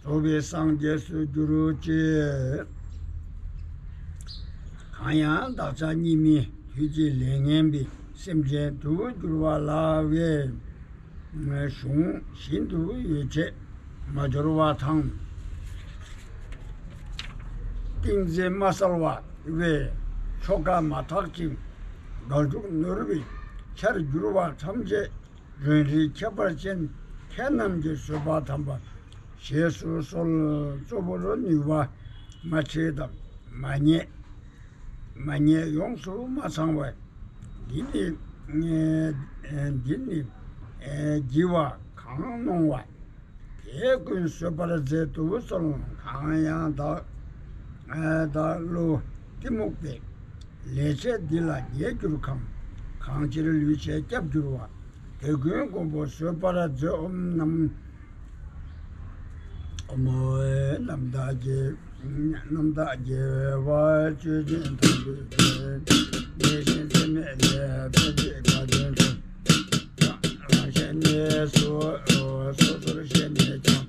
རྫོགས་པའི་སངས་རྒྱས་སུ་འགྱུར་ཅིག། གང་ཡང་བདག་ཅག་གཉིས་མེད་དུས་ཀྱི་ལས་ངན་པའི། སེམས་ཅན་དུ་འགྱུར་བ་ལ་བའི་གཞུང་བཞིན་དུ་ཡོ་བྱད་མ་འབྱོར་བ་དང་། ཏིང་འཛིན་མ་གསལ་བ་བའི་ཆོ་ག་མ་དག་ཅིང་། དགག་སྒྲུབ་ནོར་བའི་ཆར་གྱུར་བ་ཐམས་ཅད། རང་རིག་ཁྱད་པར་ཅན་ཁྱེད་རྣམས་ཀྱི་བཟོད་པ་དམ་པ་བཞེས་སུ་གསོལ། གཙོ་བོར་ནུས་པ་མ་ཕྱེད་དམ་མ་རྙེད། མ་རྙེད་ཡོངས་སུ་མ་ཚང་བ། འདི་ནི་འདི་ནི་བགྱི་བ་གང་གནང་བ། དེ་ཀུན་བཟོད་པར་མཛད་དུ་གསོལ། གང་ཡང་བདག་བདག་བློ་གཏི་མུག་པའི། ལས་བྱས་འདི་ལ་ཉེས་གྱུར་གང་། གང་ཕྱིར་ལུས་བྱས་སྐྱབས་འགྱུར་བ། དེ་ཀུན་མགོན་པོ་བཟོད་པར་མཛོད། ཨོཾ་ནམ། ཨོཾ་རྣམ་དག་རྒྱལ་རྣམ་དག་རྒྱལ་བ་ཆོས་ཀྱི་དོན་དུ་བྱོན། དེ་བཞིན་འཚེ་མེད་ལས་ཕན་ཕྱིར་དགའ་སྟོན་མཛོད། རང་གཞན་གནས་སུ་སོ་སོར་ཕྱེ་ནས་ཀྱང་།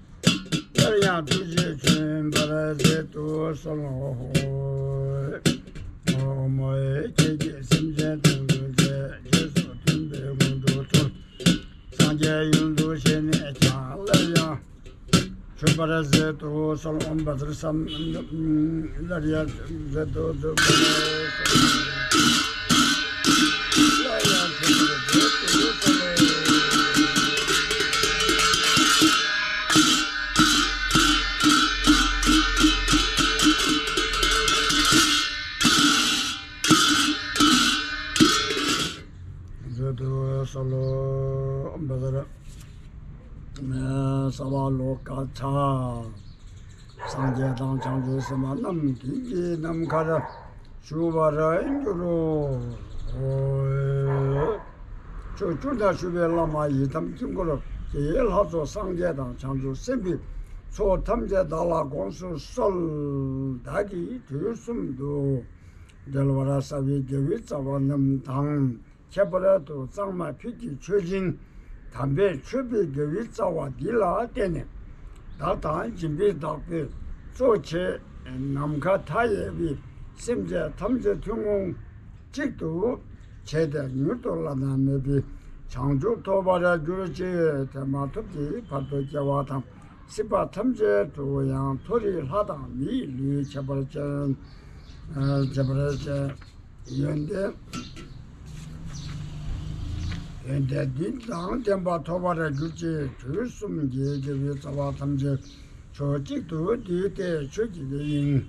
སླར་ཡང་ཐུགས་རྗེས་བྱོན་པར་མཛད་དུ་གསོལ་ལོ། ཨོཾ་ཁྱེད་ཀྱིས་སེམས་ཅན་དོན་ཀུན་མཛད། རྗེས་སུ་མཐུན་པའི་མངོན་མཐོ་ཐོབ། སངས་རྒྱས་ཡུལ་དུ་གཤེགས་ནས་ཀྱང་། སླར་ཡང་བྱོན་པར་མཛད་དུ་གསོལ། ཨོཾ་བཛྲ་སཾ། སླར་ཡང་མཛད་དུ་གསོལ། སླར་ཡང་བྱོན་པར་མཛད་དུ་གསོལ། མཛད་དུ་གསོལ་ལོ། བཛྲ། སརྦ་ལོ་ཀ་ཙ། སངས་རྒྱས་དང་བྱང་ཆུབ་སེམས་དཔའ་རྣམས་དེ་ཉིད་ཀྱི་ནམ་མཁར་བཞུགས་པར་འགྱུར་རོ། ཕྱོགས་བཅུ་ན་བཞུགས་པའི་བླ་མ་ཡི་དམ་དཀྱིལ་འཁོར་གྱི་ལྷ་ཚོགས་སངས་རྒྱས་དང་བྱང་ཆུབ་སེམས་དཔའི་ཚོགས་ཐམས་ཅད་བདག་ལ་དགོངས་སུ་གསོལ། བདག་གིས་དུས་གསུམ་དུ་འབྲེལ་བར་གསལ་བའི་དགེ་བའི་རྩ་བ་རྣམས་དང་། ཁྱད་པར་དུ་གཙང་མ་ཕུད་ཀྱི་མཆོད་སྦྱིན་དམ་པའི་མཆོད་པའི་དགེ་བའི་རྩ་བ་འདི་ལ་བརྟེན་ནས། བདག་དང་སྦྱིན་པའི་བདག་པོས་གཙོ་བྱས་ནམ་མཁའ་མཐའ་ཡས་པའི་སེམས་ཅན་ཐམས་ཅད་ཐུན་མོང་གཅིག་ཏུ་བྱས་ཏེ། མྱུར་དུ་བླ་ན་མེད་པའི་བྱང་ཆུབ་ཐོབ་པར་གྱུར་ཅིག། དེ་མ་ཐོབ་ཀྱི་བར་དུ་སྐྱེ་བ་དང་སྲིད་པ་ཐམས་ཅད་དུ་ཡང་མཐོ་རིས་ལྷ་དང་མིའི་ལུས་ཁྱད་པར་ཅན། ཁྱད་པར་ཅན། ཡོན་ཏན། ཡོན་ཏན་འདི་དང་ལྡན་པ་ཐོབ་པར་གྱུར་ཅིག། དུས་གསུམ་གྱི་དགེ་བའི་རྩ་བ་ཐམས་ཅད་ཕྱོགས་གཅིག་ཏུ་བསྡུས་ཏེ་ཆོས་ཀྱི་དབྱིངས་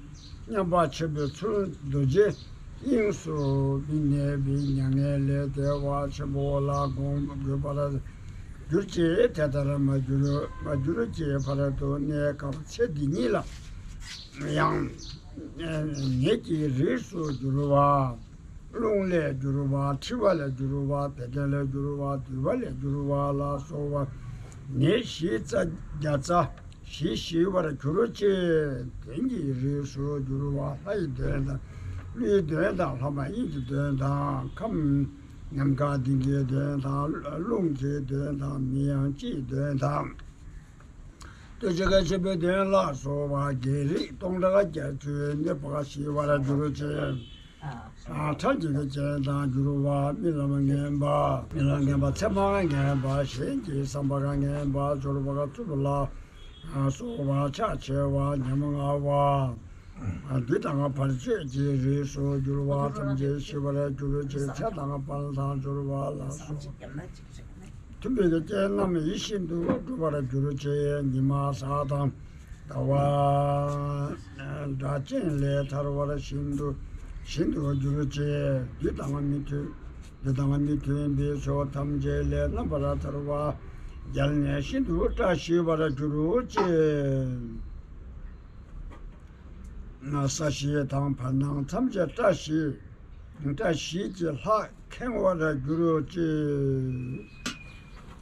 མཉམ་པ་ཆེན་པོའི་ཚུལ་རྡོ་རྗེ་དབྱིངས་སུ་མི་གནས་པའི་མྱ་ངན་ལས་བདེ་བ་ཆེན་པོ་ལ་འགོད་པར་གྱུར་ཅིག། དེ་ལྟར་མ་གྱུར་མ་གྱུར་གྱི་བར་དུ་གནས་སྐབས་ཚེ་འདི་ཉིད་ལ་ཡང་ངེད་ཀྱི་རིགས་སུ་གྱུར་པ། རླུང་ལས་གྱུར་པ། མཁྲིས་པ་ལས་གྱུར་པ། བད་ཀན་ལས་གྱུར་པ། མདུད་པ་ལས་གྱུར་པ་ལ་སོགས་པ་ ནད་བཞི་རྩ་བརྒྱ་རྩ་བཞི་ཞི་བར་གྱུར་ཅིག་དོན་གྱི་རིགས་སུ་གྱུར་པ་ལྷ་ཡི་དོན་དང་། ཀླུའི་དོན་དང་། ལྷ་མ་ཡིན་གྱི་དོན་དང་། ཁམས་ཉམས་དགའ་ལྡན་གྱི་དོན་དང་། རླུང་གི་དོན་དང་། མི་ཡང་སྤྱིའི་དོན་དང་། ལྟོ་འཕྱེ་ཁ་ཆེན་པོའི་དོན་ལ་སོགས་པ་བརྒྱད་རིགས་སྟོང་ཕྲག་བརྒྱད་ཅུའི་གནོད་པ་ཞི་བར་གྱུར་ཅིག་ཕྲ་རྒྱས་ཀྱི་རྐྱེན་དང་འགྱུར་བ། རྨི་ལམ་ངན་པ། རྨི་ལམ་ངན་པ། མཚན་མ་ངན་པ། གཞན་གྱི་བསམ་པ་ངན་པ། འབྱོར་པ་རྩུབ་ལ་སོགས་པ། ཕྱག་འཚལ་བ། ཉམ་ང་བ། བདུད་དང་བར་ཆད་ཀྱི་རིགས་སུ་གྱུར་པ་ཐམས་ཅད་ཞི་བར་གྱུར་ཅིག་ཚེ་དང་དཔལ་དང་འབྱོར་བ་ལ་སོགས་མཐུན་པའི་རྐྱེན་རྣམས་ཡིད་བཞིན་དུ་འགྲུབ་པར་གྱུར་ཅིག་ཉི་མ་གཟའ་དང་ཟླ་བ་སྒྲ་གཅན་ལས་ཐར་བར་ཤིན་ཏུ་ཤིན་ཏུ་གྱུར་ཅིག་བདུད་དང་མི་མཐུན། བདུད་དང་མི་མཐུན་པའི་ཕྱོགས་ཐམས་ཅད་ལས་རྣམ་པར་ཐར་བ་རྒྱལ་ནས་ཤིན་ཏུ་བཀྲ་ཤིས་པར་གྱུར་ཅིག་ས་གཞི་དང་བར་སྣང་ཐམས་ཅད་བཀྲ་ཤིས། བཀྲ་ཤིས་ཀྱི་ལྷ་ཁེངས་པར་གྱུར་ཅིག་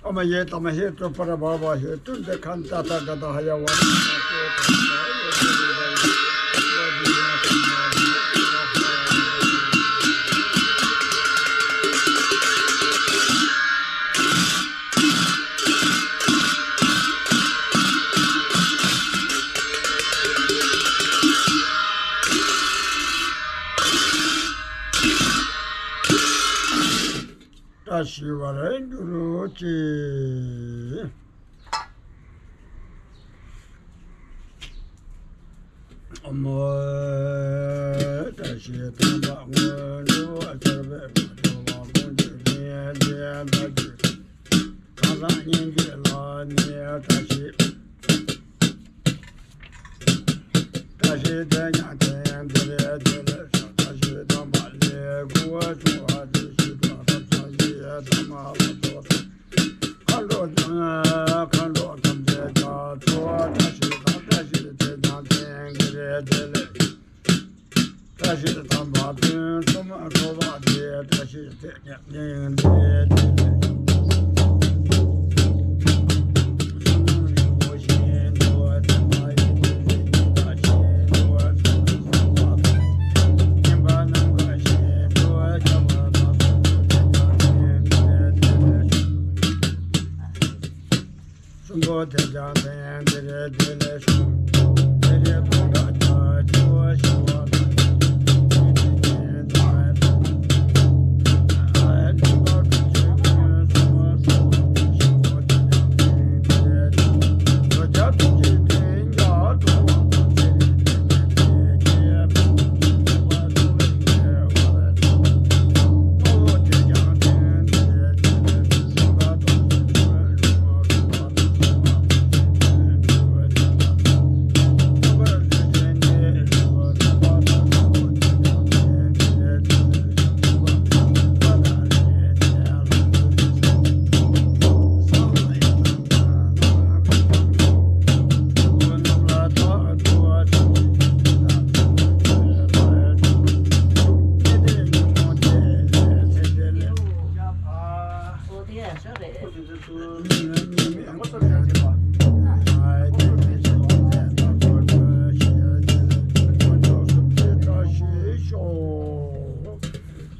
ཨོཾ་ཡེ་དམ་ཧེ་ཏུ་པར་བྷ་བ་ཧེ་ཏུན་ཏེ་ཁན་ཏ་ཏ་ག་ཏ་ཧ་ཡ་ཝ། བཀྲ་ཤིས་པར་གྱུར་ཅིག་ཨོཾ་བཀྲ་ཤིས་དམ་པ་དངོས་གྲུབ་ཐར་པའི་བཀའ་སྒྲུབ་པ་ཀུན་གྱི་ལྷན་ཅིག་ཏུ་གང་ཟག་སྙན་བརྒྱུད་ལ་ནི་བཀྲ་ཤིས། བཀྲ་ཤིས་དེས་ཀྱང་དེང་འདིར་བདེ་ལེགས་ཤོག་བཀྲ་ཤིས་དམ་པ་ལས་དགུ་བ་བྱུང་བ་དེ་ཞི་ཁྲོ་རབ་འཚལ་ཞིང་ཡི་དམ་ལ་སོགས་མཁའ་འགྲོ་མཁའ་འགྲོ་ཐམས་ཅད་ཀྱང་འཚོ་བ་བཀྲ་ཤིས་དང་བཀྲ་ཤིས་དེས་ཀྱང་དེང་འདིར་བདེ་ལེགས། བཀྲ་ཤིས་དམ་པ་ཕུན་སུམ་ཚོགས་པ་དེས་བཀྲ་ཤིས་དེས་ཀྱང་དེང་འདིར་བདེ་ལེགས། གསུམ་པོ་དེས་ཀྱང་དེང་འདིར་བདེ་ལེགས་ཤོག་དེ་རིང་སྟོང་ཕྲག་བརྒྱད་ཅུ་ཞི་བ་དང་།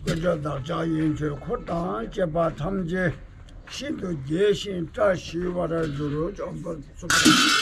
དཀོན་མཆོག་བདག་ཅག་ཡིད་མཆོད་འཁོར་དང་བཅས་པ་ཐམས་ཅད་ཤིན་ཏུ་དགྱེས་ཤིང་བཀྲ་ཤིས་པར་གྱུར་ཅིག་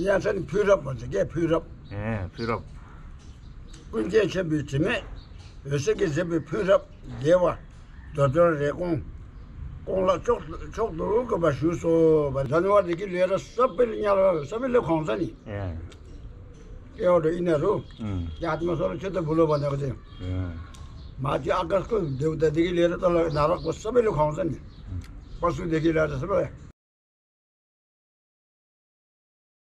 ཡ་ས་ནི་ཕུལ་རབ་མ་ཟེར་གས་ཕུལ་རབ། ཨེ་ཕུལ་རབ། ཀུན་མཁྱེན་ཆེན་པོའི་དྲི་མེད་འོད་ཟེར་གྱིས་མཛད་པའི་ཕུལ་རབ་རྒྱལ་བ་རྡོ་རྗེ་རས་ཀོང་ཀོང་ལ་མཆོག་མཆོག་ཏུ་དགོངས་པ་ཞུས་སོ། ད་ནི་བ་འདི་གི་ལས་ར་ས་པི་ལི་ཉ་ར་ས་པི་ལི་གོང་ས་ནི། ཨེ། ཀེ་འོ་རེ་ཨི་ན་རུ། ཨུམ། ཡ་ཏི་མ་སོ་ར་ཆེ་ཏ་བུ་ལོ་བ་ན་ག་ཏེ། ཨེ། མ་ཏི་ཨ་ཀ་སྐུ་དེ་བ་ད་འདི་གི་ལས་ར་ད་ལ་ན་རག་པ་ས་པི་ལི་གོང་ས་ནི། པ་སུ་འདི་གི་ལས་ར་ས་པི་ལི།